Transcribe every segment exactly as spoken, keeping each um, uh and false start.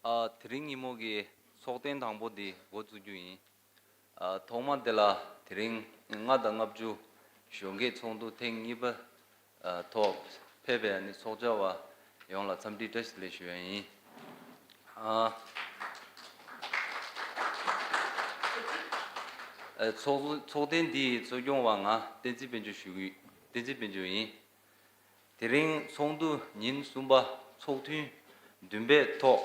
ཨ། དེ་རིང་ཉིན་མོ་གི་ཚོགས་ཐེངས་དང་པོ་འདི་འགོ་བཙུགས་རྒྱུ་ཡིན། ཨ། ཐོག་མ་དེ་ལ་དེ་རིང་ལྔ་དང་ལྔ་བཅུ་གཞོན་སྐྱེས་ཚོགས་འདུ་ཐེངས་གཉིས་པ་ཨ་ཐོག་ཕེབས་པའི་ཨ་ནི་ཚོགས་བཅར་བ་ཡོངས་ལ་འཚམས་འདྲི་བཀྲ་ཤིས་བདེ་ལེགས་ཞུ་ཡ་ཡིན། ཨ། ཨ། ཚོགས་ཚོགས་ཐེངས་འདིའི་གཙོ་སྐྱོང་བ་ང་བསྟན་འཛིན་དཔལ་འབྱོར་ཞུ་གི། བསྟན་འཛིན་དཔལ་འབྱོར་ཡིན། དེ་རིང་ཚོགས་འདུ་ཉིན་གསུམ་པ་ཚོགས་ཐུན་བདུན་པའི་ཐོག་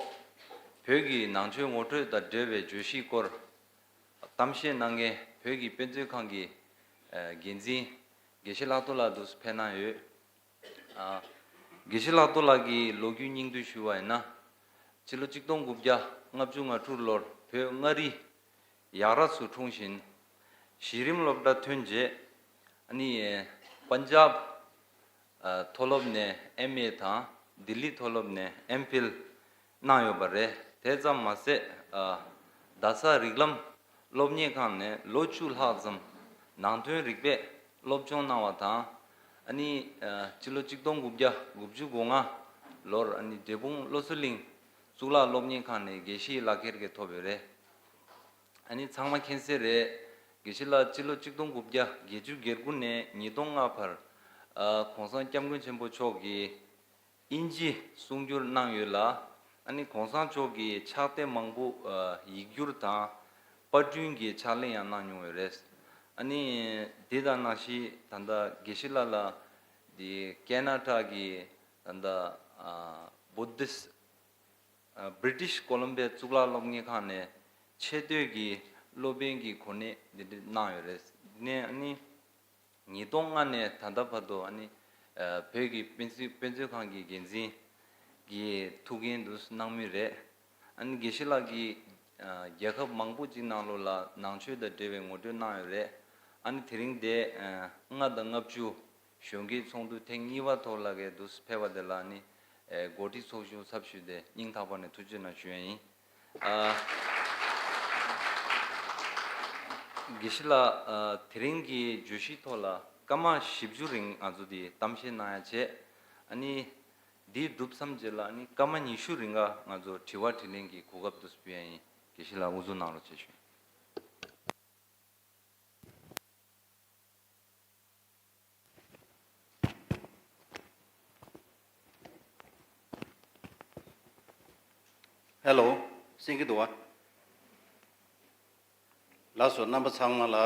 བོད་ཀྱི་ནང་ཆོས་ངོ་སྤྲོད་དང་འབྲེལ་བའི་བརྗོད་གཞིའི་སྐོར་གཏམ་བཤད་གནང་མཁན་བོད་ཀྱི་དཔེ་མཛོད་ཁང་གི་ཨ་འགན་འཛིན་དགེ་བཤེས་ལྷག་རྡོར་ལགས་འདུག་སེ་ཕེབས་གནང་ཡོད། ཨ། དགེ་བཤེས་ལྷག་རྡོར་ལགས་ཀྱི་ལོ་རྒྱུས་སྙིང་བསྡུས་ཞུ་བ་ཡིན་ན། སྤྱི་ལོ་གཅིག་སྟོང་དགུ་བརྒྱ་ལྔ་བཅུ་ང་དྲུག་ལོར་བོད་མངའ་རིས་ཡག་ར་སུ་འཁྲུངས་ཤིང་། གཞི་རིམ་སློབ་གྲྭ་ཐོན་རྗེས་ཨ་ནི་པན་ཇབ་ཨ་མཐོ་སློབ་ནས་ཨེམ་ཨེ་དང་ལྡི་ལི་མཐོ་སློབ་ནས་ཨེམ་ཕིལ་གནང་ཡོད་པ་རེད། དེ་ཙམ་མ་ཟད་ཨ་རྡ་ས་རིགས་ལམ་སློབ་གཉེར་ཁང་ནས་ལོ་བཅུ་ལྷག་ཙམ་ནང་དོན་རིག་པའི་སློབ་སྦྱོང་གནང་བ་དང་། ཨ་ནི་ཨ་སྤྱི་ལོ་གཅིག་སྟོང་དགུ་བརྒྱ་དགུ་བཅུ་གོ་ལྔ་ལོར་ཨ་ནི་འབྲས་སྤུངས་བློ་གསལ་གླིང་གཙུག་ལག་སློབ་གཉེར་ཁང་ནས་དགེ་བཤེས་ལག་ཁྱེར་གྱི་ཐོབ་ཡོད་རེད། ཨ་ནི་ཚང་མ་མཁྱེན་གསལ་རེད། དགེ་བཤེས་ལགས་སྤྱི་ལོ་གཅིག་སྟོང་དགུ་བརྒྱ་བརྒྱད་ཅུ་གྱ་དགུ་ནས་ཉིས་སྟོང་ལྔ་བར་ཨ་གོང་ས་སྐྱབས་མགོན་ཆེན་པོ་མཆོག་གིས་དབྱིན་ཇི་གསུང་བསྒྱུར་གནང་ཡོད་ལ། ཨ་ནི་གོང་ས་མཆོག་གིས་ཕྱག་དེབ་མང་པོ་ཨ་ཡིག་སྒྱུར་དང་པར་སྐྲུན་གྱི་ཕྱག་ལས་ཡང་གནང་མྱོང་ཡོད་རེད། ཨ་ནི་དེ་དང་ནང་བཞིན་ད་ལྟ་དགེ་བཤེས་ལགས་ལ་དེ་ཀེ་ན་ཌ་གི་ད་ལྟ་ཨ་བུ་དིསྟ་ཨ་British Columbia་གཙུག་ལག་སློབ་གཉེར་ཁང་ནས་ཆེས་མཐོའི་གི་སློབ་དཔོན་གྱི་གོ་གནས་འདི་འདྲ་གནང་ཡོད་རེད། ནས་ཨ་ནི་ཉིས་སྟོང་ལྔ་ནས་ད་ལྟ་བར་དུ་ཨ་ནི་ཨ་བོད་ཀྱི་དཔེ་མཛོད་དཔེ་མཛོད་ཁང་གི་འགན་འཛིན་གྱི་ཐུགས་འགན་དུ་གནང་མུས་རེད། ཨ་ནི་དགེ་བཤེས་ལགས་ཀྱིས་ཨ་རྒྱལ་ཁབ་མང་པོ་ཅིག་ནང་ལོགས་ལ་ནང་ཆོས་དང་འབྲེལ་བའི་ངོ་སྤྲོད་གནང་ཡོད་རེད། ཨ་ནི་དེ་རིང་དེ་ཨ་ལྔ་དང་ལྔ་བཅུ་གཞོན་སྐྱེས་ཚོགས་འདུ་ཐེངས་གཉིས་པ་ཐོག་ལ་གའི་འདུག་སེ་ཕེབས་པ་དེ་ལ་ནི་ཨེ་འགོ་ཁྲིད་ཚོགས་གཞོན་ཚབ་ཞུས་ཏེ་སྙིང་ཐག་པ་ནས་ཐུགས་རྗེ་གནང་ཞུ་ཡ་ཡིན། ཨ་དགེ་བཤེས་ལགས། ཨ་དེ་རིང་གི་བརྗོད་གཞིའི་ཐོག་ལ་སྐར་མ་བཞི་བཅུ་རིང་ང་ཚོ་དེ་གཏམ་བཤད་གནང་ཡ་བྱས། ཨ་ནི་དེ་གྲུབ་མཚམས་རྗེས་ལ་ཨ་ནི་སྐར་མ་ཉི་ཤུ་རིང་ག་ང་ཚོ་དྲི་བ་དྲིས་ལན་གྱི་གོ་སྐབས་འདུག་སེ་ཕུལ་ཡ་ཡིན། དགེ་བཤེས་ལགས་དབུ་འཛུགས་གནང་རོགས་བྱེད་ཞུ། ཧེ་ལོ། གསན་གྱི་འདུག་བ། ལགས་སོ། རྣམ་པ་ཚང་མ་ལ་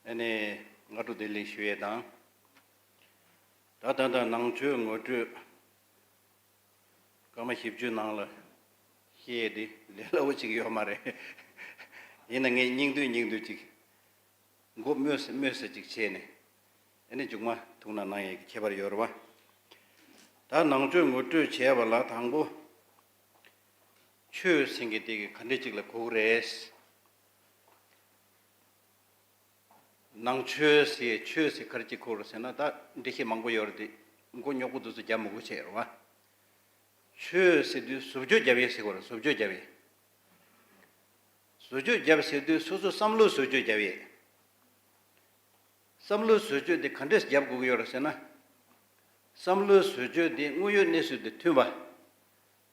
ཨ་ནི་སྔ་དྲོ་བདེ་ལེགས་ཞུ་ཡས་དང་། ད་ད་ལྟ་ནང་ཆོས་ངོ་སྤྲོད་སྐར་མ་བཞི་བཅུའི་ནང་ལ་བཤད་ཡས་དེ་ལས་སླ་བོ་ཅིག་ཡོད་མ་རེད། ཡིན་ན་ངས་སྙིང་བསྡུས་སྙིང་བསྡུས་ཅིག་མགོ་སྨོས་སུ་སྨོས་སུ་ཅིག་བྱས་ནས་ཨ་ནི་མཇུག་མ་ཐུགས་སྣང་གནང་ཡས་ཀྱི་ཁྱད་པར་ཡོད་རེད་བ། ད་ནང་ཆོས་ངོ་སྤྲོད་བྱས་པ་ལ་དང་པོ་ཆོས་ཟེར་མཁན་དེ་གི་ག་འདྲས་ཅིག་ལ་གོ་གི་རེད། ནང་ཆོས་ཟེར་ཆོས་ཟེར་ག་རེ་ཅིག་གོ་གི་རེད་ཟེར་ན། ད་འགྲེལ་བཤད་མང་པོ་ཡོད་རེད་དེ་མགོ་རྙོག་པོ་འདུག་ཚོ་རྒྱབ་མི་དགོས་བྱས་རེད་བ། ཆོས་ཟེར་དུས་བཟོ་བཅོས་རྒྱབ་ཡས་ཟེར་དགོས་རེད། བཟོ་བཅོས་རྒྱབ་ཡས། བཟོ་བཅོས་རྒྱབ་ཟེར་དུས་སོ་སོའི་བསམ་བློའི་བཟོ་བཅོས་རྒྱབ་ཡས། བསམ་བློའི་བཟོ་བཅོས་དེ་ག་འདྲས་རྒྱབ་དགོས་ཀྱི་ཡོད་རེད་ཟེར་ན། བསམ་བློའི་བཟོ་བཅོས་དེ་དངོས་ཡོད་གནས་ཚུལ་དང་མཐུན་པ།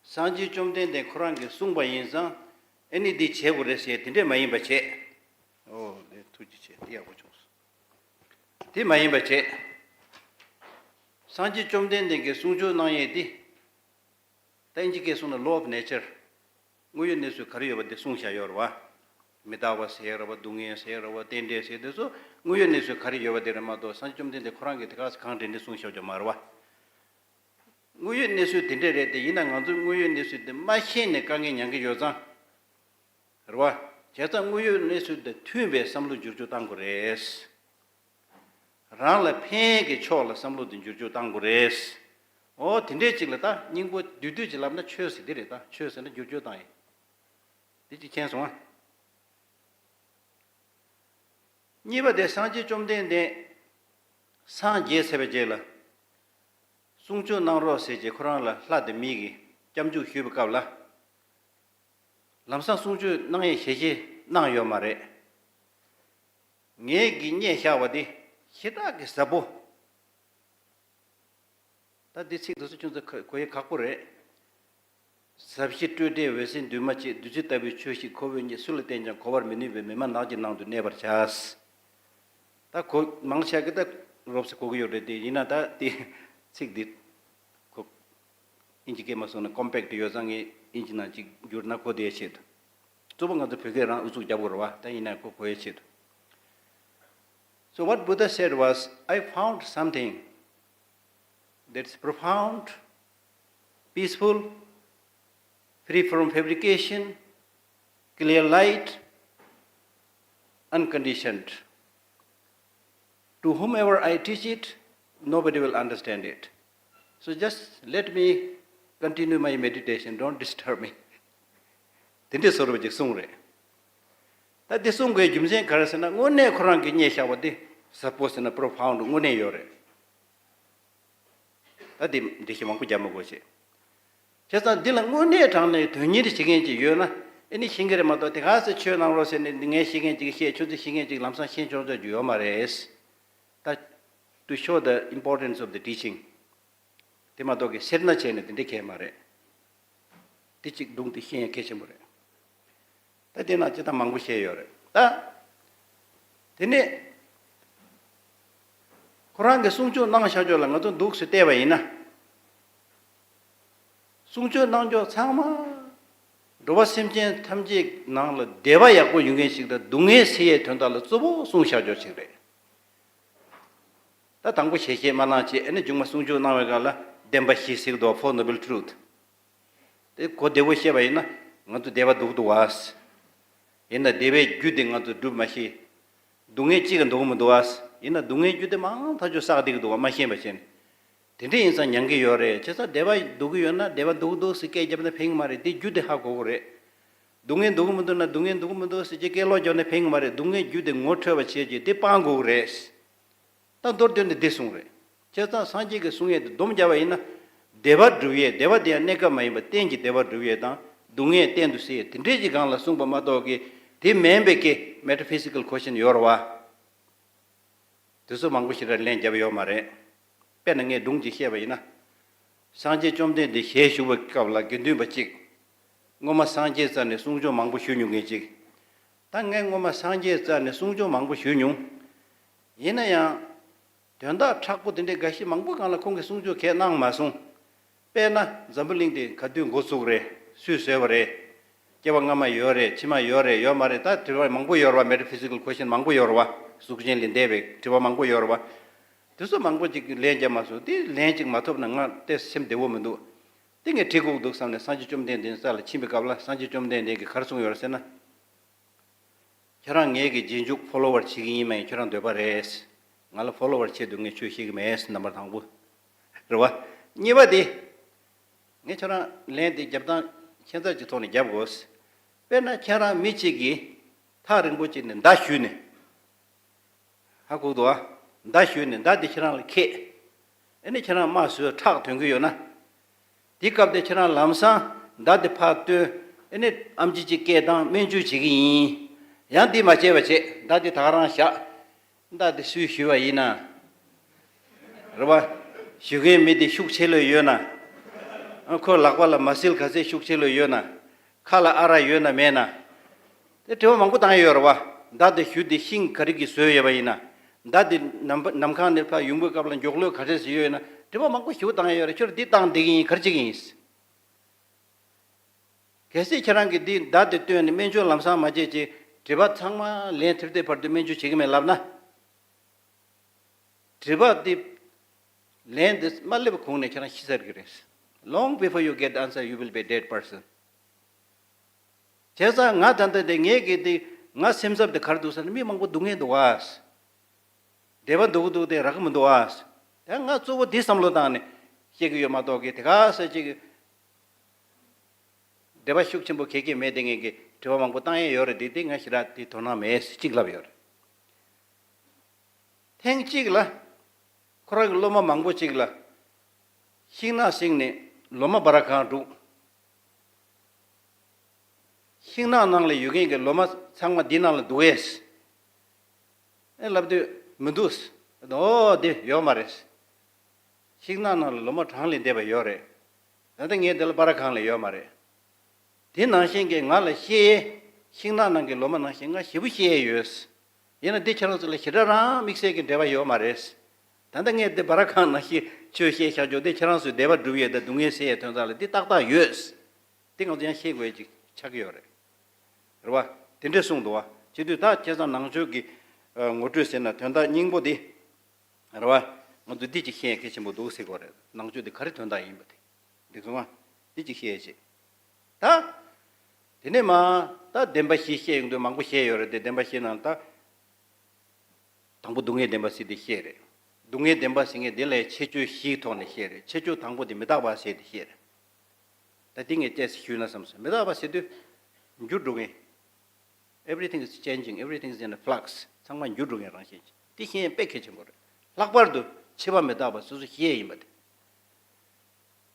སངས་རྒྱས་བཅོམ་ལྡན་འདས་ཁོ་རང་གིས་གསུངས་པ་ཡིན་ཙང་ཨ་ནི་འདི་བྱེད་དགོས་རེད་ཟེར་དེ་འདྲས་མ་ཡིན་པ་བྱས། ཨོ་ལེ། ཐུགས་རྗེ་ཆེ། དེ་ཡག་པོ་བྱུང་སོང་། དེ་མ་ཡིན་པ་བྱས། སངས་རྒྱས་བཅོམ་ལྡན་འདས་ཀྱིས་གསུང་ཆོས་གནང་ཡས་དེ། ད་ཨིན་ཇི་སྐད་གསུང་ན་law of nature། དངོས་ཡོད་གནས་ཚུལ་ག་རེ་ཡོད་པ་དེ་གསུངས་བཞག་ཡོད་རེད་བ། མི་རྟག་པ་ཟེར་རེད་བ། སྡུག་བསྔལ་ཟེར་རེད་བ། རྟེན་འབྲེལ་ཟེར་དེ་ཚོ་དངོས་ཡོད་གནས་ཚུལ་ག་རེ་ཡོད་པ་དེ་རེད་མ་གཏོགས་སངས་རྒྱས་བཅོམ་ལྡན་འདས་ཁོ་རང་གིས་དེ་ག་ཚོ་གང་དྲན་དྲན་གསུངས་བཞག་རྒྱུ་མ་རེད་བ། དངོས་ཡོད་གནས་ཚུལ་དེ་འདྲས་རེད་དེ། ཡིན་ན་ང་ཚོས་དངོས་ཡོད་གནས་ཚུལ་དེ་མ་ཤེས་ནས་དཀའ་ངལ་མྱངས་ཀྱི་ཡོད་ཙང་། རེད་བ། བྱས་ཙང་དངོས་ཡོད་གནས་ཚུལ་དང་མཐུན་པའི་བསམ་བློ་འགྱུར་བཅོས་གཏང་དགོས་རེད། རང་ལ་ཕན་གྱི་ཕྱོགས་ལ་བསམ་བློ་དེ་འགྱུར་བཅོས་གཏང་དགོས་རེད། ཨོ་དེ་འདྲས་ཅིག་ལ་ད་སྙིང་པོ་བསྡུས་བསྡུས་ཅིག་ལབ་ན་ཆོས་ཟེར་དེ་རེད། ད་ཆོས་ཟེར་ན་འགྱུར་བཅོས་བཏང་ཡིན། དེ་གཅིག་མཁྱེན་སོང་ཨ། གཉིས་པ་དེ་སངས་རྒྱས་བཅོམ་ལྡན་འདས་སངས་རྒྱས་ཚར་བའི་རྗེས་ལ་གསུང་ཆོས་གནང་རོགས་ཟེར་རྗེས་ཁོ་རང་ལ་ལྷ་དང་མི་གིས་སྐྱབས་འཇུག་ཞུས་པའི་སྐབས་ལ། ལམ་སང་གསུང་ཆོས་གནང་ཡས་ཞལ་བཞེས་གནང་ཡོད་མ་རེད། ངེད་ཀྱིས་རྙེད་བཞག་པ་འདི་ཞེ་དྲག་གི་ཟབ་པོ། ད་འདི་ཚིག་འདི་ཚོ་ཁྱོད་ཚོ་གོ་ཡས་ཁག་པོ་རེད། ཟབ་ཞི་སྤྲོས་བྲལ་འོད་གསལ་འདུས་མ་བྱས། བདུད་རྩི་ལྟ་བུའི་ཆོས་ཤིག་ཁོ་བོས་རྙེད། སུ་ལ་བསྟན་ཀྱང་གོ་བར་མི་ནུས་པས། མི་སྨྲ་ནགས་ཀྱི་ནང་དུ་གནས་པར་བྱ། ད་གོ་མང་ཆེ་གི་ད་རོབ་ཙམ་གོ་གི་ཡོད་རེད་དེ། ཡིན་ན་ད་དེ་ཚིག་འདི་གོ་ཨིན་ཇི་སྐད་མ་སོང་ན་ཀོམ་པེག་ཊི་ཡོད་ཙང་ངས་ཨིན་ཇི་ནང་ཅིག་བསྒྱུར་ན་གོ་བདེ་ཆེད་དུ། གཙོ་བོ་ང་ཚོ་བོད་སྐད་རང་ཨུ་ཚུགས་རྒྱབ་དགོས་རེད་བ། ད་ཡིན་ན་གོ་གོ་ཡ་ཆེད་དུ། So what Buddha said was, I found something that's profound, peaceful, free from fabrication, clear light, unconditioned. To whomever I teach it, nobody will understand it. So just let me continue my meditation, don't disturb me. དེ་འདྲའི་བཟོ་འདྲ་ཅིག་གསུངས་རེད། ད་འདི་གསུང་དགོས་རྒྱུ་མཚན་ག་རེ་ཟེར་ན། དངོས་གནས་ཁོ་རང་གིས་རྙེད་བཞག་པ་འདི་ཟབ་པོ་ཟེར་ན་པོ་རོ་ཕའུན་ཌི་དངོས་གནས་ཡོད་རེད། ད་འདི་འགྲེལ་བཤད་མང་པོ་རྒྱག་མི་དགོས་ཤེས། བྱས་ཙང་འདི་ལ་དངོས་གནས་དྲང་གནས་དོན་གཉེར་བྱེད་མཁན་ཅིག་ཡོད་ན་ཨེ་ནི་ཤེས་ཀྱི་རེད་མ་གཏོགས། དེ་ག་ཚོད་ཆོས་གནང་རོགས་ཟེར་ནས་ངས་ཤེས་མཁན་ཅིག་བཤད། ཁྱོད་ཚོས་ཤེས་མཁན་ཅིག་ལམ་སང་ཤེས་ཆོག་ཆོག་རྒྱུ་ཡོད་མ་རེད། ད་to show the importance of the teaching དེ་མ་གཏོགས་ཀྱི་སེར་སྣ་བྱས་ནས་དེ་འདྲ་གལ་མ་རེད། དེ་གཅིག་སྒྲུང་དེ་ཤེས་ཡ་གལ་ཆེན་པོ་རེད། ད་དེ་ན་སྤྱིར་བཏང་མང་པོ་བཤད་ཡོད་རེད། ད་དེ་ནས་ཁོ་རང་གི་གསུང་ཆོས་གནང་བཞག་ཆོས་ལ་ང་ཚོ་འདུག་སེ་བལྟས་པ་ཡིན་ན། གསུང་ཆོས་གནང་ཆོས་ཚང་མ་འགྲོ་བ་སེམས་ཅན་ཐམས་ཅད་ནང་ལ་བདེ་བ་ཡག་པོ་ཡོང་མཁན་ཞིག་དང་སྡུག་བསྔལ་སེལ་ཡའི་དོན་དག་ལ་གཙོ་བོ་གསུངས་བཞག་ཆོས་ཅིག་རེད། ད་དང་པོ་ཞལ་བཞེས་མ་གནང་བྱས་ཨ་ནི་མཇུག་མ་གསུང་ཆོས་གནང་བའི་སྒང་ལ་བདེན་པ་བཞི་ཟེར་གི་འདུག Four Noble Truth དེ་གོ་བདེ་བོ་བཤད་པ་ཡིན་ན་ང་ཚོ་བདེ་བ་སྡུག་འདུག་བ། ཡིན་ན་བདེ་བའི་རྒྱུ་དེ་ང་ཚོ་སྒྲུབ་མ་ཤེས། སྡུག་བསྔལ་གཅིག་ག་འདུག་མི་འདུག་བ། ཡིན་ན་སྡུག་བསྔལ་རྒྱུ་དེ་མང་ཐག་ཆོད་བསགས་བསྡད་ཀྱི་འདུག་བ། མ་ཤེས་པ་བྱས་ནས། དེ་འདྲ་ཡིན་ཙང་མྱང་གི་ཡོད་རེད། བྱས་ཙང་བདེ་བ་སྡུག་གི་ཡོད་ན་བདེ་བ་སྡུག་སྡུག་ཟེར་སྐད་བརྒྱབ་ན་ཕན་གི་མ་རེད། དེ་རྒྱུ་དེ་ཧ་གོ་གི་རེད། སྡུག་བསྔལ་སྡུག་གི་མི་འདུག་ན་སྡུག་བསྔལ་སྡུག་གི་མི་འདུག་ཟེར་གྱི་སྐད་ལོག་བརྒྱབ་ན་ཕན་གི་མ་རེད། སྡུག་བསྔལ་རྒྱུ་དེ་ངོ་འཕྲོད་པ་བྱས་རྗེས་དེ་སྤང་དགོས་གི་རེད། ད་མདོར་བསྡུས་ནས་འདི་གསུངས་རེད། བྱས་ཙང་སངས་རྒྱས་ཀྱི་གསུང་ཡས་དེ་སྡོམ་བརྒྱབ་པ་ཡིན་ན། བདེ་བ་སྒྲུབ་ཡས། བདེ་བ་དེ་ཡང་གནས་སྐབས་མ་ཡིན་པར་གཏན་གྱི་བདེ་བ་སྒྲུབ་ཡས་དང་སྡུག་བསྔལ་གཏན་དུ་སེལ་ཡས་དེ་འདྲས་ཀྱི་སྒང་ལ་གསུངས་པ་མ་གཏོགས་ཀྱི་དེ་མིན་པའི་ཀྱི་མེ་ཊ་ཕི་སི་ཀལ་ཁོ་ཤན་ཡོད་རེད་བ། དེ་ཚོ་མང་པོ་ཞིག་ལ་ལན་བརྒྱབ་ཡོད་མ་རེད། དཔེར་ན་ངས་སྒྲུང་ཅིག་བཤད་པ་ཡིན་ན། སངས་རྒྱས་བཅོམ་ལྡན་འདས་ཞལ་བཞུགས་པའི་སྐབས་ལ་དགེ་འདུན་པ་གཅིག་སྔོན་མ་སངས་རྒྱས་རྩ་ནས་གསུང་ཆོས་མང་པོ་ཞུ་མྱོང་མཁན་ཅིག་ད་ངས་སྔོན་མ་སངས་རྒྱས་རྩ་ནས་གསུང་ཆོས་མང་པོ་ཞུ་མྱོང་། ཡིན་ན་ཡང་། དོན་དག་མཁྲེགས་པོ་དེ་འདྲའི་འགའ་ཞིག་མང་པོ་སྒང་ལ་ཁོང་གིས་གསུང་ཆོས་གང་ཡང་གནང་མ་སོང་། དཔེར་ན་འཛམ་བུ་གླིང་འདི་ག་དུས་འགོ་བཙུགས་རེད། སུས་བཟོས་པ་རེད། སྐྱེ་བ་སྔ་མ་ཡོད་རེད། ཕྱི་མ་ཡོད་རེད། ཡོད་མ་རེད། ད་དྲི་བ་མང་པོ་ཡོད་རེད་བ། མེ་ཊ་ཕི་སི་ཀལ་ཁོ་ཤན་མང་པོ་ཡོད་རེད་བ། གཟུགས་ཅན་ལས་འདས་པའི་དྲི་བ་མང་པོ་ཡོད་རེད་བ། དེ་ཚོ་མང་པོ་ཅིག་ལན་རྒྱབ་མ་སོང་། དེ་ལན་ཅིག་མ་ཐོབ་ན་ང་དེ་སེམས་བདེ་བོ་མི་འདུག་དེ་ངས་དྲི་དགོས་འདུག་བསམ་ནས་སངས་རྒྱས་བཅོམ་ལྡན་འདས་རྩ་ལ་ཕྱིན་པའི་སྐབས་ལ་སངས་རྒྱས་བཅོམ་ལྡན་འདས་ཀྱིས་ག་རེ་གསུངས་ཡོད་རེད་ཟེར་ན། ཁྱེད་རང་ངེད་ཀྱི་རྗེས་འཇུག་ཕོ་ལོ་ཝར་བྱེད་ཀྱི་ཡིན་མ་ཡིན་ཁྱེད་རང་འདོད་པ་རེད། ང་ལ་ཕོ་ལོ་ཝར་ཆེད་དུ་ངས་ཆོས་བཤད་ཀྱི་མེད། རྣམ་པ་དང་པོ། རེད་བ། གཉིས་པ་དེ། ངས་ཁྱེད་རང་ལན་དེ་རྒྱབ་སྟངས་ཁྱད་མཚར་གྱི་ཐོག་ནས་རྒྱབ་དགོས། དཔེར་ན་ཁྱེད་རང་མི་གཅིག་གིས་ཐག་རིང་པོ་གཅིག་ནས་མདའ་གཞུས་ནས། ཧ་གོ་འདུག་ཨ། མདའ་གཞུས་ནས་མདའ་དེ་ཁྱེད་རང་ལ་ཁེགས། ཨ་ནི་ཁྱེད་རང་རྨ་བཟོས་ཁྲག་ཐོན་གྱི་ཡོད་ན། དེ་སྐབས་དེ་ཁྱེད་རང་ལམ་སང་མདའ་དེ་ཕར་བཏོན། ཨ་ནི་ཨམ་ཆི་གཅིག་སྐད་བཏང་སྨན་བཅོས་བྱེད་ཀྱི་ཡིན། ཡང་འདི་མ་བྱས་པ་བྱས་མདའ་དེ་ད་ག་རང་བཞག་མདའ་དེ་སུས་གཞུས་པ་ཡིན་ན། རེད་བ། གཞུས་མཁན་མི་དེ་ཤུགས་ཆེ་ལོས་ཡོད་ན། ཨ་ཁོའི་ལག་པ་ལ་མ་སིལ་ག་ཚད་ཤུགས་ཆེ་ལོས་ཡོད་ན། ཁ་ལ་ཨ་རག་ཡོད་ན་མེད་ན། དེ་དྲི་བ་མང་པོ་བཏང་ཡ་ཡོད་རེད་བ། མདའ་དེ་གཞུས་དེ་ཤིང་ག་རེ་གིས་བཟོས་ཡོད་པ་ཡིན་ན། མདའ་དེ་ནམ་ནམ་མཁའ་ནས་ཕར་ཡོང་བའི་སྐབས་ལ་མགྱོགས་ལོས་ག་འདྲས་ཡོད་ན། དྲི་བ་མང་པོ་ཞེ་པོ་བཏང་ཡ་ཡོད་རེད། ཁྱོད་འདི་བཏང་བསྡད་ཀྱི་ཡིན་ག་རེ་བྱེད་ཀྱི་ཡིན། གལ་སྲིད་ཁྱེད་རང་གིས་འདི་མདའ་དེ་བཏོན་ནས་སྨན་བཅོས་ལམ་སང་མ་བྱས་ཅིག་དྲི་བ་ཚང་མ་ལན་ཐེབས་ཐེབས་བར་དུ་སྨན་བཅོས་བྱེད་ཀྱི་མེད་ལབ་ན། དྲི་བ་འདི་ལན་འདི་མ་སླེབས་གོང་ནས་ཁྱེད་རང་ཤི་ཚར་གྱི་རེད། Long before you get the answer, you will be a dead person. བྱས་ཙང་ང་ད་ལྟ་འདི་ངེད་ཀྱི་འདི་ང་སེམས་འཚབ་འདི་ག་རེ་འདུག་ཟེར་ན་མི་མང་པོ་སྡུག་བསྔལ་འདུག་ཨ། བདེ་བ་འདུག་འདུག་དེ་རག་གི་མི་འདུག་ཨ། ད་ང་གཙོ་བོ་འདི་བསམ་བློ་བཏང་ནས་བཤད་ཀྱི་ཡོད་མ་གཏོགས་ཀྱི་དེ་ག་ས་ཅིག་འབྲེལ་བ་ཤུགས་ཆེན་པོ་གེ་གེ་མེད་དེ་ངེད་ཀྱི་དྲི་བ་མང་པོ་བཏང་ཡས་ཡོད་རེད། དེ་དེ་ང་ཞེ་དྲག་དེ་དོ་སྣང་མེད་ཅིག་ལབ་ཡོད་རེད། ཐེངས་གཅིག་ལ་ཁོ་རང་གི་སློབ་མ་མང་པོ་ཅིག་ལ་ཤིང་ནགས་བསྲིངས་ནས་ལོ་མ་སྦར་གང་བསྒྲུགས། ཤིང་ནགས་ནང་ལ་ཡོད་མཁན་གྱི་ལོ་མ་ཚང་མ་འདི་ནང་ལ་འདུག་གས། ཨེ་ལབ་དུས་མི་འདུག་ཟེར། ཨོ་དེ་ཡོད་མ་རེད། ཤིང་ནགས་ནང་ལ་ལོ་མ་གྲངས་ལས་འདས་པ་ཡོད་རེད། ད་ལྟ་ངས་འདི་ལ་སྦར་གང་ལ་ཡོད་མ་རེད། དེ་ནང་བཞིན་གྱི་ང་ལ་བཤད་ཡས། ཤིང་ནགས་ནང་གི་ལོ་མ་ནང་བཞིན་ང་ཞེ་པོ་བཤད་ཡས་ཡོད། ཡིན་ན་འདི་ཁྱེད་རང་ཚོ་ལ་ཞེ་དྲག་རང་དམིགས་བསལ་གྱི་འབྲེལ་བ་ཡོད་མ་རེད། ད་ལྟ་ངས་འདི་སྦ་ར་ཁང་ནང་བཞིན་ཆོས་བཤད་བཞག་རྒྱུ་འདི་ཁྱེད་རང་ཚོའི་བདེ་བ་སྒྲུབ་ཡས་དང་སྡུག་བསྔལ་སེལ་ཡས་དོན་དག་ལ་འདི་ཏག་ཏག་ཡོད། འདི་ང་ཚོ་ཡང་ཤེས་དགོས་ཡས་ཅིག་ཆགས་ཀྱི་ཡོད་རེད། རེད་བ། དེ་འདྲས་གསུངས་འདུག་བ། བྱེད་དུས་ད་བྱས་ཙང་ནང་ཆོས་ཀྱི་ཨ་ངོ་སྤྲོད་ཟེར་ན་དོན་དག་སྙིང་པོ་འདི། རེད་བ། ང་ཚོ་འདི་ཅིག་ཤེས་ཡས་གལ་ཆེན་པོ་འདུག་ཟེར་དགོས་རེད། ནང་ཆོས་འདི་ག་རེ་དོན་དག་ཡིན་པ་དེ། འགྲིག་སོང་ང་། འདི་ཅིག་ཤེས་ཡས་བྱེད། ད། དེ་ནས་མ། ད་བདེན་པ་བཞི་བཤད་ཡོང་དུས་མང་པོ་བཤད་ཡོད་རེད་དེ། བདེན་པ་བཞི་ནང་ད། དང་པོ་སྡུག་བསྔལ་བདེན་པ་ཟེར་དེ་བཤད་རེད། སྡུག་བསྔལ་བདེན་པ་ཟེར་མཁན་དེ་ལས་ཁྱད་ཆོས་བཞིའི་ཐོག་ནས་བཤད་རེད། ཁྱད་ཆོས་དང་པོ་དེ་མི་རྟག་པ་ཟེར་དེ་བཤད་རེད། ད་དེ་ངས་བལྟས་ཞུས་ན་བསམ་སོང་། མི་རྟག་པ་ཟེར་དུས། འགྱུར་འགྲོ་མཁན། Everything is changing, everything is in a flux. ཚང་མ་འགྱུར་འགྲོ་མཁན་རང་བཞིན་ཅིག་དེ་ཤེས་ཡས་དཔེ་གལ་ཆེན་པོ་རེད། ལྷག་པར་དུ་འཆི་བ་མི་རྟག་པ་སོ་སོ་ཤེས་ཡས་ཡིན་པ་དེ།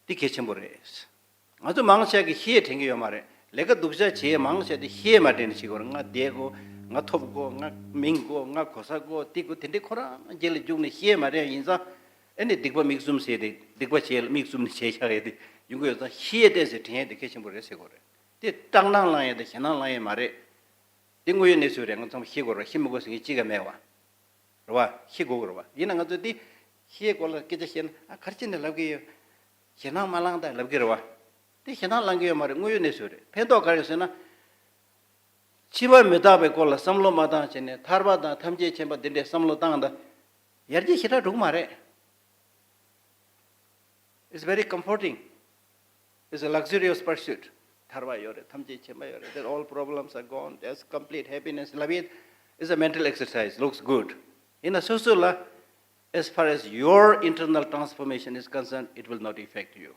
འདི་གལ་ཆེན་པོ་རེད། ང་ཚོ་མང་ཆེ་གིས་ཤེས་དྲན་གྱི་ཡོད་མ་རེད། ལས་ཀ་སྡུག་ཅག་བྱེད་མང་ཆེ་དེ་ཤེས་མ་དྲན་ནས་བྱེད་དགོས་རེད། ང་བསྡད་དགོས། ང་ཐོབ་དགོས། ང་མིང་དགོས། ང་གོ་ས་དགོས། དེ་དགོས། དེ་འདྲའི་ཁོ་རང་རྗེས་ལ་རྒྱུགས་ནས་ཤེས་མ་དྲན་ཡིན་ཙང་། ཨེ་ནི་སྡིག་པ་མིག་བཙུམ་བྱས་ཏེ། སྡིག་པ་བྱས་ལ་མིག་བཙུམ་ནས་བྱས་བཞག་ཡས་དེ་ཡོང་གི་ཡོད་ཙང་། ཤེས་ཏེ་ཟེར་དྲན་ཡས་དེ་གལ་ཆེན་པོ་རེད་ཟེར་དགོས་རེད། དེ་སྐྲག་སྣང་ལངས་ཡས་དང་ཞེད་སྣང་ལངས་ཡས་མ་རེད། དེ་དངོས་ཡོད་གནས་ཚུལ་རེད། ང་ཚང་མ་ཤེས་དགོས་རེད། ཤེས་མི་དགོས་ཟེར་མཁན་གཅིག་ཀྱང་མེད་བ། རེད་བ། ཤེས་དགོས་ཀྱི་རེད་བ། ཡིན་ན་ང་ཚོས་དེ་ཤེས་དགོས་ལ་སྐད་ཆ་བཤད་ན། ཨ། ག་རེ་བྱས་ནས་ལབ་ཀྱི་ཡོད། ཞེད་སྣང་མ་ལངས་དང་ལབ་ཀྱི་རེད་བ། དེ་ཞེད་སྣང་ལངས་ཀྱི་ཡོད་མ་རེད། དངོས་ཡོད་གནས་ཚུལ་རེད། ཕན་ཐོགས་ག་རེ་ཡོད་ཟེར་ན། འཆི་བ་མི་རྟག་པའི་སྐོར་ལ་བསམ་བློ་མ་བཏང་བྱས་ནས། ཐར་པ་དང་ཐམས་ཅད་མཁྱེན་པ་འདི་འདྲའི་བསམ་བློ་བཏང་དང་། ཡར་རྒྱས་ཞེ་དྲག་འགྲོ་གི་མ་རེད། It's very comforting. It's a luxurious pursuit. ཐར་པ་ཡོད་རེད། ཐམས་ཅད་མཁྱེན་པ་ཡོད་རེད། Then all problems are gone. There's complete happiness. ལབ་ཡས་is a mental exercise. Looks good. ཡིན་ན་སོ་སོ་ལ། As far as your internal transformation is concerned, it will not affect you.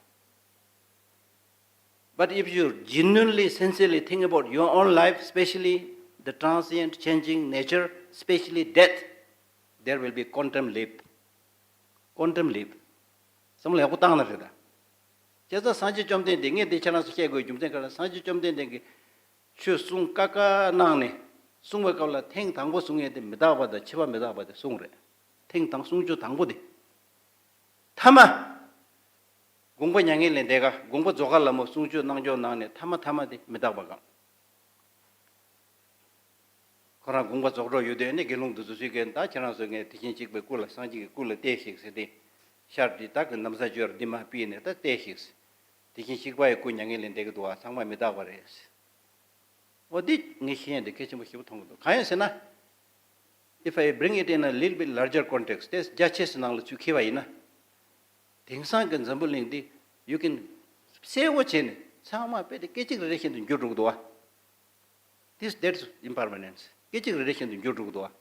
But if you genuinely, sincerely think about your own life, especially the transient, changing nature, especially death, there will be quantum leap. Quantum leap. བསམ་བློ་ཡག་པོ་བཏང་ན་རེད་ད། བྱས་ཙང་སངས་རྒྱས་བཅོམ་ལྡན་འདས། ངས་འདི་ཁྱེད་རང་ཚོ་བཤད་དགོས་རྒྱུ་མཚན་ག་རེ། སངས་རྒྱས་བཅོམ་ལྡན་འདས་ཀྱིས་ཆོས་གསུང་ཀ་ཀ་གནང་ནས་གསུང་བའི་སྐབས་ལ། ཐེངས་དང་པོ་གསུང་ཡས་དེ་མི་རྟག་པ་དང་འཆི་བ་མི་རྟག་པ་དེ་གསུངས་རེད། ཐེངས་དང་། གསུང་ཆོས་དང་པོ་དེ། ཐ་མ། དགོངས་པ་མྱ་ངན་ལས་འདས་ཀ། དགོངས་པ་རྫོགས་ཀ་ལ་མོ་གསུང་ཆོས་གནང་ཆོག་གནང་ནས། ཐ་མ་ཐ་མ་དེ་མི་རྟག་པ་གང་། ཁོ་རང་དགོངས་པ་རྫོགས་འགྲོ་ཡོད་དུས་ནི། དགེ་སློང་དེ་ཚོ་ཚུར་བཀལ། ད་ཁྱེད་རང་ཚོ་ངས་དེ་བཞིན་གཤེགས་པའི་སྐུ་ལ། སངས་རྒྱས་ཀྱི་སྐུ་ལ་བལྟས་ཤིག་ཟེར་ཏེ། ཤར་དེ་དག་གི་ན་བཟའ་བཅོས་ར་འདི་མར་ཕུད་ནས་ད་བལྟས་ཤིག། དེ་བཞིན་གཤེགས་པ་ཡི་སྐུ་མྱ་ངན་ལས་འདས་ཀྱི་འདུག་བ། ཚང་མ་མི་རྟག་པ་རེད། འོ། འདི་ངས་ཤེས་ཡས་འདི་གལ་ཆེན་པོ་ཞེ་པོ་མཐོང་གི་འདུག། གང་ཡིན་ཟེར་ན། If I bring it in a little bit larger context, དེ་རྒྱ་ཆེ་སའི་ནང་ལ་ཚུར་འཁྱེར་བ་ཡིན་ན། དེང་སང་གི་འཛམ་བུ་གླིང་འདི། You can གསལ་བོ་བྱས་ནས་ཚང་མ་དཔེ་དེ་སྐད་ཅིག་རེ་རེ་བཞིན་དུ་འགྱུར་འགྲོ་གི་འདུག་བ། This, that's impermanence. སྐད་ཅིག་རེ་རེ་བཞིན་དུ་འགྱུར་འགྲོ་གི་འདུག་བ།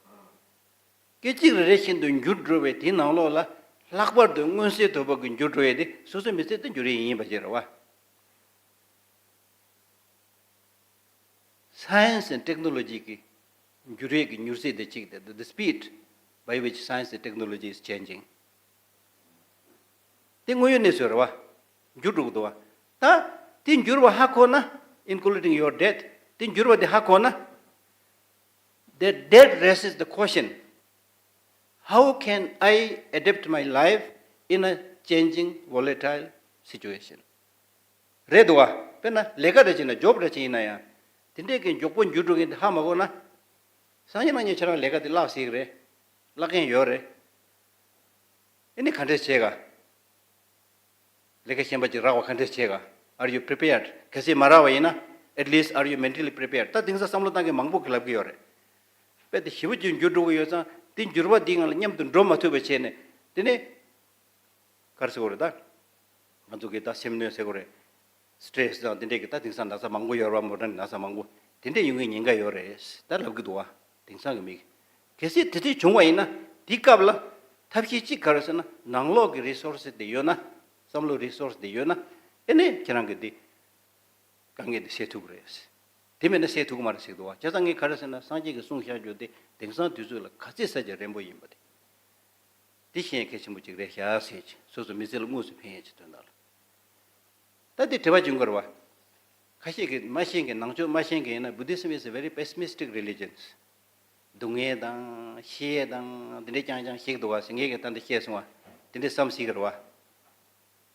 སྐད་ཅིག་རེ་རེ་བཞིན་དུ་འགྱུར་འགྲོ་བའི་དེའི་ནང་ལོགས་ལ། ལྷག་པར་དུ་མངོན་གསལ་དོད་པོ་གི་འགྱུར་འགྲོ་ཡས་དེ་སོ་སོའི་མི་ཚེ་དེ་འགྱུར་ཡས་ཡིན་པ་ཅིག་རེད་བ། Science and technology གི་འགྱུར་ཡས་ཀྱི་མྱུར་ཚད་དེ་གཅིག་དེ། The speed by which science and technology is changing. དེ་དངོས་ཡོད་གནས་ཚུལ་རེད་བ། འགྱུར་འགྲོ་གི་འདུག་བ། ད་དེ་འགྱུར་བ་ཧ་གོ་ན། Including your death. དེ་འགྱུར་བ་དེ་ཧ་གོ་ན། That, that raises the question, how can I adapt my life in a changing, volatile situation? རེད་འདུག་བ། དཔེར་ན་ལས་ཀ་རེ་བྱས་ན། ཇོབ་རེ་བྱས་ཡིན་ན་ཡང་། དེ་འདྲས་ཀྱི་མགྱོགས་པོ་འགྱུར་འགྲོ་མཁན་དེ་ཧ་མ་གོ་ན། སང་ཉིན་གནངས་ཉིན་ཁྱེད་རང་ལས་ཀ་དེ་བརླག་སྲིད་ཀྱི་རེད། བརླག་མཁན་ཡོད་རེད། ཨེ་ནི་ག་འདྲས་བྱེད་ག། ལས་ཀ་གཞན་པ་ཅིག་རག་པ་ག་འདྲས་བྱེད་ག། Are you prepared? གལ་སྲིད་མ་རག་པ་ཡིན་ན། At least are you mentally prepared? ད་དེང་སང་བསམ་བློ་བཏང་མཁན་མང་པོ་གིས་ལབ་ཀྱི་ཡོད་རེད། དཔེ་དེ་ཞེ་པོ་ཅིག་འགྱུར་འགྲོ་གི་ཡོད་ཙང་། དེ་འགྱུར་བ་འདིའི་ངང་ལ་མཉམ་དུ་འགྲོ་མ་ཐུབ་པ་བྱས་ནས། དེ་ནས། ག་རེ་ཟེར་དགོས་རེད་ད། ང་ཚོ་གི་ད་སེམས་གནོན་ཟེར་དགོས་རེད། སི་ཊེ་རེ་སི་དང་དེ་འདྲས་ཀྱི་ད་དེང་སང་ན་ཚ་མང་པོ་ཡོད་རེད་བ། མོ་ཌན་ན་ཚ་མང་པོ་དེ་འདྲས་ཡོང་གི་ཉེན་ཁ་ཡོད་རེད་ད་ལབ་ཀྱི་འདུག་བ། དེང་སང་གི་མི་གིས། གལ་སྲིད་དེ་འདྲས་བྱུང་བ་ཡིན་ན། དེའི་སྐབས་ལ་ཐབས་ཤེས་གཅིག་ག་རེ་ཟེར་ན། ནང་ལོགས་ཀྱི་རི་སོར་སི་དེ་ཡོད་ན། བསམ་བློ་རི་སོར་སི་དེ་ཡོད་ན། ཨེ་ནས་ཁྱེད་རང་གི་དེ་དཀའ་ངལ་དེ་སེལ་ཐུབ་ཀྱི་རེད། དེ་མེད་ན་སེལ་ཐུབ་ཀྱི་མ་རེད་ཟེར་གྱི་འདུག་བ། བྱས་ཙང་ངས་ག་རེ་ཟེར་ན། སངས་རྒྱས་ཀྱིས་གསུངས་བཞག་རྒྱུ་དེ་དེང་སང་དུས་ཚོད་ལ་ག་ཚད་ས་ཆ་རན་པོ་ཡིན་པ་དེ། དེ་ཤེས་ཡས་གལ་ཆེན་པོ་ཅིག་རེད་ཤག་ཟེར་གྱི། སོ་སོ་མི་ཚེ་ལ་དངོས་སུ་ཕན་ཡས་ཀྱི་དོན་དག་ལ། ད་དེ་དྲི་བ་བྱུང་དགོས་རེད་བ། ཁ་ཤས་ཀྱིས་མ་ཤེས་མཁན། ནང་ཆོས་མ་ཤེས་མཁན་ཡིན་ན། Buddhism is a very pessimistic religion. སྡུག་བསྔལ་དང་ཤི་ཡས་དང་དེ་འདྲས་རྐྱང་རྐྱང་ཞིག་འདུག་བ་ཟེར། ངས་ཀྱང་ད་འདི་བཤད་སོང་བ། དེ་འདྲས་བསམ་སྲིད་ཀྱི་རེད་བ།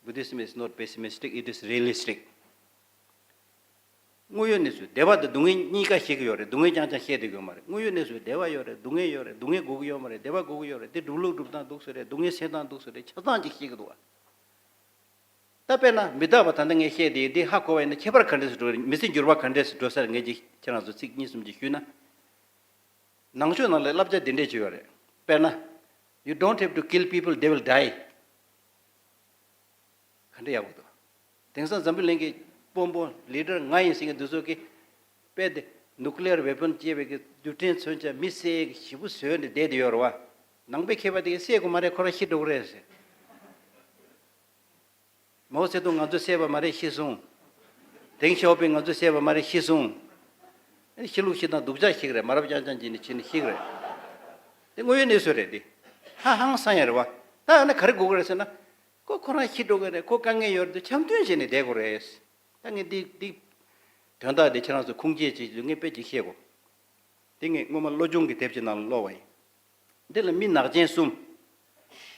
Buddhism is not pessimistic, it is realistic. དངོས་ཡོད་གནས་ཚུལ་བདེ་བ་དང་སྡུག་བསྔལ་གཉིས་ཀ་ཤེས་ཀྱི་ཡོད་རེད། སྡུག་བསྔལ་རྐྱང་རྐྱང་ཤེས་བསྡད་ཀྱི་ཡོད་མ་རེད། དངོས་ཡོད་གནས་ཚུལ་བདེ་བ་ཡོད་རེད། སྡུག་བསྔལ་ཡོད་རེད། སྡུག་བསྔལ་དགོས་ཀྱི་ཡོད་མ་རེད། བདེ་བ་དགོས་ཀྱི་ཡོད་མ་རེད། དེ་སྒྲུབ་ལུགས་སྒྲུབ་སྟངས་འདུག་ཟེར་རེད། སྡུག་བསྔལ་སེལ་སྟངས་འདུག་ཟེར་རེད། ཆ་ཚང་ཅིག་ཤེས་ཀྱི་འདུག་བ། ད་དཔེར་ན་མི་རྟག་པ་ད་ལྟ་ངས་བཤད་དེ་འདི་ཧ་གོ་བ་ཡིན་ན་ཁྱད་པར་ག་འདྲས་སུ་འགྲོ་རེད། མི་ཚེ་འགྱུར་བ་ག་འདྲས་སུ་འགྲོ་ས་རེད། ངས་ཅིག་ཁྱེད་རང་ཚོ་ཚིག་གཉིས་གསུམ་ཅིག་ཞུས་ན། ནང་ཆོས་ནང་ལ་བསླབ་བྱ་འདི་འདྲས་ཅིག་ཡོད་རེད། དཔེར་ན། You don't have to kill people, they will die. ག་འདྲ་ཡག་པོ་འདུག་དེང་སང་འཛམ་བུ་གླིང་གི་དཔོན་པོ་ལི་ཌར་ང་ཡིན་ཟེར་མཁན་འདི་ཚོ་གིས་དཔེ་དེ་ནུ་ཀི་ལི་ཡར་ཝེ་པོན་སྤྱད་པའི་གི་རྡུལ་ཕྲན་མཚོན་ཆ་མི་བསད་ཀྱི་ཞེ་པོ་བཟོས་ནས་བསྡད་དེ་ཡོད་རེད་བ། ནང་པའི་མཁས་པ་དེ་གིས་བསད་དགོས་མ་རེད། ཁོ་རང་ཤི་འགྲོ་གི་རེད་ཟེར། མའོ་ཙེ་ཏུང་ང་ཚོས་བསད་པ་མ་རེད། ཤི་སོང་། ཏེང་ཞའོ་ཕིང་ང་ཚོས་བསད་པ་མ་རེད། ཤི་སོང་། ཨ་ནི་ཤི་ལུགས་ཤི་སྟངས་སྡུག་ཅག་ཞིག་རེད། མ་རབས་རྐྱང་རྐྱང་བྱས་ནས་ཤི་ནི་ཞིག་རེད། དེ་དངོས་ཡོད་གནས་ཚུལ་རེད་དེ། ཧ་ཧང་སང་ཡ་རེད་བ། ད་ཨ་ནི་ག་རེ་དགོས་ཀྱི་རེད་ཟེར་ན། ཁོ་ཁོ་རང་ཤི་འགྲོ་གི་རེད། ཁོ་དཀའ་ངལ་ཡོད་རེད་དེ་འཆམ་མཐུན་བྱས་ནས་བསྡད་དགོས་རེད། ད་ངས་འདི་འདི་དོན་དག་འདི་ཁྱེད་རང་ཚོ་ཁུངས་སྐྱེལ་བྱེད་ཀྱི་ངས་དཔེ་ཅིག་བཤད་དགོས། དེ་ངས་སྔོན་མ་བློ་སྦྱོང་གི་དེབ་ཅིག་ནང་ལ་ཀློག་པ་ཡིན། འདི་ལ་མི་ནག་ཅན་གསུམ།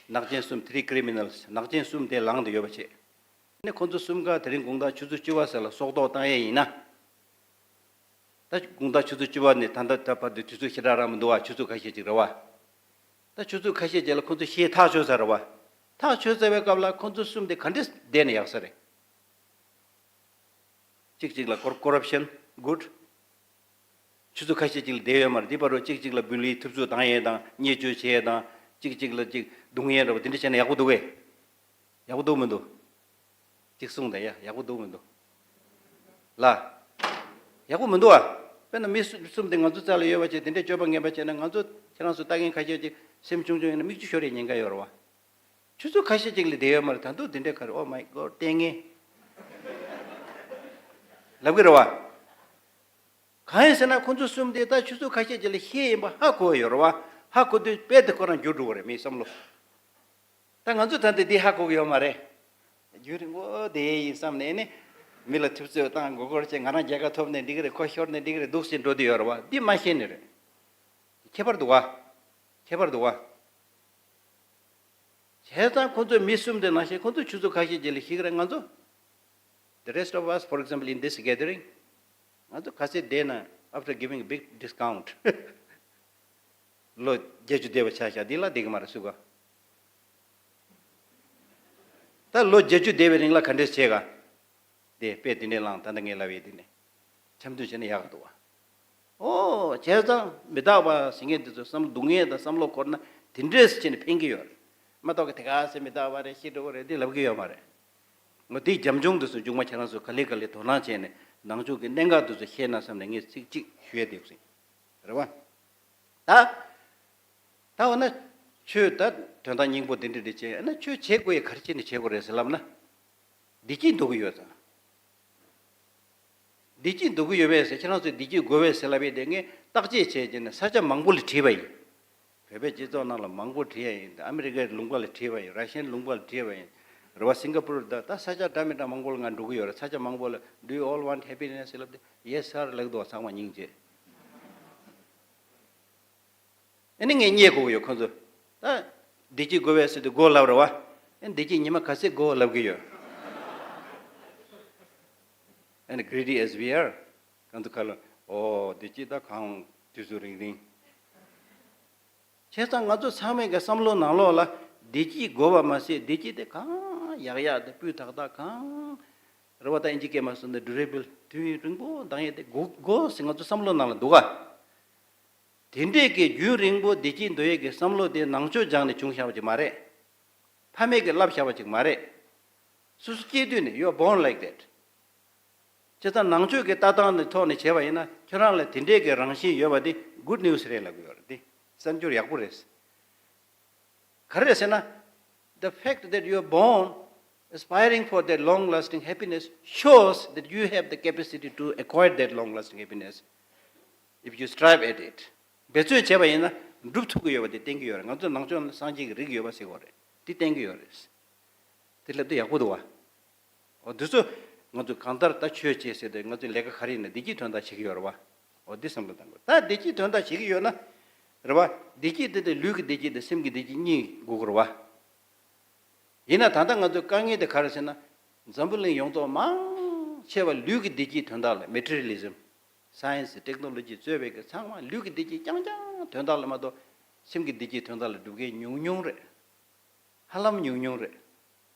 ནག་ཅན་གསུམ། Three criminals. ནག་ཅན་གསུམ་དེ་ལངས་ཏེ་ཡོད་པ་བྱས། ཨ་ནི་ཁོ་ཚོ་གསུམ་ཀ་དེ་རིང་དགོང་དག་ཆུ་ཚོད་བཅུ་པ་ཟེར་ལ་སྲོག་ཐོག་བཏང་ཡས་ཡིན་ན། ད་དགོང་དག་ཆུ་ཚོད་བཅུ་པ་ནས་ད་ལྟ་ད་བར་དུ་དུས་ཚོད་ཞེ་དྲག་རག་མི་འདུག་བ། ཆུ་ཚོད་ཁ་ཤས་ཅིག་རེད་བ། ད་ཆུ་ཚོད་ཁ་ཤས་རྗེས་ལ་ཁོ་ཚོ་ཤེས་ཐག་ཆོད་ཚར་རེད་བ། ཐག་ཆོད་ཚར་བའི་སྐབས་ལ་ཁོ་ཚོ་གསུམ་དེ་ག་འདྲས་བསྡད་ན་ཡག་ས་རེད། གཅིག་གཅིག་ལ་ཀོ་ཀོ་རབ་ཤན་གུཌ། ཆུ་ཚོད་ཁ་ཤས་གཅིག་ལ་བསྡད་ཡོད་མ་རེད། འདི་བར་རུ་གཅིག་གཅིག་ལ་བུ་ལིའི་ཐུབ་ཚོད་བཏང་ཡས་དང་བརྙས་བཅོས་བྱས་ཡས་དང་གཅིག་གཅིག་ལ་གཅིག་རྡུང་ཡས་འདྲ་བོ་དེ་འདྲ་བྱས་ན་ཡག་པོ་འདུག་གས། ཡག་པོ་འདུག་མི་འདུག་གཅིག་གསུངས་དང་ཡ་ཡག་པོ་འདུག་མི་འདུག་ལ། ཡག་པོ་མི་འདུག་ཨ། དཔེར་ན་མི་སུ་གསུམ་དེ་ང་ཚོ་རྩ་ལ་ཡོད་པ་བྱས་དེ་འདྲའི་སྤྱོད་པ་ངན་པ་བྱས་ན་ང་ཚོ་ཁྱེད་རང་ཚོ་ལྟ་མཁན་ཁ་ཤས་ཀྱི་སེམས་ཆུང་ཆུང་ཡིན་ན་མིག་ཆུ་ཤོར་ཡས་ཉེན་ཁ་ཡོད་རེད་བ། ཆུ་ཚོད་ཁ་ཤས་ཅིག་ལས་བསྡད་ཡོད་མ་རེད། ད་དུང་དེ་འདྲའི་ཁར་Oh my God ལྟས་ངན་ལབ་གི་རེད་བ། གང་ཡིན་ཟེར་ན་ཁོ་ཚོ་གསུམ་དེ་ད་ཆུ་ཚོད་ཁ་ཤས་ཅིག་ལ་ཤེས་ཡིན་པ་ཧ་གོ་ཡོད་རེད་བ། ཧ་གོ་དུས་དཔེ་དེ་ཁོ་རང་འགྱུར་འགྲོ་གི་རེད་མིའི་བསམ་བློ། ད་ང་ཚོ་ད་ལྟ་འདི་ཧ་གོ་གི་ཡོད་མ་རེད། རྒྱུན་རིང་པོ་བསྡད་ཡིན་བསམ་ནས་ནི། མི་ལ་ཐུབ་ཚོད་བཏང་མགོ་སྐོར་བྱས་ང་རང་རྒྱལ་ཁ་ཐོབ་ནས་འགྲིག་གི་རེད། ཁོ་ཤོར་ནས་འགྲིག་གི་རེད་འདུག་ཟེར་འགྲོ་དུས་ཡོད་རེད་བ། འདི་མ་ཤེས་ནི་རེད། ཁྱད་པར་འདུག་བ། ཁྱད་པར་འདུག་བ། བྱས་ཙང་ཁོ་ཚོས་མི་གསུམ་དེ་ནང་བཞིན་ཁོ་ཚོ་ཆུ་ཚོད་ཁ་ཤས་རྗེས་ལ་ཤི་གི་རེད། ང་ཚོ། The rest of us, for example, in this gathering, ང་ཚོ་ག་ཚད་བསྡད་ན། After giving a big discount, ལོ་བརྒྱད་ཅུ་བསྡད་པ་ཆ་བཞག་འདི་ལ་བསྡད་གི་མ་རེད་སུ་ག། ད་ལོ་བརྒྱད་ཅུ་བསྡད་པའི་རིང་ལ་ག་འདྲས་བྱས་ག། དེ་དཔེ་དེ་འདྲས་བླངས། ད་ལྟ་ངས་ལབ་ཡས་དེ་ནས་འཆམ་མཐུན་བྱས་ན་ཡག་ག་འདུག་བ། ཨོ་བྱས་ཙང་མི་རྟག་པ་ཟེར་མཁན་འདི་ཚོ་བསམ་བློ་སྡུག་བསྔལ་དང་བསམ་བློ་འཁོར་ན་དེ་འདྲས་བྱས་ནས་ཕན་གྱི་ཡོད་རེད། མ་གཏོགས་གི་དེ་ག་ཚད་མི་རྟག་པ་རེད། ཤི་འགྲོ་གི་རེད་དེ་ལབ་ཀྱི་ཡོད་མ་རེད། ངོ་དེའི་རྒྱབ་ལྗོངས་འདི་ཚོ་མཇུག་མ་ཁྱེད་རང་ཚོ་ག་ལེ་ག་ལེ་དོ་སྣང་བྱས་ནས་ནང་ཆོས་ཀྱི་གནད་འགག་འདི་ཚོ་ཤེས་ན་བསམ་ནས་ངས་ཚིག་གཅིག་ཞུ་ཡས་དེ་ཡོད་ཟིན། རེད་བ། ད། ད་འོ་ན། ཆོས་ད་དོན་དག་སྙིང་པོ་འདི་འདྲ་འདྲ་བྱས་ན་ཆོས་བྱེད་དགོས་ཡ་ག་རེ་བྱས་ནས་བྱེད་དགོས་རེད་ཟེར་ལབ་ན། བདེ་སྐྱིད་འདོད་ཀྱི་ཡོད་ཙང་། བདེ་སྐྱིད་འདོད་ཀྱི་ཡོད་པས་ཟེར། ཁྱེད་རང་ཚོས་བདེ་སྐྱིད་དགོས་པས་ཟེར་ལབ་པས་དེ་ངས་བརྟག་དཔྱད་བྱས་རྗེས་ནས་ས་ཆ་མང་པོ་ལ་དྲིས་པ་ཡིན། བོད་པའི་སྤྱི་ཚོགས་ནང་ལ་མང་པོ་དྲིས་ཡ་ཡིན། ཨ་མི་རི་ཀའི་ལུང་པ་ལ་དྲིས་པ་ཡིན། ར་ཤི་ཡའི་ལུང་པ་ལ་དྲིས་པ་ཡིན། རེད་བ། སིང་ག་པུར་ད་ད་ས་ཆ་འདྲ་མི་འདྲ་མང་པོ་ལ་ང་འགྲོ་གི་ཡོད་རེད། ས་ཆ་མང་པོ་ལ། Do you all want happiness? ཟེར་ལབ་དུས་Yes sir ལབ་འདུག་ཚང་མ་སྙིང་རྗེ། ཨ་ནི་ངས་བརྙས་དགོས་ཀྱི་ཡོད་ཁོང་ཚོ། ད། བདེ་སྐྱིད་དགོས་པས་ཟེར་དུས་དགོས་ལབ་རེད་བ། ཨ་ནི་བདེ་སྐྱིད་ཉི་མ་ག་ཚད་དགོས་ལབ་ཀྱི་ཡོད། And greedy as we are, གང་དུ་ཁ་ལོ། ཨོ་བདེ་སྐྱིད་ད་གང་དུས་སུ་རིང་རིང་། བྱས་ཙང་ང་ཚོ་ཚང་མའི་གི་བསམ་བློ་ནང་ལོགས་ལ་བདེ་སྐྱིད་དགོས་པ་མ་ཟད་བདེ་སྐྱིད་དེ་གང་ཡག་ཡག་དེ་སྤུས་དག་དག་གང་། རེད་བ། ད་ཨིན་ཇི་སྐད་མ་སོང་ན་ཌུ་རེ་བལ། དུས་རིང་པོ་འདང་ཡས་དེ་དགོས་དགོས་ཟེར་ང་ཚོ་བསམ་བློ་ནང་ལ་འདུག་ག། དེ་འདྲས་ཀྱི་རྒྱུན་རིང་པོ་བདེ་སྐྱིད་འདོད་ཡས་ཀྱི་བསམ་བློ་དེ་ནང་ཆོས་སྦྱངས་ནས་བྱུང་བཞག་པ་ཅིག་མ་རེད། ཕ་མས་ཀྱིས་བསླབས་བཞག་པ་ཅིག་མ་རེད། སོ་སོ་སྐྱེས་དུས་ནས། You are born like that. བྱས་ཙང་ནང་ཆོས་ཀྱི་ལྟ་སྟངས་ནི་ཐོག་ནས་བྱས་པ་ཡིན་ན་ཁྱོད་རང་ལ་དེ་འདྲས་ཀྱི་རང་བཞིན་ཡོད་པ་དེ་good news རེད་ལབ་ཀྱི་ཡོད་རེད། དེ་གསར་འགྱུར་ཡག་པོ་རེད། ག་རེ་རེད་ཟེར་ན། The fact that you are born aspiring for that long lasting happiness shows that you have the capacity to acquire that long lasting happiness if you strive at it. འབད་བརྩོན་བྱས་པ་ཡིན་ན་འགྲུབ་ཐུབ་ཀྱི་ཡོད་པ་དེ་བསྟན་གྱི་ཡོད་རེད། ང་ཚོ་ནང་ཆོས་ནང་ལ་སངས་རྒྱས་ཀྱི་རིགས་ཡོད་པ་ཟེར་གྱི་ཡོད་རེད། དེ་བསྟན་གྱི་ཡོད་རེད། དེ་ལབ་དུས་ཡག་པོ་འདུག་བ། འོ་འདི་ཚོ་ང་ཚོས་གང་ལྟར་ད་ཆོས་བྱེད་ཟེར་ཏེ་ང་ཚོའི་ལས་ཀ་ག་རེ་ཡིན་ན་བདེ་སྐྱིད་དོན་དག་བྱེད་ཀྱི་ཡོད་རེད་བ། འོ་འདི་བསམ་བློ་བཏང་དགོས། ད་བདེ་སྐྱིད་དོན་དག་བྱེད་ཀྱི་ཡོད་ན། རེད་བ། བདེ་སྐྱིད་དེ་དེ་ལུས་ཀྱི་བདེ་སྐྱིད་དང་སེམས་ཀྱི་བདེ་སྐྱིད་གཉིས་དགོས་ཀྱི་རེད་བ། ཡིན་ན་ད་ལྟ་ང་ཚོའི་དཀའ་ངལ་དེ་ག་རེ་ཟེར་ན། འཛམ་བུ་གླིང་ཡོངས་རྫོགས་མང་ ཆེ་བ་ལུས་ཀྱི་བདེ་སྐྱིད་དོན་དག་ལ། Materialism, Science, Technology གཙོས་པའི་གི་ཚང་མ་ལུས་ཀྱི་བདེ་སྐྱིད་རྐྱང་རྐྱང་དོན་དག་ལ་མ་གཏོགས། སེམས་ཀྱི་བདེ་སྐྱིད་དོན་དག་ལ་སྒྲུབ་མཁན་ཉུང་ཉུང་རེད། ཧ་ལམ་ཉུང་ཉུང་རེད།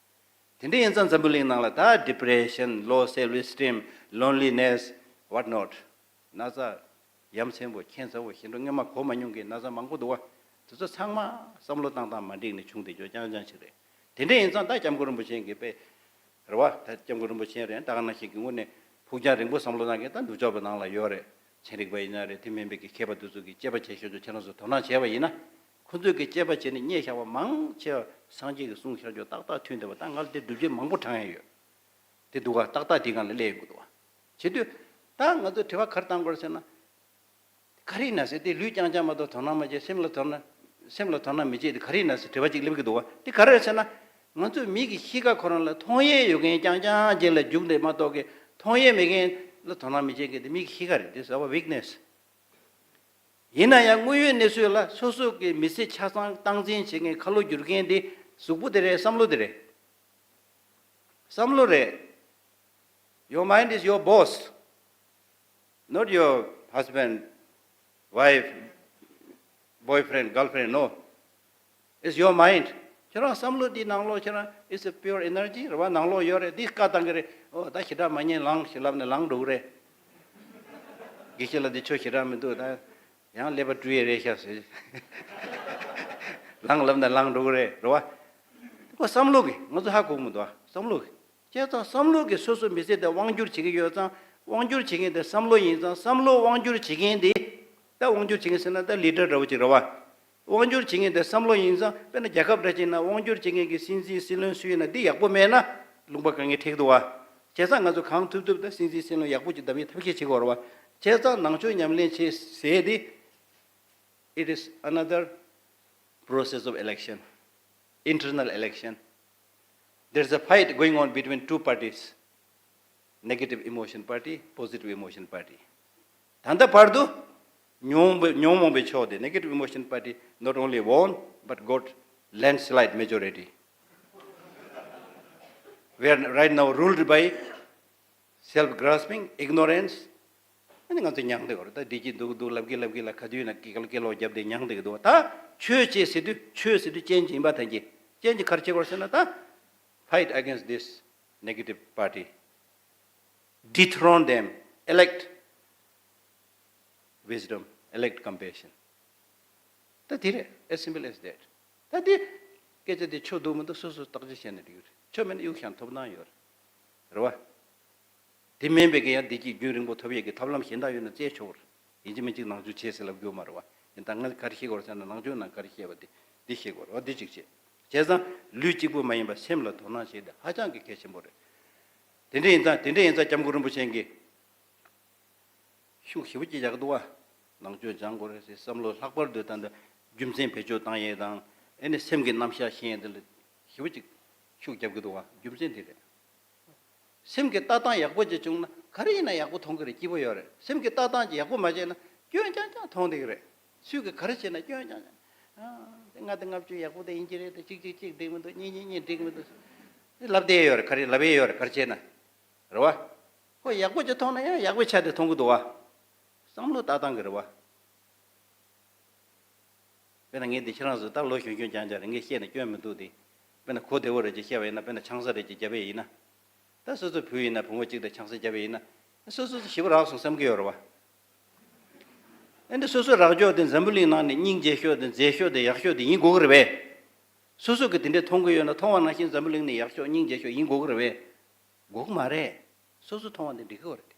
དེ་འདྲ་ཡིན་ཙང་འཛམ་བུ་གླིང་ནང་ལ་ད་Depression, Low Self Esteem, Loneliness, what not, ན་ཚ་ཡ་མཚན་པོ་ཁྱད་མཚར་པོ་ཞེ་དྲག་སྔོན་མ་གོ་མ་མྱོང་མཁན་ན་ཚ་མང་པོ་འདུག་བ། དེ་ཚོ་ཚང་མ་བསམ་བློ་བཏང་སྟངས་མ་འགྲིག་ནས་བྱུང་བསྡད་རྒྱུ་རྐྱང་རྐྱང་ཞིག་རེད། དེ་འདྲ་ཡིན་ཙང་ད་སྐྱབས་མགོན་རིན་པོ་ཆེ་གིས་དཔེ་རེད་བ། ད་སྐྱབས་མགོན་རིན་པོ་ཆེ་རེད། ད་ག་ནང་བཞིན་གྱི་དངོས་གནས་ཕུགས་རྒྱང་རིང་པོ་བསམ་བློ་བཏང་མཁན་ད་ནུབ་ཕྱོགས་པའི་ནང་ལ་ཡོད་རེད། ཚན་རིག་པ་ཡིན་ན་རེད། དེ་མིན་པའི་གི་མཁས་པ་དེ་ཚོ་གིས་དཔྱད་པ་བྱེད་ཤོག་ཅོག་ཁྱེད་རང་ཚོ་དོ་སྣང་བྱས་པ་ཡིན་ན། ཁོ་ཚོས་གི་དཔྱད་པ་བྱས་ནས་རྙེད་བཞག་པ་མང་ཆེ་བ་སངས་རྒྱས་ཀྱིས་གསུངས་བཞག་རྒྱུ་ཏག་ཏག་མཐུན་བསྡད་པ། ད་ང་ལ་དེ་སྒྲུབ་བྱེད་མང་པོ་དྲངས་ཡ་ཡོད། དེ་འདུག་ག་ཏག་ཏག་དེའི་སྒང་ལ་སླེབས་ཡོང་གི་འདུག་བ། བྱེད་དུས་ད་ང་ཚོས་དྲི་བ་ག་རེ་བཏང་དགོས་རེད་ཟེར་ན། ག་རེ་ཡིན་ན་ཟེར་དེ་ལུས་རྐྱང་རྐྱང་མ་གཏོགས་དོ་སྣང་མ་བྱེད། སེམས་ལ་དོ་སྣང་སེམས་ལ་དོ་སྣང་མི་བྱེད་དེ་ག་རེ་ཡིན་ན་ཟེར་དྲི་བ་གཅིག་སླེབས་ཀྱི་འདུག་བ། དེ་ག་རེ་རེད་ཟེར་ན། ང་ཚོས་མིག་གི་གཤིས་ཀ་ཁོ་རང་ལ་མཐོང་ཡས་ཡོད་མཁན་རྐྱང་རྐྱང་ཅིག་ལ་རྒྱུག་ནས་མ་གཏོགས་གི། མཐོང་ཡས་མེད་མཁན་ལ་དོ་སྣང་མི་བྱེད་མཁན་དེ་མིག་གི་གཤིས་ཀ་རེད། This is our weakness. ཡིན་ན་ཡང་དངོས་ཡོད་གནས་ཚུལ་ལ་སོ་སོ་གི་མི་ཚེ་ཆ་ཚང་སྟངས་འཛིན་བྱེད་མཁན་ཁ་ལོ་བསྒྱུར་མཁན་དེ་གཟུགས་པོ་དེ་རེད། བསམ་བློ་དེ་རེད། བསམ་བློ་རེད། Your mind is your boss, not your husband, wife, boyfriend, girlfriend, no. It's your mind. ཁྱེད་རང་བསམ་བློ་འདི་ནང་ལོགས་ཁྱེད་རང་it's a pure energy རེད་བ། ནང་ལོགས་ཡོད་རེད། འདི་བཀའ་བཏང་གི་རེད། ཨོ་ད་ཞེ་དྲག་མ་ཉན་ལངས་ཞེས་ལབ་ནས་ལངས་འགྲོ་གི་རེད། དགེ་བཤེས་ལགས་འདི་ཆོ་ཞེ་དྲག་མི་འདུག་ད་ཡང་ཀླད་པ་བཀྲུ་ཡས་རེད་ཤག་ཟེར། ལངས་ལབ་ནས་ལངས་འགྲོ་གི་རེད་རེད་བ། ཁོ་བསམ་བློ་གི་ང་ཚོ་ཧ་གོ་གི་མི་འདུག་བ། བསམ་བློ་གི། བྱས་ཙང་བསམ་བློ་གིས་སོ་སོ་མི་ཚེ་དེ་དབང་བསྒྱུར་བྱེད་ཀྱི་ཡོད་ཙང་། དབང་བསྒྱུར་བྱེད་མཁན་དེ་བསམ་བློ་ཡིན་ཙང་། བསམ་བློ་དབང་བསྒྱུར་བྱེད་མཁན་དེ། ད་དབང་བསྒྱུར་བྱེད་མཁན་ཟེར་ན་ད་ལི་ཌར་འདྲ་བོ་ཅིག་རེད་བ། དབང་བསྒྱུར་བྱེད་མཁན་དེ་བསམ་བློ་ཡིན་ཙང་། དཔེར་ན་རྒྱལ་ཁབ་འདྲ་ཅིག་ན་དབང་བསྒྱུར་བྱེད་མཁན་གྱི་སྲིད་འཛིན་སྲིད་བློན་སུ་ཡིན་ན་འདི་ཡག་པོ་མེད་ན་ལུང་པ་དཀའ་ངལ་འཕྲད་ཀྱི་འདུག་བ། བྱས་ཙང་ང་ཚོ་གང་ཐུབ་ཐུབ་ད་སྲིད་འཛིན་སྲིད་བློན་ཡག་པོ་ཅིག་བདམས་ཡས་ཐབས་ཤེས་བྱེད་དགོས་རེད་བ། བྱས་ཙང་ནང་ཆོས་ཉམས་ལེན་བྱེད་ཟེར་དེ། It is another process of election, internal election. There is a fight going on between two parties, negative emotion party, positive emotion party. ད་ལྟ་བར་དུ་ཉོན་མོངས་པའི་ཉོན་མོངས་པའི་ཕྱོགས་དེ། Negative emotion party not only won but got landslide majority. We are right now ruled by self grasping, ignorance. ཨ་ནི་ང་ཚོ་མྱངས་བསྡད་ཡོད་རེད། ད་བདེ་སྐྱིད་འདུག་འདུག་ལབ་ཀྱི་ལབ་ཀྱི་ལ་ཁ་དུས་ན་སྐད་ལོག་སྐད་ལོག་བརྒྱབ་སྟེ་མྱངས་བསྡད་ཀྱི་འདུག་ད་ཆོས་བྱེད་ཟེར་དུས་ཆོས་ཟེར་དུས་ཅན་གྱི་ཡིན་པ་ཐམས་ཅད་ཅན་གྱི་ག་རེ་བྱེད་དགོས་ཟེར་ན། ད་fight against this negative party, dethrone them, elect wisdom, elect compassion. ད་དེ་རེད། As simple as that. ད་དེ་སྐད་ཆ་དེ་ཆོ་འདུག་མི་འདུག་སོ་སོས་བརྟག་དཔྱད་བྱས་ན་འགྲིག་གི་རེད། ཆོ་མེད་ན་གཡུག་ཤང་ཐོབ་སྣང་ཡོད་རེད། རེད་བ། དེ་མིན་པའི་གི་ཡང་བདེ་སྐྱིད་རྒྱུན་རིང་པོ་ཐོབ་ཡས་ཀྱི་ཐབས་ལམ་གཞན་དག་ཡོད་ན་བཙལ་ཆོག་གི་རེད། ཡིན་གཅིག་མིན་གཅིག་ནང་ཆོས་བྱེད་ཟེར་ལབ་རྒྱུ་མ་རེད་བ། ཡིན་ད་ང་ག་རེ་ཤེས་དགོས་རེད་ཟེར་ན། ནང་ཆོས་ནང་ག་རེ་ཤེས་པ་དེ་འདི་ཤེས་དགོས་རེད་བ། འདི་གཅིག་བྱེད། བྱས་ཙང་ལུས་གཅིག་པུ་མ་ཡིན་པ་སེམས་ལ་དོ་སྣང་བྱེད་དེ་ཧ་ཅང་གི་གལ་ཆེན་པོ་རེད། དེ་འདྲ་ཡིན་ཙང་དེ་འདྲ་ཡིན་ཙང་སྐྱབས་མགོན་རིན་པོ་ཆེ་གིས་ཤུགས་ཞེ་པོ་ཅིག་རྒྱག་གི་འདུག་བ། ནང་ཆོས་སྦྱང་དགོས་རེད་ཟེར། བསམ་བློ་ལྷག་པར་དུ་ད་ལྟ་རྒྱུ་མཚན་བེད་སྤྱོད་བཏང་ཡས་དང་། ཨེ་ནི་སེམས་ཀྱི་རྣམ་གཞག་ཤེས་ཡས་འདི་ལ་ཞེ་པོ་ཅིག་ཤུགས་རྒྱབ་ཀྱི་འདུག་བ། རྒྱུ་མཚན་དེ་རེད། སེམས་ཀྱི་ལྟ་སྟངས་ཡག་པོ་ཅིག་བྱུང་ན་ག་རེ་ཡིན་ན་ཡག་པོ་མཐོང་གི་རེད། སྐྱིད་པོ་ཡོད་རེད། སེམས་ཀྱི་ལྟ་སྟངས་ཅིག་ཡག་པོ་མ་བྱས་ན་སྐྱོན་རྐྱང་རྐྱང་མཐོང་བསྡད་ཀྱི་རེད། སུས་ཀྱི་ག་རེ་བྱས་ན་སྐྱོན་རྐྱང་རྐྱང་། ཨ། དེ་ང་དེ་ལྔ་བཅུ་ཡག་པོ་དེ་ཡིན་གྱི་རེད་དེ། གཅིག་གཅིག་གཅིག་འགྲིག་མི་འདུག་གཉིས་གཉིས་གཉིས་འགྲིག་མི་འདུག་ལབ་བསྡད་ཡོད་རེད། ག་རེ་ལབ་ཡས་ཡོད་རེད། ག་རེ་བྱས་ན། རེད་བ། ཁོ་ཡག་པོ་ཅིག་མཐོང་ན་ཡང་ཡག་པོའི་ཆ་དེ་མཐོང་གི་འདུག་བ། བསམ་བློ་ལྟ་སྟངས་ཀྱི་རེད་བ། དཔེར་ན་ངས་འདི་ཁྱེད་རང་ཚོ་ད་ལོ་གཞོན་གཞོན་རྐྱང་རྐྱང་རེད། ངས་བཤད་ན་སྐྱོན་མི་འདུག་སྟེ། དཔེར་ན་གོ་བདེ་བོ་རེ་ཅིག་བཤད་པ་ཡིན་ན། དཔེར་ན་ཆང་ས་རེ་ཅིག་བརྒྱབ་པ་ཡིན་ན། ད་སོ་སོ་བུ་ཡིན་ན་བུ་མོ་གཅིག་དང་ཆང་ས་བརྒྱབ་པ་ཡིན་ན། སོ་སོ་ཞེ་པོ་རག་སོང་བསམ་གྱི་ཡོད་རེད་བ། ཨ་ནི་སོ་སོ་རག་ཕྱོགས་དེ་འཛམ་བུ་གླིང་ནང་ནས་སྙིང་རྗེ་ཤོས་དེ། མཛེས་ཤོས་དེ། ཡག་ཤོས་དེ་ཡིན་དགོས་ཀྱི་རེད་པས། སོ་སོ་གིས་དེ་འདྲས་མཐོང་གི་ཡོད་ན། མཐོང་བ་ནང་བཞིན་འཛམ་བུ་གླིང་ནས་ཡག་ཤོས་སྙིང་རྗེ་ཤོས་ཡིན་དགོས་ཀྱི་རེད་པས། དགོས་ཀྱི་མ་རེད། སོ་སོ་མཐོང་བ་འདི་འགྲིག་གི་ཡོད་རེད།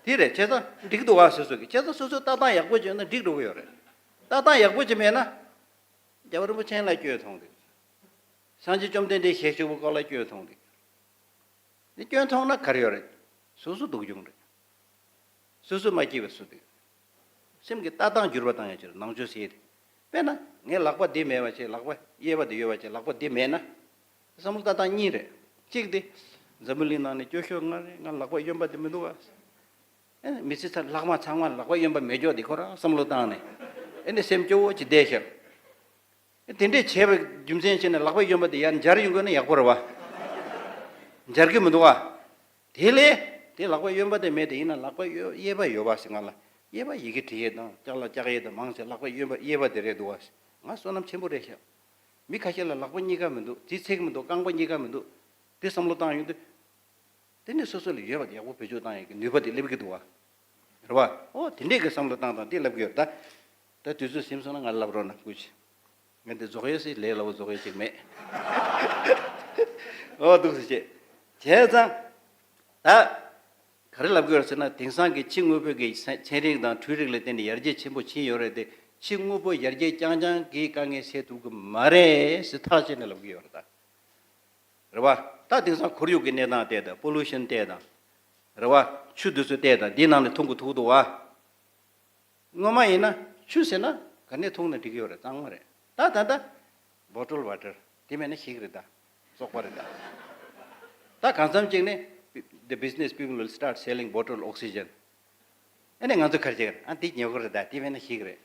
དེ་རེད། བྱས་ཙང་འགྲིག་འདུག་བ། སོ་སོ་གི། བྱས་ཙང་སོ་སོའི་ལྟ་སྟངས་ཡག་པོ་བྱས་ན་འགྲིག་འགྲོ་གི་ཡོད་རེད། ལྟ་སྟངས་ཡག་པོ་ཅིག་མེད་ན། རྒྱལ་བ་རིན་པོ་ཆེ་ལ་སྐྱོན་མཐོང་གི། སངས་རྒྱས་བཅོམ་ལྡན་འདས་ཞལ་བཞུགས་པའི་སྐོར་ལ་སྐྱོན་མཐོང་གི། འདི་སྐྱོན་མཐོང་ན་ག་རེ་ཡོད་རེད། སོ་སོ་སྡུག་གྱོང་རེད། སོ་སོ་མ་སྐྱིད་པ་བཟོ་འདུག་སེམས་ཀྱི་ལྟ་སྟངས་འགྱུར་བ་བཏང་ཡ་ཅིག་རེད། ནང་ཆོས་ཟེར་ཡ་དེ། དཔེར་ན་ངའི་ལག་པ་འདི་མེད་པ་བྱས། ལག་པ་གཡས་པ་དེ་ཡོད་པ་བྱས། ལག་པ་འདི་མེད་ན། བསམ་བློ་ལྟ་སྟངས་གཉིས་རེད། གཅིག་དེ། འཛམ་བུ་གླིང་ནང་ནས་སྐྱོ་ཤོས་ང་རེད། ང་ལག་པ་གཡོན་པ་དེ་མི་འདུག་བ། ཨེ་མི་ཚེ་ཚར་ལྷག་མ་ཚང་མ་ལག་པ་གཡོན་པ་མེད་ཀྱོག་དེ་ཁོ་རང་བསམ་བློ་བཏང་ནས། ཨེ་ནས་སེམས་སྐྱོ་བོ་ཅིག་བསྡད་ཤག་དེ་འདྲས་བྱས་པའི་རྒྱུ་མཚན་བྱས་ནས་ལག་པ་གཡོན་པ་དེ་ཡར་འབྱར་ཡོང་དགོས་ན་ཡག་པོ་རེད་བ། འབྱར་གི་མི་འདུག་བ། དེ་ལས་དེ་ལག་པ་གཡོན་པ་དེ་མེད་དེ་ཡིན་ན་ལག་པ་གཡོ་གཡས་པ་ཡོད་པ་ཞིག་ང་ལ། གཡས་པ་ཡི་གེ་འབྲི་ཡས་དང་ལྕགས་ལ་ལྕགས་ཡས་དང་མང་ཆེ་ལག་པ་གཡོན་པ་གཡས་པ་དེ་རེད་འདུག་བ། ང་བསོད་ནམས་ཆེན་པོ་རེད་ཤག་མི་ཁ་ཤས་ལ་ལག་པ་གཉིས་ཀ་མི་འདུག་དེ་ཚེག་མི་འདུག་རྐང་པ་གཉིས་ཀ་མི་འདུག་དེ་བསམ་བློ་བཏང་ཡོང་དུས། དེ་ནས་སོ་སོ་ལ་ཡོད་པ་དེ་ཡག་པོ་བེད་སྤྱོད་བཏང་ཡག་གི་ནུས་པ་དེ་སླེབས་ཀྱི་འདུག་བ། རེད་བ། ཨོ་དེ་འདྲས་ཀྱི་བསམ་བློ་བཏང་དང་དེ་ལབ་ཀྱི་ཡོད་ད། ད་དུས་ཚོད་ཟིན་སོང་ན་ང་ལབ་རོགས་གནང་སྐུ་མཁྱེན། ང་འདི་རྫོགས་ཡས་སི་ལས་སླ་བོ་རྫོགས་ཡས་ཅིག་མེད། ཨོ་འདུག་སེ་བྱས། བྱས་ཙང་། ད། ག་རེ་ལབ་ཀྱི་ཡོད་ཟེར་ན་དེང་སང་གི་ཕྱི་དངོས་པོའི་གི་ཚན་ཚན་རིག་དང་འཕྲུལ་རིག་ལ་བརྟེན་ནས་ཡར་རྒྱས་ཆེན་པོ་ཕྱིན་ཡོད་རེད་དེ་ཕྱི་དངོས་པོ་ཡར་རྒྱས་རྐྱང་རྐྱང་གིས་དཀའ་ངལ་སེལ་ཐུབ་ཀྱི་མ་རེད་ཟེར་ཐག་བཅད་ནས་ལབ་ཀྱི་ཡོད་རེད་ད། རེད་བ། ད་དེང་སང་ཁོར་ཡུག་གི་གནས་སྟངས་བལྟས་དང་པོ་ལུ་ཤན་བལྟས་དང་། རེད་བ། ཆུ་དེ་ཚོ་བལྟས་དང་འདིའི་ནང་ནས་འཐུང་གི་ཐུག་འདུག་བ། སྔོན་མ་ཡིན་ན་ཆུ་ཟེར་ན་ག་ནས་འཐུང་ན་འགྲིག་གི་ཡོད་རེད་གཙང་མ་རེད། ད་ད་ད། bottle water དེ་མེད་ན་ཤི་གི་རེད་ད། བཙོག་པ་རེད་ད། ད་གང་འཚམ་ཅིག་ནས་the business people will start selling bottle oxygen ཨ་ནི་ང་ཚོ་ག་རེ་བྱེད་གི་རེད། ཨ་འདི་ཉོ་གི་རེད་ད། དེ་མེད་ན་ཤི་གི་རེད།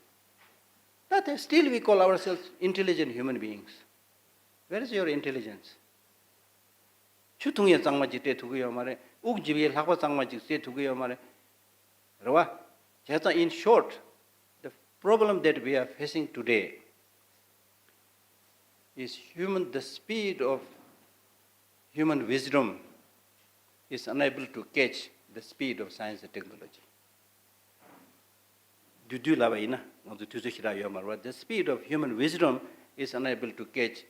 ད་དེ་still we call ourselves intelligent human beings. Where is your intelligence? ཆུ་འཐུང་ཡས་གཙང་མ་ཅིག་སྤྲད་ཐུབ་ཀྱི་ཡོད་མ་རེད། དབུགས་འབྱིན་པའི་ལྷགས་པ་གཙང་མ་ཅིག་སྤྲད་ཐུབ་ཀྱི་ཡོད་མ་རེད། རེད་བ། བྱས་ཙང་in short, the problem that we are facing today is human, the speed of human wisdom is unable to catch the speed of science and technology. བསྡུས་བསྡུས་ལབ་པ་ཡིན་ན་ང་ཚོ་དུས་ཚོད་ཞེ་དྲག་ཡོད་མ་རེད་བ། The speed of human wisdom is unable to catch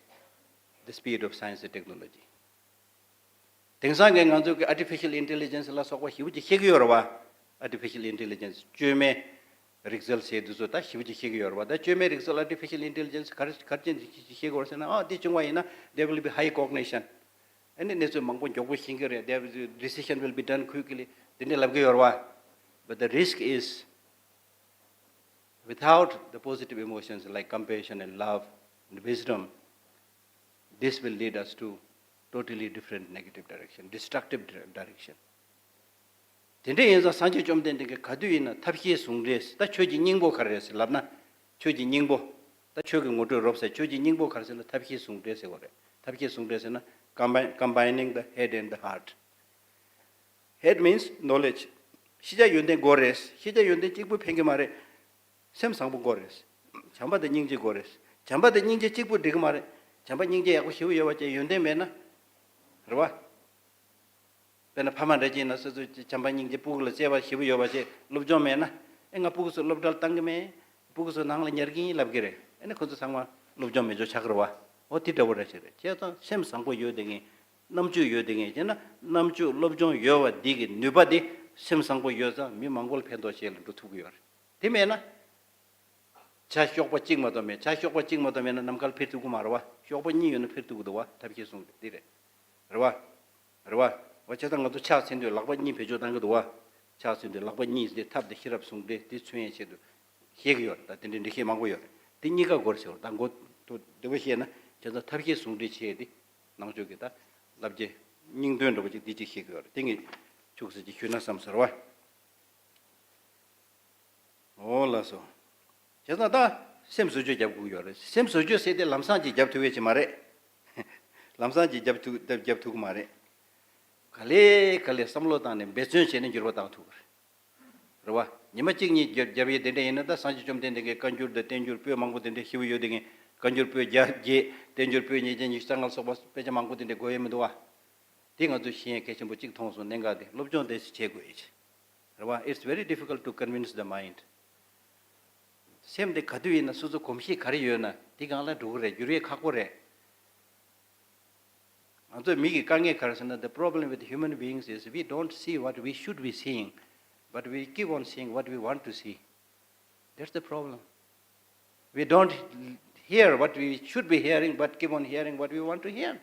the speed of science and technology. དེང་སང་གི་ང་ཚོ་གི་artificial intelligence ལ་སོགས་པ་ཞེ་པོ་ཅིག་ཤེས་ཀྱི་ཡོད་རེད་བ། artificial intelligence བཅོས་མའི་རིག་རྩལ་ཟེར་དུས་ཚོད་ད་ཞེ་པོ་ཅིག་ཤེས་ཀྱི་ཡོད་རེད་བ། ད་བཅོས་མའི་རིག་རྩལ་artificial intelligence ག་རེ་ག་རེ་ཅན་ཅིག་ཤེས་ཀྱི་ཡོད་རེད་ཟེར་ན། ཨ་འདི་བྱུང་བ་ཡིན་ན་there will be high cognition. ཨ་ནི་གནས་ཚུལ་མང་པོ་མགྱོགས་པོ་ཤེས་ཀྱི་རེད། There will be, decision will be done quickly. དེ་འདྲ་ལབ་ཀྱི་ཡོད་རེད་བ། But the risk is, without the positive emotions like compassion and love and wisdom, this will lead us to totally different negative direction, destructive dire- direction. དེ་འདྲ་ཡིན་ཙང་སངས་རྒྱས་བཅོམ་ལྡན་འདས་ཀྱིས་ག་དུས་ཡིན་ན་ཐབས་ཤེས་ཟུང་འབྲེལ། ད་ཆོས་ཀྱི་སྙིང་པོ་ག་རེ་རེད་ཟེར་ལབ་ན། ཆོས་ཀྱི་སྙིང་པོ། ད་ཆོས་ཀྱི་ངོ་སྤྲོད་རོབ་ཟེར། ཆོས་ཀྱི་སྙིང་པོ་ག་རེ་ཟེར་ན་ཐབས་ཤེས་ཟུང་འབྲེལ་ཟེར་བ་རེད། ཐབས་ཤེས་ཟུང་འབྲེལ་ཟེར་ན་combine- combining the head and the heart. Head means knowledge. ཤེས་བྱ་ཡོན་ཏན་དགོས་རེད། ཤེས་བྱ་ཡོན་ཏན་གཅིག་པུ་ཕན་གྱི་མ་རེད། སེམས་བཟང་པོ་དགོས་རེད། བྱམས་པ་དང་སྙིང་རྗེ་དགོས་རེད། བྱམས་པ་དང་སྙིང་རྗེ་གཅིག་པུ་འགྲིག་གི་མ་རེད། བྱམས་པ་སྙིང་རྗེ་ཡག་པོ་ཞེ་པོ་ཡོད་པ་བྱས་ཡོན་ཏན་མེད་ན། རེད་བ། དཔེར་ན་ཕ་མ་འདྲ་ཅིག་ཡིན་ན་སོ་སོའི་བྱམས་པ་སྙིང་རྗེ་སྤུ་གུ་ལ་བརྩེ་བ་ཞེ་པོ་ཡོད་པ་བྱས་སློབ་སྦྱོང་མེད་ན། ཨེ་ང་སྤུ་གུ་ཚོ་སློབ་གྲྭར་བཏང་གི་མེད། སྤུ་གུ་ཚོ་ནང་ལ་ཉར་གི་ཡིན་ལབ་ཀྱི་རེད། ཨེ་ནི་ཁོ་ཚོ་ཚང་མ་སློབ་སྦྱོང་མེད་ཆོག་ཆགས་ཀྱི་རེད་བ། འོ་དེ་འདྲ་བོ་འདྲ་ཞིག་རེད། བྱས་ཙང་སེམས་བཟང་པོ་ཡོད་དེ་ངས། རྣམ་དཔྱོད་ཡོད་དེ་ངས་བྱས་ན་རྣམ་དཔྱོད་སློབ་སྦྱོང་ཡོད་པ་འདི་གི་ནུས་པ་དེ་སེམས་བཟང་པོ་ཡོད་ཙང་མི་མང་པོ་ལ་ཕན་ཐོགས་བྱེད་ལ་འགྲོ་ཐུབ་ཀྱི་ཡོད་རེད། དེ་མེད་ན། བྱ་གཤོག་པ་གཅིག་མ་གཏོགས་མེད། བྱ་གཤོག་པ་གཅིག་མ་གཏོགས་མེད་ན་ནམ་མཁར་འཕུར་ཐུབ་ཀྱི་མ་རེད་བ། གཤོག་པ་གཉིས་ཡོད་ན་འཕུར་ཐུབ་ཀྱི་འདུག་བ། ཐབས་ཤེས་ཟུང་འབྲེལ་འདི་རེད། རེད་བ། རེད་བ། འོ་བྱས་ཙང་ང་ཚོ་ཕྱག་འཚལ་དུས་ལག་པ་གཉིས་བེད་སྤྱོད་བཏང་གི་འདུག་བ། ཕྱག་འཚལ་དུས་ལག་པ་གཉིས་འདི་ཐབས་དང་ཤེས་རབ་ཟུང་འབྲེལ་འདི་མཚོན་ཡས་ཆེད་དུ་བཤད་ཀྱི་ཡོད་རེད། ད་དེ་འདྲའི་འགྲེལ་བཤད་མང་པོ་ཡོད་རེད། འདི་གཉིས་ཀ་དགོས་རེད་ཟེར་བ། ད་མགོ་ཐུག་བདེ་པོ་བཤད་ན་བྱས་ཙང་ཐབས་ཤེས་ཟུང་འབྲེལ་བྱས་ཏེ་ནང་ཆོས་ཀྱི་ད་བསླབ་བྱའི་སྙིང་དོན་འདྲ་པོ་ཅིག་འདི་གཅིག་བཤད་ཀྱི་ཡོད་རེད། དེ་ངས་ཆུག་ཟེར་གྱི་ཞུས་ན་བསམ་ཟེར་བ། འོ་ལགས་སོ། བྱས་ཙང་ད་སེམས་བཟོ་བཅོས་རྒྱབ་དགོས་ཀྱི་ཡོད་རེད། སེམས་བཟོ་བཅོས་ཟེར་དེ་ལམ་སང་ཅིག་རྒྱབ་ཐུབ་ཡས་ཅིག་མ་རེད། ལམ་སང་ཅིག་རྒྱབ་ཐུབ་རྒྱབ་ཐུབ་ཀྱི་མ་རེད། ག་ལེ་ག་ལེ་བསམ་བློ་བཏང་ནས་འབད་བརྩོན་བྱས་ནས་འགྱུར་བ་བཏང་ཐུབ་ཀྱི་རེད། རེད་བ། ཉི་མ་གཅིག་གཉིས་རྒྱབ་རྒྱབ་ཡས་དེ་འདྲ་ཡིན་ན། ད་སངས་རྒྱས་བཅོམ་ལྡན་འདས་ཀྱིས་བཀའ་འགྱུར་དང་བསྟན་འགྱུར་པོད་མང་པོ་དེ་འདྲ་ཞེ་པོ་ཡོད་དེ་ངས། བཀའ་འགྱུར་པོད་བརྒྱ་བརྒྱད། བསྟན་འགྱུར་པོད་ཉིས་བརྒྱ་ཉི་ཤུ་རྩ་ལྔ་ལ་སོགས་པ་དཔེ་ཆ་མང་པོ་དེ་འདྲ་དགོས་ཡས་མི་འདུག་བ། དེ་ང་ཚོས་ཤེས་ཡས་གལ་ཆེན་པོ་གཅིག་མཐོང་སོང་། གནད་འགག་དེ་སློབ་སྦྱོང་དེ་བྱེད་དགོས་ཡས་ཆེ། རེད་བ། It's very difficult to convince the mind. སེམས་དེ་ག་དུས་ཡིན་ན་སོ་སོ་གོམས་གཤིས་ག་རེ་ཡོད་ན་དེ་སྒང་ལ་འགྲོ་གི་རེད། འགྱུར་ཡས་ཁག་པོ་རེད། ང་ཚོའི་མི་གི་དཀའ་ངལ་ག་རེ་ཟེར་ན། the problem with human beings is we don't see what we should be seeing, but we keep on seeing what we want to see. That's the problem. We don't hear what we should be hearing, but keep on hearing what we want to hear.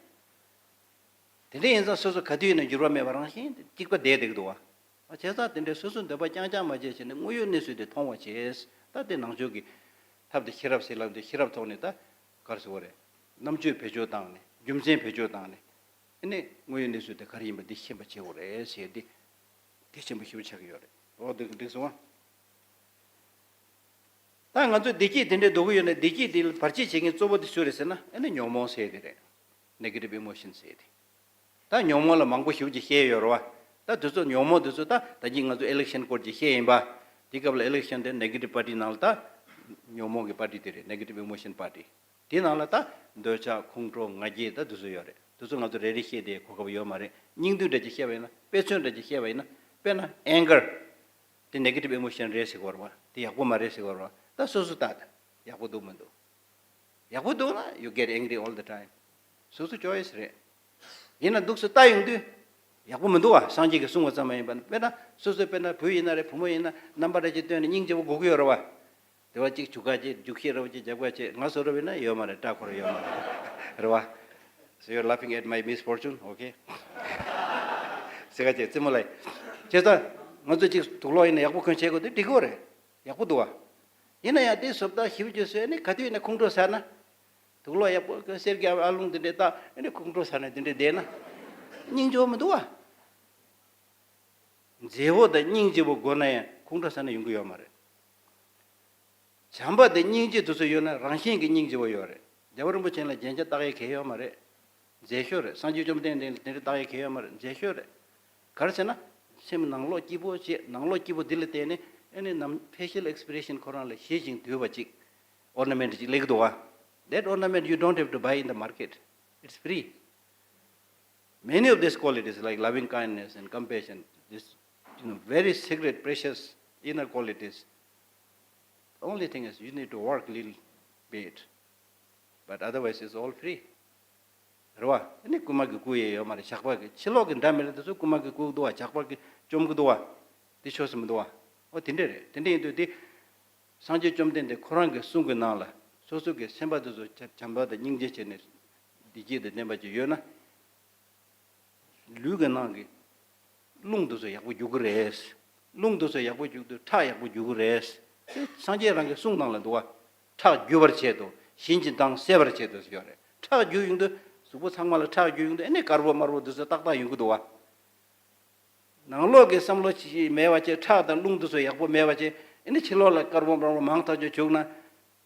དེ་འདྲ་ཡིན་ཙང་སོ་སོ་ག་དུས་ཡིན་ན་འགྱུར་བ་མེད་པ་རང་བཞིན་གཅིག་པ་བསྡད་བསྡད་ཀྱི་འདུག་བ། བྱས་ཙང་དེ་འདྲའི་སོ་སོའི་འདོད་པ་རྐྱང་རྐྱང་མ་བྱས་བྱས་ནས་དངོས་ཡོད་གནས་ཚུལ་དེ་མཐོང་བ་བྱས། ད་དེ་ནང་ཆོས་ཀྱི་ཐབས་དེ་ཤེས་རབ་ཟེར་ལབ་དེ་ཤེས་རབ་ཐོག་ནས་ད་ག་རེ་ཟེར་བ་རེད། རྣམ་དཔྱོད་བེད་སྤྱོད་བཏང་ནས་རྒྱུ་མཚན་བེད་སྤྱོད་བཏང་ནས་ཨ་ནི་དངོས་ཡོད་གནས་ཚུལ་དེ་ག་རེ་ཡིན་པ་འདི་ཤེས་པ་བྱེད་དགོས་རེད་ཟེར་དེ་གལ་ཆེན་པོ་ཞེ་པོ་ཆགས་ཀྱི་ཡོད་རེད། འོ་འདུག་འདུག་སོང་ཨ། ད་ང་ཚོ་བདེ་སྐྱིད་དེ་འདྲའི་འདུག་གི་ཡོད་ན། བདེ་སྐྱིད་དེ་ལ་བར་ཆད་བྱེད་མཁན་གཙོ་བོ་དེ་སུ་རེད་ཟེར་ན། ཨ་ནི་ཉོན་མོངས་ཟེར་དེ་རེད། Negative emotion ཟེར་དེ། ད་ཉོན་མོངས་ལ་མང་པོ་ཞེ་པོ་ཅིག་བཤད་ཡོད་རེད་བ། ད་དེ་ཚོ་ཉོན་མོངས་དེ་ཚོ། ད་ད་གིན་ང་ཚོ་election སྐོར་ཅིག་བཤད་ཡིན་པ། དེ་སྐབས་ལ་election དེ་negative party ནང་ལ་ད་ཉོན་མོངས་ཀྱི་party དེ་རེད། Negative emotion party། དེ་ནང་ལ་ད་འདོད་ཆགས་ཁོང་ཁྲོ་ང་རྒྱལ་ད་དེ་ཚོ་ཡོད་རེད། དེ་ཚོ་ང་ཚོ་རེ་རེ་བཤད་དེ་གོ་སྐབས་ཡོད་མ་རེད། སྙིང་བསྡུས་འདྲ་ཅིག་བཤད་པ་ཡིན་ན། དཔེ་མཚོན་འདྲ་ཅིག་བཤད་པ་ཡིན་ན། དཔེར་ན་anger དེ་negative emotion རེད་ཟེར་གི་ཡོད་རེད་བ། དེ་ཡག་པོ་མ་རེད་ཟེར་གི་ཡོད་རེད་བ། ད་སོ་སོ་ལྟ། ད་ཡག་པོ་འདུག་མི་འདུག་ཡག་པོ་འདུག་ན you get angry all the time. སོ་སོ་choice རེད། ཡིན་ན་འདུག་སེ་ལྟ་ཡོང་དུས་ཡག་པོ་མི་འདུག་བ། སངས་རྒྱས་ཀྱིས་གསུངས་པ་ཙམ་མ་ཡིན་པ། དཔེར་ན་སོ་སོ། དཔེར་ན་བུ་ཡིན་ན་རེད། བུ་མོ་ཡིན་ན། རྣམ་པ་འདྲ་ཅིག་སྟོན་ནས་སྙིང་རྗེ་པོ་དགོས་ཀྱི་ཡོད་རེད་བ། དེ་བ་གཅིག་འཇུག་ག་བྱེད། རྒྱུག་ཤེས་རེ་བ་གཅིག་རྒྱབ་ག་བྱེད། ང་བཟོ་འདྲ་བ་ཡིན་ན་ཡོད་མ་རེད། སྐྲ་འཁོར་ཡོད་མ་རེད། རེད་བ། So you're laughing at my misfortune, okay? ཟེར་ག་བྱེད། རྩེད་མོ་ལ། བྱས་ཙང་ང་ཚོ་གཅིག་དུག་ལོག་ཡིན་ན་ཡག་པོ་གོན་བྱེད་དགོས་དེ་འགྲིག་གི་རེད། ཡག་པོ་འདུག་བ། ཡིན་ན་ཡང་དེ་བཟོ་ལྟ་ཞིབ་འཇུག་བཟོས་ནས་ག་དུས་ཡིན་ན་ཁོང་ཁྲོ་ཟ་ན། དུག་ལོག་ཡག་པོ་གསེར་གྱི་ཨ་ལོང་དེ་འདྲས་བཏགས། ཨ་ནི་ཁོང་ཁྲོ་ཟ་ནས་དེ་འདྲས་བསྡད་ན་སྙིང་རྗེ་པོ་མི་འདུག་བ། མཛེས་པོ་དང་སྙིང་རྗེ་པོ་དགོས་ན་ཡང་ཁོང་ཁྲོ་ཟ་ན་ཡོང་གི་ཡོད་མ་རེད། བྱམས་པ་དང་སྙིང་རྗེ་དེ་ཚོ་ཡོད་ན་རང་བཞིན་གྱི་སྙིང་རྗེ་པོ་ཡོད་རེད། རྒྱལ་བ་རིན་པོ་ཆེ་ལ་རྒྱན་ཆ་བཏགས་ཡས་གལ་ཡོད་མ་རེད། མཛེས་ཤོས་རེད། སངས་རྒྱས་བཅོམ་ལྡན་འདས་ལ་དེ་འདྲ་བཏགས་ཡས་གལ་ཡོད་མ་རེད། མཛེས་ཤོས་རེད། ག་རེ་ཟེར་ན། སེམས་ནང་ལོགས་སྐྱིད་པོ་བྱེད། ནང་ལོགས་སྐྱིད་པོ་འདི་ལ་བརྟེན་ནས་ཨ་ནི་ནམ་facial expression ཁོ་རང་ལ་ཞི་ཞིང་དུལ་བ་ཅིག ornament ཅིག་སླེབས་ཀྱི་འདུག་བ། That ornament you don't have to buy in the market. It's free. Many of these qualities like loving kindness and compassion, this, you know, very secret, precious inner qualities. The only thing is you need to work a little bit. But otherwise, it's all free. རེད་བ། ཨ་ནི་རྐུན་མ་གིས་རྐུ་ཡས་ཡོད་མ་རེད། ཇག་པ་གིས། ཕྱི་ལོགས་ཀྱི་འདྲ་མི་འདྲ་དེ་ཚོ་རྐུན་མ་གིས་རྐུ་གི་འདུག་བ། ཇག་པ་གིས་བཅོམ་གི་འདུག་བ། དེ་ཆོས་སུ་མི་འདུག་བ། ཨོ་དེ་འདྲས་རེད། དེ་འདྲས་ཡིན་དུས་དེ། སངས་རྒྱས་བཅོམ་ལྡན་འདས་ཁོ་རང་གི་གསུང་གི་ནང་ལ་སོ་སོ་གི་སེམས་པ་དེ་ཚོ་བྱམས་པ་དང་སྙིང་རྗེ་བྱས་ནས་བདེ་སྐྱིད་དང་ལྡན་པ་ཅིག་ཡོད་ན། ལུས་ཀྱི་ནང་གི་རླུང་དེ་ཚོ་ཡག་པོ་རྒྱུག་གི་རེད། རླུང་དེ་ཚོ་ཡག་པོ་རྒྱུག་དུས་ཁྲག་ཡག་པོ་རྒྱུག་གི་རེད། དེ་སངས་རྒྱས་རང་གི་གསུང་ནང་ལ་འདུག་བ། ཁྲག་རྒྱུ་བར་བྱེད་དོ། གཞན་གྱི་མདངས་གསལ་བར་བྱེད་དོ་ཟེར་ཡོད་རེད། ཁྲག་རྒྱུ་ཡོང་དུས། གཟུགས་པོ་ཚང་མ་ལ་ཁྲག་རྒྱུ་ཡོང་དུས་ཨ་ནི་དཀར་པོ་དམར་པོ་དེ་ཚོ་ཏག་ཏག་ཡོང་གི་འདུག་བ། ནང་ལོགས་ཀྱི་བསམ་བློ་ཅིག་མེད་པ་བྱས། ཁྲག་དང་རླུང་དེ་ཚོ་ཡག་པོ་མེད་པ་བྱས། ཨ་ནི་ཕྱི་ལོགས་ལ་དཀར་པོ་དམར་པོ་མང་ཐག་ཆོད་བྱུང་ན།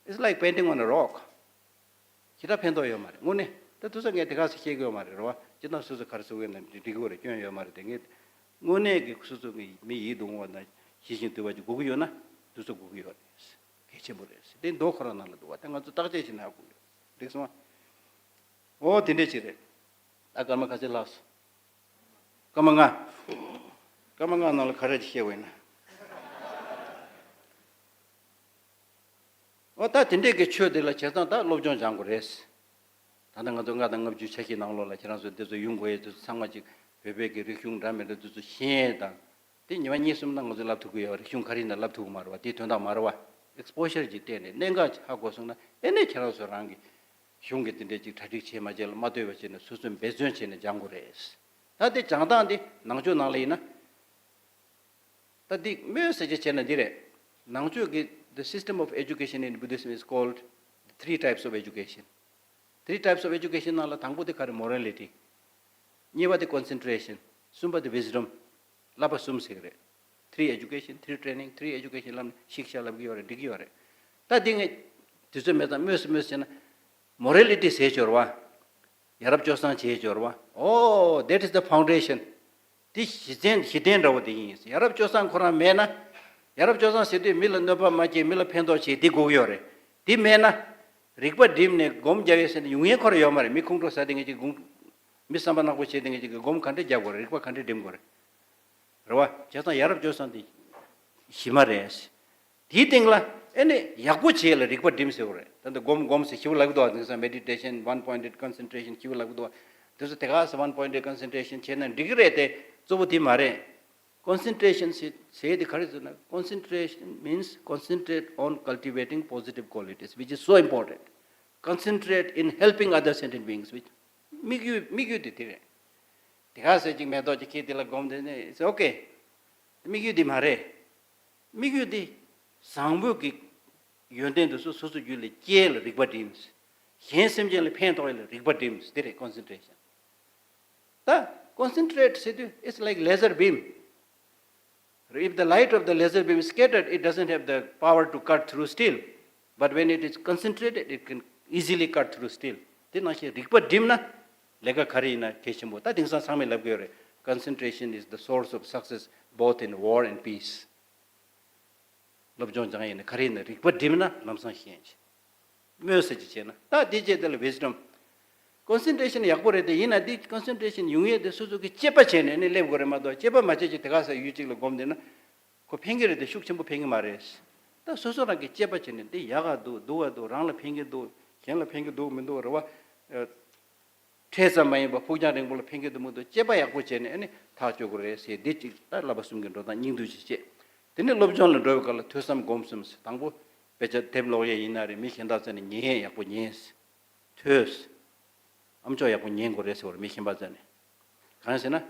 It's like painting on a rock. ཞེ་དྲག་ཕན་ཐོགས་ཡོད་མ་རེད། དངོས་གནས། ད་དུས་ཚོད་ངས་དེ་ག་ཚོད་བཤད་ཀྱི་ཡོད་མ་རེད། རེད་བ། སྤྱིར་བཏང་སོ་སོ་ག་རེ་ཟེར་གྱི་ཡོད་ན་འགྲིག་གི་རེད། སྐྱོན་ཡོད་མ་རེད། དེ་ངས་དངོས་གནས་ཀྱི་སོ་སོ་གི་མི་ཡིད་དུ་འོང་བ་དང་ཞི་ཞིང་དུལ་བ་ཅིག་དགོས་ཀྱི་ཡོད་ན་དུས་ཚོད་དགོས་ཀྱི་ཡོད་རེད། གལ་ཆེན་པོ་རེད། དེ་མདོ་ཁོ་རང་ནང་ལ་འདུག་བ། དེ་ང་ཚོ་བརྟག་དཔྱད་བྱེད་ན་ཧ་གོ་གི་ཡོད། འགྲིག་སོང་བ། འོ་དེ་འདྲས་ཅིག་རེད། ད་སྐར་མ་ག་ཚོད་ལྷག་སོང་། སྐར་མ་ལྔ། སྐར་མ་ལྔ་ནང་ལ་ག་རེ་ཅིག་བཤད་དགོས་ཡིན་ན། འོ་ད་དེ་འདྲས་ཀྱི་ཆོས་དེ་ལ་བྱས་ཙང་ད་སློབ་སྦྱོང་སྦྱང་དགོས་རེད། ད་ལྟ་ང་ཚོ་ལྔ་དང་ལྔ་བཅུའི་ཆ་ཤས་ནང་ལོགས་ལ་ཁྱེད་རང་ཚོ་འདི་ཚོ་ཡོང་དགོས་ཡས་དེ་ཚོ་ཚང་མ་ཅིག་བོད་པའི་གི་རིག་གཞུང་འདྲ་མི་འདྲ་དེ་ཚོ་ཤེས་ཡས་དང་། དེ་ཉི་མ་གཉིས་གསུམ་ན་ང་ཚོས་བསླབ་ཐུབ་ཀྱི་ཡོད་རེད། རིག་གཞུང་ག་རེ་ཡིན་ན་བསླབ་ཐུབ་ཀྱི་མ་རེད་བ། དེའི་དོན་དག་མ་རེད་བ། ཨེགས་སི་པོ་ཤར་ཅིག་བལྟས་ནས་གནད་འགག་ཧ་གོ་སོང་ན་ཨེ་ནས་ཁྱེད་རང་ཚོ་རང་གི་གཞུང་གི་དེ་འདྲས་ཅིག་གྲ་སྒྲིག་བྱས་མ་བྱས་ལ་མ་ལྟོས་པ་བྱས་ནས་སོ་སོས་འབད་བརྩོན་བྱས་ནས་སྦྱང་དགོས་རེད། ད་དེ་སྦྱང་སྟངས་དེ་ནང་ཆོས་ནང་ལ་ཡིན་ན། ད་འདི་སྨོས་ཟེར་ཅིག་བྱས་ན་འདི་རེད། ནང་ཆོས་ཀྱི་the system of education in Buddhism is called the three types of education. Three types of education ནང་ལ་དང་པོ་དེ་ག་རེ། Morality. གཉིས་པ་དེ་concentration. གསུམ་པ་དེ་wisdom. བསླབ་པ་གསུམ་ཟེར་གི་རེད། Three education, three training, three education ལབ་ནས་ཤིག་ཤ་ལབ་གི་ཡོད་རེད། འགྲིག་གི་ཡོད་རེད། ད་འདི་ངས་དུས་ཚོད་མེད་ཙང་སྨོས་སུ་སྨོས་བྱས་ན། Morality ཟེར་ཡོད་རེད་བ། ཡ་རབས་སྤྱོད་བཟང་བྱེད་ཡོད་རེད་བ། Oh, that is the foundation. འདི་གཞི་རྟེན། གཞི་རྟེན་འདྲ་བོ་དེ་ཡིན། ཡ་རབས་སྤྱོད་བཟང་ཁོ་རང་མེད་ན། ཡ་རབས་སྤྱོད་བཟང་ཟེར་དུས་མི་ལ་གནོད་པ་མ་བྱེད། མི་ལ་ཕན་ཐོགས་བྱེད། འདི་དགོས་ཀྱི་ཡོད་རེད། འདི་མེད་ན། རིག་པ་སྒྲིམ་ནས་སྒོམ་རྒྱག་ཡས་ཟེར་ནས་ཡོང་ཡས་ཁོ་རང་ཡོད་མ་རེད། མི་ཁོང་ཁྲོ་ཟ་དེ་ངེད་ཅིག་སྒོམ། མི་བསམ་པ་ནག་པོ་བྱེད་དེ་ངེད་ཅིག་གིས་སྒོམ་ག་འདྲས་རྒྱག་དགོས་རེད། རིག་པ་ག་འདྲས་སྒྲིམ་དགོས་རེད། རེད་བ། བྱས་ཙང་ཡ་རབས་སྤྱོད་བཟང་དེ་གཞི་མ་རེད། དེའི་སྟེང་ལ་ཨེ་ནི་ཡག་པོ་བྱེད་ལ་རིག་པ་སྒྲིམ་ཟེར་བ་རེད། ད་ལྟ་སྒོམ་སྒོམ་ཟེར་ཞིབ་ལབ་ཀྱི་འདུག་བ། དེང་སང་meditation, one pointed concentration ཞིབ་ལབ་ཀྱི་འདུག་བ། དེ་ཚོ་དེ་ག་ས་one pointed concentration བྱས་ན་འགྲིག་གི་རེད་དེ། གཙོ་བོ་དེ་མ་རེད། Concentration ཟེར་ཟེར་དེ་ག་རེ་ཟེར་ན། Concentration means concentrate on cultivating positive qualities, which is so important. Concentrate in helping other sentient beings, which དམིགས་ཡུལ། དམིགས་ཡུལ་དེ་དེ་རེད། དེ་ག་ཟེར་ཅིག་མེ་ཏོག་ཅིག་ཁྱེར་དེ་ལ་སྒོམ་དེ་ནི་it's okay. དམིགས་ཡུལ་དེ་མ་རེད། དམིགས་ཡུལ་དེ་བཟང་པོ་གི་ཡོན་ཏན་དེ་ཚོ་སོ་སོ་རྒྱུད་ལ་སྐྱེ་ལ་རིག་པ་སྒྲིམ། གཞན་སེམས་ཅན་ལ་ཕན་ཐོགས་ཡས་ལ་རིག་པ་སྒྲིམ་དེ་རེད་concentration. ད་concentrate ཟེར་དུས་it's like laser beam. If the light of the laser beam is scattered, it doesn't have the power to cut through steel. But when it is concentrated, it can easily cut through steel. དེ་ནང་བཞིན་རིག་པ་བསྒྲིམས་ན་ལས་ཀ་ག་རེ་ཡིན་ན་གལ་ཆེན་པོ། ད་དེང་སང་ཚང་མས་ལབ་གི་ཡོད་རེད། Concentration is the source of success both in war and peace. སློབ་སྦྱོང་སྦྱང་ཡིན་ན་ག་རེ་ཡིན་ན་རིག་པ་བསྒྲིམས་ན་ལམ་སང་ཤེས་ཡིན། སྨོན་ཟེར་གྱི་བྱས་ན་ད་དེ་རྗེས་དེ་ལ་wisdom, concentration ཡག་པོ་རེད་དེ། ཡིན་ན་དེ་concentration ཡོང་ཡས་དེ་སོ་སོ་གི་དཔྱད་པ་བྱས་ནས་ནི་སླེབས་དགོས་རེད་མ་གཏོགས། དཔྱད་པ་མ་བྱས་ཀྱི་དེ་ག་ས་ཡུལ་གཅིག་ལ་སྒོམ་བསྡད་ན་ཁོ་ཕན་གི་རེད་དེ་ཤུགས་ཆེན་པོ་ཕན་གི་མ་རེད། ད་སོ་སོ་རང་གི་དཔྱད་པ་བྱས་ནས་འདི་ཡག་ག་འདུག་སྡུག་ག་འདུག་རང་ལ་ཕན་གི་འདུག་གཞན་ལ་ཕན་གི་འདུག་མི་འདུག་རེད་བ། ཨ། འཕྲལ་ཙམ་མ་ཡིན་པར་ཕུགས་རྒྱང་རིང་པོ་ལ་ཕན་གི་འདུག་མི་འདུག་དཔྱད་པ་ཡག་པོ་བྱས་ནས་ཨ་ནི་ཐག་གཅོད་དགོས་རེད་ཟེར། འདི་གཅིག་ད་བསླབ་པ་གསུམ་གྱི་འགྲོ་སྟངས་སྙིང་བསྡུས་ཤིག་བྱས། དེ་ནས་སློབ་སྦྱོང་ལ་འགྲོ་བའི་སྐབས་ལ་ཐོས་བསམ་སྒོམ་གསུམ་ཟེར། དང་པོ་དཔེ་ཆ་དེབ་ཀློག་ཡས་ཡིན་ན་རེད། མི་གཞན་དག་རྩ་ནས་ཉན་ཡས་ཡག་པོ་ཉན་ཟེར། ཐོས། ཨམ་ཅོག་ཡག་པོ་ཉན་དགོས་རེད་ཟེར་བ་རེད་མི་གཞན་པ་རྩ་ནས། གང་ཟེར་ན།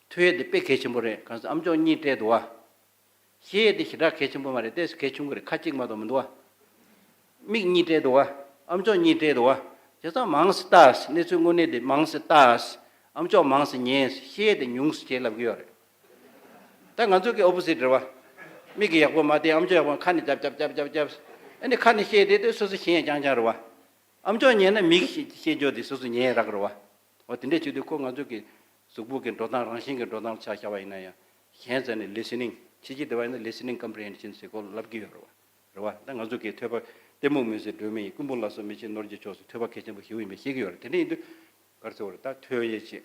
ཐོས་ཡས་དེ་དཔེ་གལ་ཆེན་པོ་རེད། གང་ཟེར་ཨམ་ཅོག་གཉིས་སྤྲད་འདུག་བ། བཤད་ཡས་དེ་ཞེ་དྲག་གལ་ཆེན་པོ་མ་རེད། ཏོག་ཙམ་གལ་ཆུང་གི་རེད། ཁ་གཅིག་མ་གཏོགས་མི་འདུག་བ། མིག་གཉིས་སྤྲད་འདུག་བ། ཨམ་ཅོག་གཉིས་སྤྲད་འདུག་བ། བྱས་ཙང་མང་ཙམ་ལྟ། གནས་ཚུལ་དངོས་གནས་དེ་མང་ཙམ་ལྟ། ཨམ་ཅོག་མང་ཙམ་ཉན། བཤད་ཡས་དེ་ཉུང་ཙམ་བྱས་ལབ་གི་ཡོད་རེད། ད་ང་ཚོ་གི་opposite རེད་བ། མིག་གིས་ཡག་པོ་མ་བལྟས། ཨམ་ཅོག་ཡག་པོ། ཁ་ནས་རྒྱབ་རྒྱབ་རྒྱབ་རྒྱབ་རྒྱབ། ཨ་ནི་ཁ་ནས་བཤད་དེ་དེ་སོ་སོ་ཤེས་ཡས་རྐྱང་རྐྱང་རེད་བ། ཨམ་ཅོག་ཉན་ན་མིག་གིས་ཤེས་རྒྱུ་དེ་སོ་སོ་ཉན་ཡས་རག་རེད་བ། འོ་དེ་འདྲས་བྱེད་དུས་ཁོ་ང་ཚོ་གི་གཟུགས་པོ་གི་འགྲོ་སྟངས་རང་བཞིན་གྱི་འགྲོ་སྟངས་ཆ་བཞག་པ་ཡིན་ན་ཡང་གཞན་རྩ་ནས་listening ཕྱི་རྒྱལ་དེ་བ་ཡིན་ན་listening comprehension ཟེར་ཁོ་ལབ་ཀྱི་ཡོད་རེད་བ། རེད་བ། ད་ང་ཚོ་གི་ཐོས་པ་གཏི་མུག་མུན་སེལ་སྒྲོན་མེ་ཡིས། ཀུན་པོ་ལ་སོགས་མི་ཕྱེད་ནོར་གྱི་མཆོག་ཟེར། ཐོས་པ་གལ་ཆེན་པོ་ཞེ་པོ་ཡིན་པ་ཤེས་ཀྱི་ཡོད་རེད། དེ་འདྲ་ཡིན་དུས་ག་རེ་ཟེར་བ་རེད། ད་ཐོས་ཡས་བྱེད།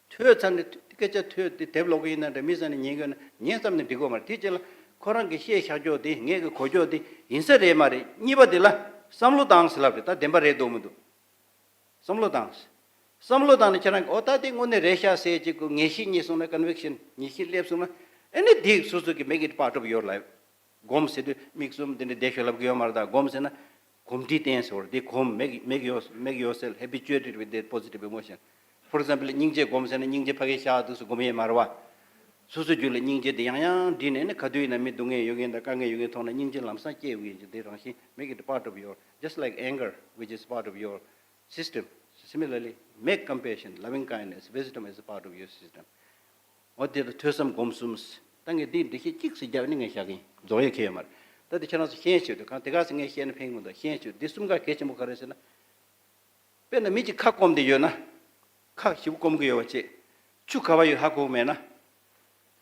ཐོས་ཚར་ནས་སྐད་ཆ་ཐོས་དེ་དེབ་ཀློག་གི་ཡིན་ན་འདྲ། མི་ས་ནས་ཉན་གྱི་ཡོད་ན་ཉན་ཙམ་ནས་འགྲིག་གི་ཡོད་མ་རེད། དེ་རྗེས་ལ་ཁོ་རང་གི་བཤད་བཞག་ཀྱོག་དེ་ངས་གི་གོ་ཀྱོག་དེ་ཡིན་ས་རེད་མ་རེད། གཉིས་པ་དེ་ལ་བསམ་བློ་བཏང་ཟེར་ལབ་རེད། ད་བདེན་པ་རེད་འདུག་མི་འདུག་བསམ་བློ་བཏང་། བསམ་བློ་བཏང་ནས་ཁྱེད་རང་གི་འོ་ད་དེ་དངོས་གནས་རེད་ཤག་ཟེར་ཅིག་གི་ངེས་ཤེས་རྙེད་སོང་ན། conviction ངེས་ཤེས་སླེབས་སོང་ན། ཨ་ནི་དེ་སོ་སོ་གི་make it part of your life. སྒོམ་ཟེར་དུས་མིག་བཙུམ་དེ་འདྲ་བསྡད་ཤོག་ལབ་གི་ཡོད་མ་རེད། ད་སྒོམ་ཟེར་ན་གོམས་འདྲིས་བསྟེན་ཟེར་བ་རེད། དེ་གོམས། make, make your, make yourself habituated with that positive emotion. For example, སྙིང་རྗེ་སྒོམ་ཟེར་ན་སྙིང་རྗེ་ཕ་གིར་བཞག་དུས་སུ་སྒོམ་ཡས་མ་རེད་བ། སོ་སོ་རྒྱུད་ལ་སྙིང་རྗེ་དེ་ཡང་ཡང་འདྲིས་ནས་ནི། ག་དུས་ཡིན་ན་མི་སྡུག་བསྔལ་ཡོད་མཁན་དང་དཀའ་ངལ་ཡོད་མཁན་མཐོང་ན་སྙིང་རྗེ་ལམ་སང་སྐྱེ་འོས་ཀྱི་དེ་རང་བཞིན། make it part of your, just like anger, which is part of your system. Similarly, make compassion, loving kindness, wisdom as a part of your system. འོ་དེ་ལ་ཐོས་བསམ་སྒོམ་གསུམ། ད་ངས་འདི་འགྲེལ་བཤད་གཅིག་ཙམ་རྒྱབ་ནས་ངས་བཞག་གི་ཡིན། རྫོགས་ཡས་ཁེལ་ཡོད་མ་རེད། ད་དེ་ཁྱེད་རང་ཚོ་ཤེས་ཆེད་དུ། གང་དེ་ག་ཚོད་ངས་བཤད་ན་ཕན་གི་མི་འདུག་ཤེས་ཆེད་དུ། འདི་གསུམ་ཀ་གལ་ཆེན་པོ་ག་རེ་ཟེར་ན། དཔེར་ན་མི་གཅིག་ཁ་སྐོམ་དེ་ཡོད་ན། ཁ་ཞིབ་སྐོམ་གི་ཡོད་པ་བྱས། ཆུ་ག་བ་ཡོད་ཧ་གོ་མེད་ན།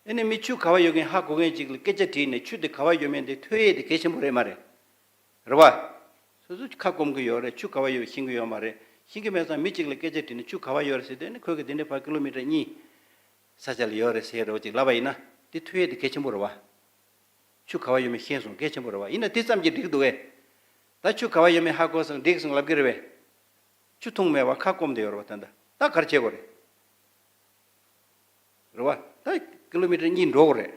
ཨ་ནི་མི་ཆུ་ག་བ་ཡོད་མཁན་ཧ་གོ་མཁན་ཅིག་ལ་སྐད་ཆ་དྲིས་ནས་ཆུ་དེ་ག་བ་ཡོད་མེད་དེ་ཐོས་ཡས་དེ་གལ་ཆེན་པོ་རེད་མ་རེད། རེད་བ། སོ་སོ་ཁ་སྐོམ་གི་ཡོད་རེད། ཆུ་ག་བ་ཡོད་ཤེས་ཀྱི་ཡོད་མ་རེད། ཤེས་ཀྱི་མེད་ཙང་མི་གཅིག་ལ་སྐད་ཆ་དྲིས་ནས་ཆུ་ག་བ་ཡོད་རེད་ཟེར་དུས་ནི། ཁོས་གི་དེ་འདྲའི་ཕར་ཀི་ལོ་མི་ཊར་གཉིས་ས་ཆ་ལ་ཡོད་རེད་ཟེར་རོ་ཅིག་ལབ་པ་ཡིན་ན། དེ་ཐོས་ཡས་དེ་གལ་ཆེན་པོ་རེད་བ། ཆུ་ག་བ་ཡོད་མེད་ཤེས་སོང་། གལ་ཆེན་པོ་རེད་བ། ཡིན་ན་དེ་ཙམ་གྱིས་འགྲིག་འདུག་གས། ད་ཆུ་ག་བ་ཡོད་མེད་ཧ་གོ་སོང་། འགྲིག་སོང་ལབ་ཀྱི་རེད་བས། ཆུ་འཐུང་མེད་བ་ཁ་སྐོམ་དེ་ཡོད་རེད་བ། ད་ད་ད་ག་རེ་བྱེད་དགོས་རེད། རེད་བ། ད་ཀི་ལོ་མི་ཊར་གཉིས་འགྲོ་དགོས་རེད།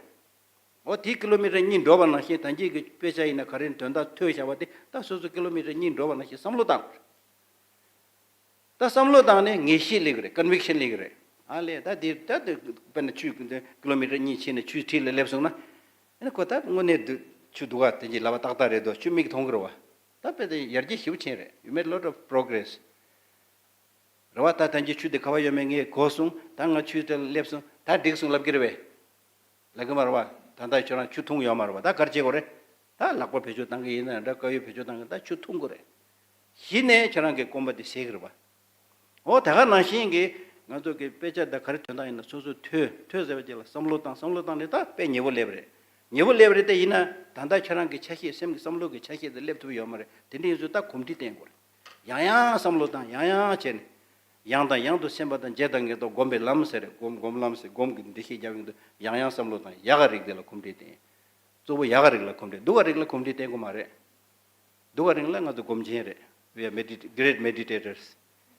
འོ་དེ་ཀི་ལོ་མི་ཊར་གཉིས་འགྲོ་བ་ནང་བཞིན་ད་གིན་གྱི་དཔེ་ཆ་ཡིན་ན་ག་རེ་དོན་དག་ཐོས་བཞག་པ་དེ་ད་སོ་སོ་ཀི་ལོ་མི་ཊར་གཉིས་འགྲོ་བ་ནང་བཞིན་བསམ་བློ་བཏང་དགོས་རེད། ད་བསམ་བློ་བཏང་ནས་ངེས་ཤེས་སླེབས་ཀྱི་རེད། ཀོན་ཝིག་ཤན་སླེབས་ཀྱི་རེད། ཨ་ལས། ད་དེ་ད་དེ་དཔེར་ན་ཆུ་ཀི་ལོ་མི་ཊར་གཉིས་ཕྱིན་ནས་ཆུའི་འཁྲིས་ལ་སླེབས་སོང་ན། ཨ་ནི་ཁོ་ད་དངོས་གནས་འདི་ཆུ་འདུག་ག་དེ་གྱི་ལབ་པ་ཏག་ཏག་རེད་དོ། ཆུ་མིག་མཐོང་གི་རེད་བ། ད་དཔེ་དེ་ཡར་རྒྱས་ཞེ་པོ་ཕྱིན་རེད། You made lot of progress. རེད་བ། ད་ད་གིན་ཆུ་དེ་ག་བ་ཡོད་མེད་ངས་གོ་སོང་། ད་ང་ཆུའི་རྩེ་ལ་སླེབས་སོང་། ད་འགྲིག་སོང་ལབ་ཀྱི་རེད་བས། ལབ་ཀྱི་མ་རེད་བ། ད་ལྟ་ཁྱོད་རང་ཆུ་འཐུང་ཡོད་མ་རེད་བ། ད་ག་རེ་བྱེད་དགོས་རེད། ད་ལག་པ་བེད་སྤྱོད་བཏང་གི་ཡིན་ན་འདྲ། དཀར་ཡོལ་བེད་སྤྱོད་བཏང་གི། ད་ཆུ་འཐུང་དགོས་རེད། གཞི་ནས་ཁྱོད་རང་གི་སྐོམ་པ་དེ་སེལ་གི་རེད་བ། འོ་ད་ག་ནང་བཞིན་གྱི་ང་ཚོ་གི་དཔེ་ཆ་ད་ག་རེ་དོན་དག་ཡིན་ན་སོ་སོས་ཐོས། ཐོས་ཟེར་བ་ཅིག་ལ་བསམ་བློ་བཏང་། བསམ་བློ་བཏང་ནས་ད་དཔེ་ཉེ་བོ་སླེབས་རེད། ཉེ་བོ་སླེབས་རེད་དེ། ཡིན་ན་ད་ལྟ་ཁྱོད་རང་གི་ཆ་ཤས། སེམས་ཀྱི་བསམ་བློ་གི་ཆ་ཤས་དེ་སླེབས་ཐུབ་ཡོད་མ་རེད། དེ་འདྲ་ཡིན་ཚུལ་ད་གོམས་འདྲིས་བསྟེན་དགོས་རེད། ཡང་ཡང་བསམ་བློ་བཏང་། ཡང་ཡང་བྱས་ནས། ཡང་དང་ཡང་དུ་སེམས་པ་དང་བརྗེད་དང་ངེས་རྟོག་སྒོམ་པའི་ལམ་ཟེར་རེད། སྒོམ་སྒོམ་ལམ་ཟེར། སྒོམ་གྱི་འགྲེལ་བཤད་རྒྱབ་ཡོང་དུས་ཡང་ཡང་བསམ་བློ་བཏང་། ཡག་ག་རིགས་དེ་ལ་གོམས་འདྲིས་བསྟེན། གཙོ་བོ་ཡག་ག་རིགས་ལ་གོམས་འདྲིས། སྡུག་ག་རིགས་ལ་གོམས་འདྲིས་བསྟེན་དགོས་མ་རེད། སྡུག་ག་རིགས་ལ་ང་ཚོ་སྒོམ་ཆེན་རེད། We are medit- great meditators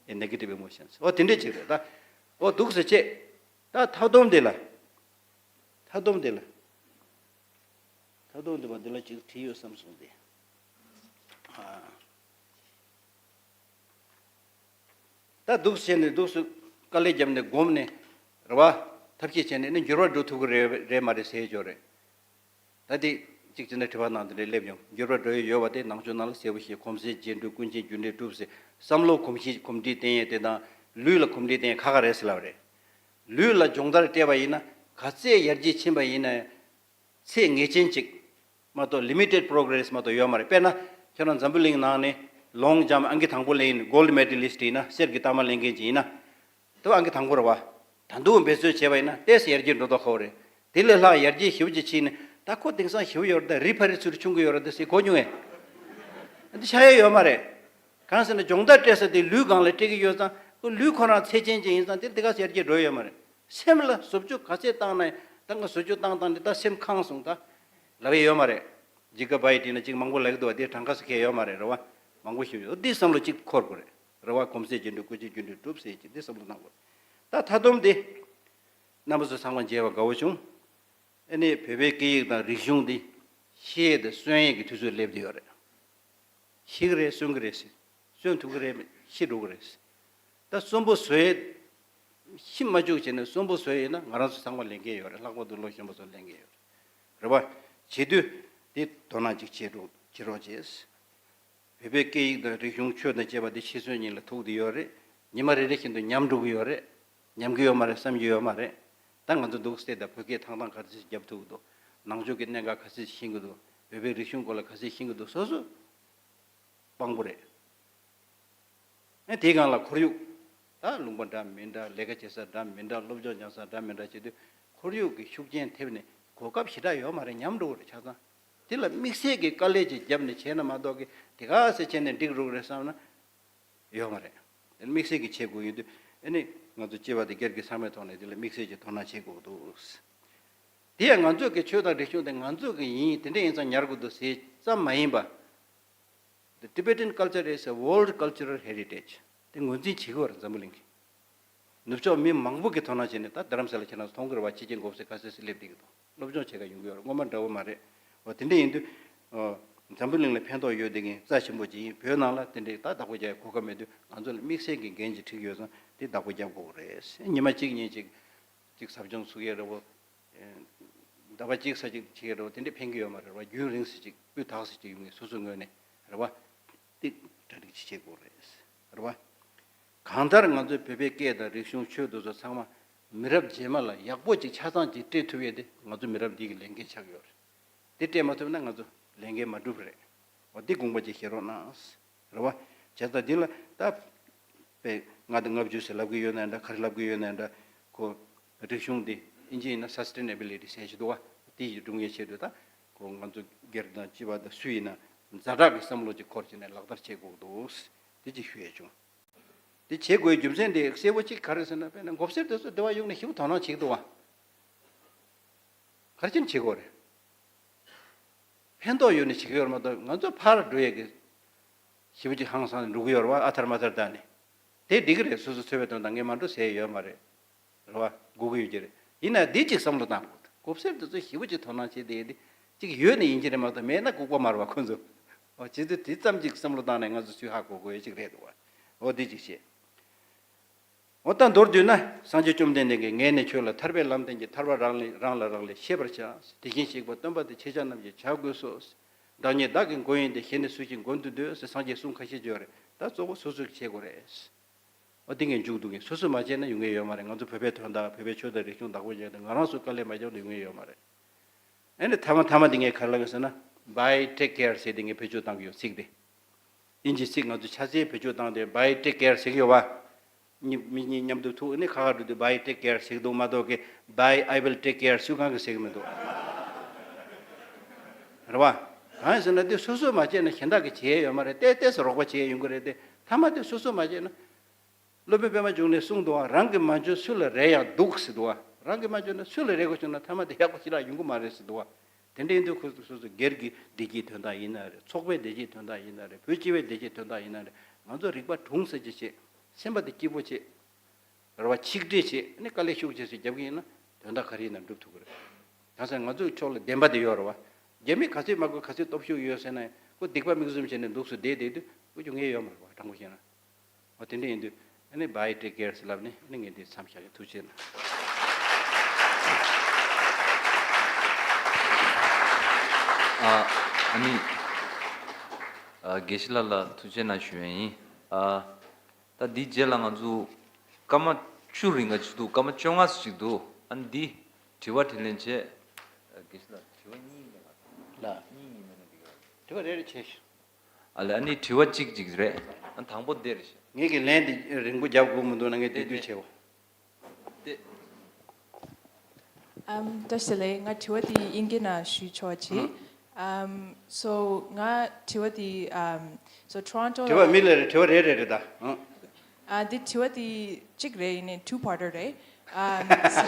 in negative emotions. འོ་དེ་འདྲས་ཅིག་རེད་ད། འོ་འདུག་ཟེར་བྱས། ད་མཐའ་སྡོམ་དེ་ལ། མཐའ་སྡོམ་དེ་ལ། མཐའ་སྡོམ་དེ་མ་འདི་ལ་ཅིག་བྲིས་ཡོད་བསམ་སོང་སྟེ། ཨ། ད་འདུག་བྱས་ནས་འདུག་སེ་དཀའ་ལས་བརྒྱབ་ནས་སྒོམ་ནས་རེད་བ། ཐབས་ཤེས་བྱས་ནས་ནི་འགྱུར་བ་འགྲོ་ཐུབ་ཀྱི་རེད་རེད་མ་རེད་ཟེར་ཡས་ཅིག་རེད། ད་དེ་གཅིག་བྱས་ན་དྲི་བ་ནང་དེ་འདྲ་སླེབས་ཡོང་། འགྱུར་བ་འགྲོ་ཡས་ཡོད་པ་དེ་ནང་ཆོས་ནང་ལ་གསལ་པོ་ཞིག་གོམས་སྲོལ་རྗེས་འགྲོས་ཀུན་མཁྱེན་རྒྱུ་འབྲས་གྲུབ་ཟེར། བསམ་བློ་གོམས་གཤིས་གོམས་འདྲིས་བསྟེན་ཡས་དེ་དང་ལུས་ལ་གོམས་འདྲིས་བསྟེན་ཡས་ཁག་ཁག་རེད་ཟེར་ལབ་པ་རེད། ལུས་ལ་སྦྱོང་བརྡར་སྤྲད་པ་ཡིན་ན་ག་ཚད་ཡར་རྒྱས་ཕྱིན་པ་ཡིན་ན་ཡང་། ཚད་ངེས་ཅན་ཅིག་མ་གཏོགས་limited progress མ་གཏོགས་ཡོད་མ་རེད། དཔེར་ན་ ཁྱོད་རང་འཛམ་བུ་གླིང་ནང་ནས་ལོང་ཇམ་ཨང་ཀི་དང་པོ་ལེན་ཡིན། གོལ་ཌི་མེ་ཌལ་ལིསཊ་ཡིན་ན། གསེར་གྱི་རྟགས་མ་ལེན་མཁན་ཅིག་ཡིན་ན། དེ་བ་ཨང་ཀི་དང་པོ་རེད་བ། ད་དུང་འབད་རྩོལ་བྱས་པ་ཡིན་ན་ཏོག་ཙམ་ཡར་རྒྱས་འགྲོ་མདོག་ཁ་པོ་རེད། དེ་ལས་ལྷག་ཡར་རྒྱས་ཞེ་པོ་ཅིག་ཕྱིན་ནས། ད་ཁོ་དེང་སང་ཞེ་པོ་ཡོད་རེད། ད་རི་ཕ་རི་ཚུར་ཆུང་གི་ཡོད་རེད། ད་ཟེར་གོ་མྱོང་ངས། འདི་ཆགས་ཡ་ཡོད་མ་རེད། གང་ཟེར་ན་སྦྱོང་བརྡར་སྤྲད་ས་དེ་ལུས་སྒང་ལ་སྤྲད་ཀྱི་ཡོད་ཙང་། ཁོ་ལུས་ཁོ་རང་ཚད་ཅན་ཅིག་ཡིན་ཙང་དེ་དེ་ག་ཚོད་ཡར་རྒྱས་འགྲོ་ཡ་ཡོད་མ་རེད། སེམས་ལ་བཟོ་བཅོས་ག་ཚད་བཏང་ན་ཡང་། ད་ང་བཟོ་བཅོས་བཏང་བཏང་དེ་ད་སེམས་ཁེངས་སོང་ད་ལབ་ཡ་ཡོད་མ་རེད། ཇི་ག་བ་ཡི་དྲིས་ན་ཅིག་མང་པོ་ལབ་ཀྱི་འདུག་བ། དེ་གྲངས་ཀ་ཟེར་མཁན་ཡོད་མ་རེད། རེད་བ། མང་པོ་ཞིག་ཡོད། འདི་བསམ་བློ་གཅིག་འཁོར་དགོས་རེད། རེད་བ། གོམས་གསལ་རྒྱུ་འབྲས་སྐུལ་བྱེད་རྒྱུ་འབྲས་སྒྲུབ་ཟེར་གྱི་འདི་བསམ་བློ་གཏང་དགོས་རེད། ད་མཐའ་སྡོམ་དེ། རྣམ་པ་ཚོ་ཚང་མ་མཇལ་བ་དགའ་བོ་བྱུང་། ཨ་ནི་བོད་པའི་སྐད་ཡིག་དང་རིག་གཞུང་འདི་ཤི་ཡས་དང་གསོན་ཡས་ཀྱི་དུས་ཚོད་སླེབས་བསྡད་ཡོད་རེད། ཤི་གི་རེད། གསོན་གི་རེད་ཟེར། གསོན་ཐུབ་གི་རེད། ཤི་འགྲོ་གི་རེད་ཟེར། ད་གསོན་པོ་བཟོ་ཡས། ཤི་མ་བཅུག་བྱས་ནས་གསོན་པོ་བཟོ་ཡས་ཡིན་ན་ང་རང་ཚོ་ཚང་མ་ལས་འགན་ཡོད་རེད། ལྷག་པར་དུ་ལོ་གཞོན་པ་ཚོ་ལས་འགན་ཡོད་རེད། རེད་བ། བྱེད་དུས་དེ་དོ་སྣང་ཅིག་བྱེད་རོགས་བྱེད་རོགས་བྱས། བོད་པའི་སྐད་ཡིག་དང་རིག་གཞུང་ཆོས་དང་བཅས་པ་འདི་ཤི་གསོན་གཉིས་ལ་ཐུག་བསྡད་ཡོད་རེད། ཉི་མ་རེ་རེ་བཞིན་དུ་ཉམས་འགྲོ་གི་ཡོད་རེད། ཉམས་ཀྱི་ཡོད་མ་རེད་བསམ་གྱི་ཡོད་མ་རེད། ད་ང་ཚོ་འདུག་སེ་ད་བོད་སྐད་ཐང་ཐང་ག་ཚོད་ཞིག་རྒྱབ་ཐུབ་ཀྱི་འདུག་ནང་ཆོས་ཀྱི་གནད་འགག་ག་ཚོད་ཤེས་ཀྱི་འདུག་བོད་པའི་རིག་གཞུང་སྐོར་ལ་ག་ཚོད་ཤེས་ཀྱི་འདུག་སོ་སོ་དཔང་པོ་རེད། ཨེ་དེའི་སྒང་ལ་ཁོར་ཡུག་ད་ལུང་པ་འདྲ་མི་འདྲ། ལས་ཀ་བྱེད་ས་འདྲ་མི་འདྲ། སློབ་སྦྱོང་སྦྱང་ས་འདྲ་མི་འདྲ་བྱེད་དུས། ཁོར་ཡུག་གི་ཤུགས་རྐྱེན་ཐེབས་ནས་གོ་སྐབས་ཞེ་དྲག་ཡོད་མ་རེད། ཉམས་འགྲོ་གི་རེད། ཆ་ཚང་དེ་ལ་དམིགས་བསལ་གྱི་དཀའ་ལས་ཅིག་བརྒྱབ་ནས་བྱས་ན་མ་གཏོགས་ཀྱི་དེ་ག་ཟེ་བྱས་ནས་འགྲིག་འགྲོ་གི་རེད་བསམ་ན་ཡོད་མ་རེད། དེ་དམིགས་བསལ་གྱི་བྱེད་དགོས་ཡོད་དུས། ཨ་ནི་ང་ཚོ་སྤྱི་པ་དེ་སྒེར་གྱི་ཚང་མའི་ཐོག་ནས་དེ་ལ་དམིགས་བསལ་གྱི་དོ་སྣང་བྱེད་དགོས་འདུག་དེ་ཡང་ང་ཚོ་གི་ཆོས་དང་རིག་གཞུང་དེ་ང་ཚོ་གི་ཡིན། དེ་འདྲ་ཡིན་ཙང་ཉར་དགོས་འདུག་ཟེར་ཙམ་མ་ཡིན་པ། The Tibetan culture is a world cultural heritage. དེ་ངོས་འཛིན་བྱེད་དགོས་རེད། འཛམ་བུ་གླིང་གི་ནུབ་ཕྱོགས་མི་མང་པོ་གིས་དོ་སྣང་བྱས་ནས། ད་རྡ་རམ་ས་ལ་ཁྱེད་རང་ཚོ་མཐོང་གི་རེད་བ། ཕྱི་རྒྱལ་འགོ་སེ་ག་སེ་སེ་སླེབས་བསྡད་ཀྱི་འདུག་སློབ་སྦྱོང་བྱེད་ག་ཡོང་གི་ཡོད་རེད། སྔོན་མ་འདྲ་བོ་མ་རེད། འོ་དེ་འདྲ་ཡིན་དུས། ཨ། འཛམ་བུ་གླིང་ལ་ཕན་ཐོགས་ཡོད་བསྡད་མཁན་རྩ་ཆེན་པོ་ཅིག་ཡིན། བོད་ནང་ལ་དེ་འདྲའི་ད་བདག་པོ་རྒྱག་ཡ་གོ་སྐབས་མེད་དུས། ང་ཚོ་ལ་དམིགས་བསལ་གྱི་འགན་ཅིག་འཁྲི་གི་ཡོད་ཙང་དེ་བདག་པོ་རྒྱབ་དགོས་རེད། ཉི་མ་གཅིག་ཉིན་གཅིག་གཅིག་ཟབ་སྦྱོང་ཚུགས་ཡས་རེད་བོ། ཟླ་བ་གཅིག་ཙམ་ཅིག་བྱེད་ཀྱི་རེད་བ། དེ་འདྲ་ཕན་གྱི་ཡོད་མ་རེད་བ། རྒྱུན་རིང་ཙམ་ཅིག་སྤུས་དག་ཙམ་ཅིག་ཡོང་གི། སོ་སོའི་ངོས་ནས་རེད་བ། དེ་གྲ་སྒྲིག་ཅིག་བྱེད་དགོས་རེད། རེད་བ། གང་ལྟར་ང་ཚོའི་བོད་པའི་སྐད་དང་རིག་གཞུང་ཆོས་འདི་ཚོ་ཚང་མ་མི་རབས་རྗེས་མ་ལ་ཡག་པོ་ཅིག་ཆ་ཚང་ཅིག་སྤྲད་ཐུབ་ཡས་དེ་ང་ཚོ་མི་རབས་འདི་གི་ལས་འགན་ཆགས་ཡོད་རེད། དེ་སྤྲད་མ་ཐུབ་ན་ང་ཚོ་ལས་འགན་མ་འགྲུབ་རེད། འོ་འདི་དགོངས་པ་ཅིག་བཞེས་རོགས་གནང་། རེད་བ། བྱས་ཙང་འདི་ལ་ད་པས་ལྔ་དང་ལྔ་བཅུ་ཟེར་ལབ་ཀྱི་ཡོད་ན་འདྲ། ག་རེ་ལབ་ཀྱི་ཡོད་ན་འདྲ། ཁོ་རིག་གཞུང་འདི་ཨིན་ཇི་ཡིན་ན་སཱ་སི་ཊེ་ན་བི་ལི་ཊི་ཟེར་ཞིག་འདུག་བ། དེ་ཡི་སྒྲུབ་མཁན་ཆེད་དུ་ད་ཁོ་ང་ཚོ་སྒེར་དང་སྤྱི་པ་དང་སུ་ཡིན་ན་ཛ་དྲག་གི་བསམ་བློ་ཅིག་འཁོར་བྱས་ནས་ལག་བསྟར་བྱེད་དགོས་འདུག་དེ་ཅིག་ཞུ་ཡས་བྱུང་། དེ་བྱེད་དགོས་རྒྱུ་མཚན་དེ་གསལ་པོ་གཅིག་ག་རེ་ཟེར་ན། དཔེར་ན་མགོ་སེར་དེ་ཚོ་སྡེ་བ་གཡུག་ནས་ཞིབ་དོ་སྣང་བྱེད་ཀྱི་འདུག་བ། ག་རེ་བྱས་ནས་བྱེད་དགོས་རེད། ཕན་ཐོགས་ཡོད་ནས་བྱེད་ཀྱི་ཡོད་རེད་མ་གཏོགས། ང་ཚོ་ཕར་འགྲོ་ཡས་ཀྱི་ཞེ་པོ་ཅིག་ཧང་སང་འགྲོ་གི་ཡོད་རེད་བ། ཨ་ཐར་མ་ཐར་བཏང་ནས། དེ་འགྲིག་གི་རེད། སོ་སོ་འཚོ་བའི་དོན་དག་ངས་མ་འགྲོ་ཟེར་ཡས་ཡོད་མ་རེད། རེད་བ། དགོས་ཀྱི་ཡོད་ཀྱི་རེད། ཡིན་ན་འདི་གཅིག་བསམ་བློ་བཏང་དགོས། མགོ་སེར་དེ་ཚོ་ཞེ་པོ་ཅིག་དོ་སྣང་བྱེད་བསྡད་ཡས་འདི་གཅིག་ཡོད་ནས་ཡིན་གྱི་རེད་མ་གཏོགས། མེད་ན་ལྐུགས་པ་མ་རེད་བ་ཁོ་ཚོ། འོ་བྱས་ཙང་དེ་ཙམ་ཅིག་བསམ་བློ་བཏང་ནས་ང་ཚོ་ཚུར་ཧ་གོ་དགོས་ཡས་ཅིག་རེད་འདུག་བ། འོ་འདི་གཅིག་བྱས། འོ་ད་མདོར་བསྡུས་ན། སངས་རྒྱས་བཅོམ་ལྡན་འདས་ཀྱིས་ངས་ནི་ཁྱོད་ལ་ཐར་པའི་ལམ་སྟོན་གྱི། ཐར་པ་རང་ལས་རང་ལ་རག་ལས་ཤེས་པར་བྱ། དེ་བཞིན་གཤེགས་པ་སྟོན་པ་དེ། ཁྱེད་ཅག་རྣམས་ཀྱིས་བྱ་དགོས་སོ། བདག་ཉིད་བདག་གི་མགོན་ཡིན་ཏེ། གཞན་ནི་སུ་ཞིག་མགོན་དུ་འདོད་ཟེར། སངས་རྒྱས་གསུང་ཁ་ཤས་ཡོད་རེད། ད་གཙོ་བོ་སོ་སོས་བྱེད་དགོས་རེད། འོ་དེ་ངས་མཇུག་བསྡུ་གིན། སོ་སོས་མ་བྱས་ན་ཡོང་གི་ཡོད་མ་རེད། ང་ཚོ་བོད་པའི་དོན་དག་བོད་པའི་ཆོས་དང་རིག་གཞུང་བདག་པོ་རྒྱག་དེ་ང་རང་ཚོ་དཀའ་ལས་མ་རྒྱབ་ན་ཡོང་གི་ཡོད་མ་རེད། ཨ་ནི་མཐའ་མ་མཐའ་མ་དེ་ངས་ག་རེ་ལབ་ཡོད་ཟེར་ན། Bye, take care ཟེར་དེ་ངས་བེད་སྤྱོད་བཏང་གི་ཡོད། ཚིག་དེ། དབྱིན་ཇིའི་ཚིག་ང་ཚོ་ཕྱག་འཚལ་བེད་སྤྱོད་བཏང་སྟེ་Bye, take care ཟེར་གྱི་ཡོད་པ། མི་མི་གཉིས་མཉམ་དུ་ཐུག་ནས་ཁ་ཁ་འགྲོ་དུས་Bye, take care ཟེར་གྱི་འདུག་མ་གཏོགས་ཀྱི་Bye, I will take care སུས་གང་གིས་ཟེར་གྱི་མི་འདུག་རེད་བ། གང་ཡིན་ཟེར་ན་དེ་སོ་སོས་མ་བྱས་ན་གཞན་དག་གིས་བྱེད་ཡས་ཡོད་མ་རེད། ཏོག་ཙམ་རོགས་པ་བྱེད་ཡས་ཡོང་གི་རེད་དེ། མཐའ་མ་དེ་སོ་སོས་མ་བྱས་ན། སློབ་དཔོན་པད་མ་འབྱུང་གནས་གསུངས་འདུག་བ། རང་གིས་མ་འཇོན་སུ་ལ་རེ་ཡང་སྡུག་ཟེར་འདུག་བ། རང་གིས་མ་འཇོན་ན་སུ་ལ་རེ་དགོས་བྱུང་ན་མཐའ་མ་དེ་ཡག་པོ་ཞིག་ལ་ཡོང་གི་མ་རེད་ཟེར་འདུག་བ། དེ་འདྲ་ཡིན་དུས་ཁོ་ཚོ་སོ་སོ་སྒེར་གྱི་བདེ་སྐྱིད་དོན་དག་ཡིན་ན་རེད། ཚོགས་པའི་བདེ་སྐྱིད་དོན་དག་ཡིན་ན་རེད། བོད་སྤྱི་པའི་བདེ་སྐྱིད་དོན་དག་ཡིན་ན་རེད། ང་ཚོ་རིག་པ་གྲུང་ཟེར་གྱི་བྱེད། སེམས་པ་དེ་སྐྱིད་པོ་བྱེད། རེ་བ་ཆིག་སྒྲིལ་བྱེད། ཨ་ནི་དཀའ་ལས་ཤུགས་ཆེ་ཤོས་རྒྱབ་ཀྱི་ཡིན་ན་དོན་དག་ག་རེ་ཡིན་ན་འགྲུབ་ཐུབ་ཀྱི་རེད། གང་ཟེར་ང་ཚོའི་ཕྱོགས་ལ་བདེན་པ་དེ་ཡོད་རེད་བ། རྒྱ་མི་ག་ཚོད་མ་དགོས་ག་ཚོད་སྟོབས་ཤུགས་ཡོད་ཟེར་ན་ཡང་། ཁོ་སྡིག་པ་མིག་བཙུམ་བྱས་ནས་འདུག་སེ་བསྡད་བསྡད་དུས་ཁོ་རྒྱུ་ངེས་ཡོད་མ་རེད་བ། དྲང་པོ་བཤད་ན། འོ་དེ་འདྲ་ཡིན་དུས་ཨ་ནི་Bye, take care ཟེར་ལབ་ནས་ཨ་ནི་ངས་འདི་མཚམས་བཞག་གི། ཐུགས་རྗེ་གནང་། ཨ་ཨ་ནི་ཨ་དགེ་བཤེས་ལགས་ལ་ཐུགས་རྗེ་གནང་ཞུ་ཡས་ཡིན། ཨ་ད་འདིའི་རྗེས་ལ་ང་ཚོ་སྐར་མ་བཅུ་རིང་ག་ཅིག་འདུག་སྐར་མ་བཅོ་ལྔ་ཙམ་ཅིག་འདུག་ཨ་ནི་འདི་དྲི་བ་དྲིས་ལན་བྱས། ཨ་དགེ་བཤེས་ལགས་དྲི་བ་གཉིས་ཡིན་པ་ལ། གཉིས་ཡིན་པ་ན་འགྲིག་གི་རེད། དྲི་བ་རེ་རེ་བྱས་ཤིག་ཨ་ལེ། ཨ་ནི་དྲི་བ་གཅིག་གཅིག་རེད། ཨ། དང་པོ་འདིར། ངེད་ཀྱི་ལན་འདི་རིང་པོ་རྒྱབ་དགོས་མི་འདུག་ན། ངས་དེ་དེ་དུས་བྱེད་འོ། དེ། ཨམ། བཀྲ་ཤིས་བདེ་ལེགས། ང་དྲི་བ་འདི་དབྱིན་སྐད་ནང་ཞུས་ཆོག་ཅིག་ཨམ། so ང་དྲི་བ་འདི་ཨམ། so Toronto དྲི་བ་ལ་མི་ལ་རེ་དྲི་བ་རེ་རེ་རེད་ད། ཨ། ཨ། འདི་དྲི་བ་འདི་གཅིག་རེད། ཡིན་ནའི་two parter རེད། ཨམ། so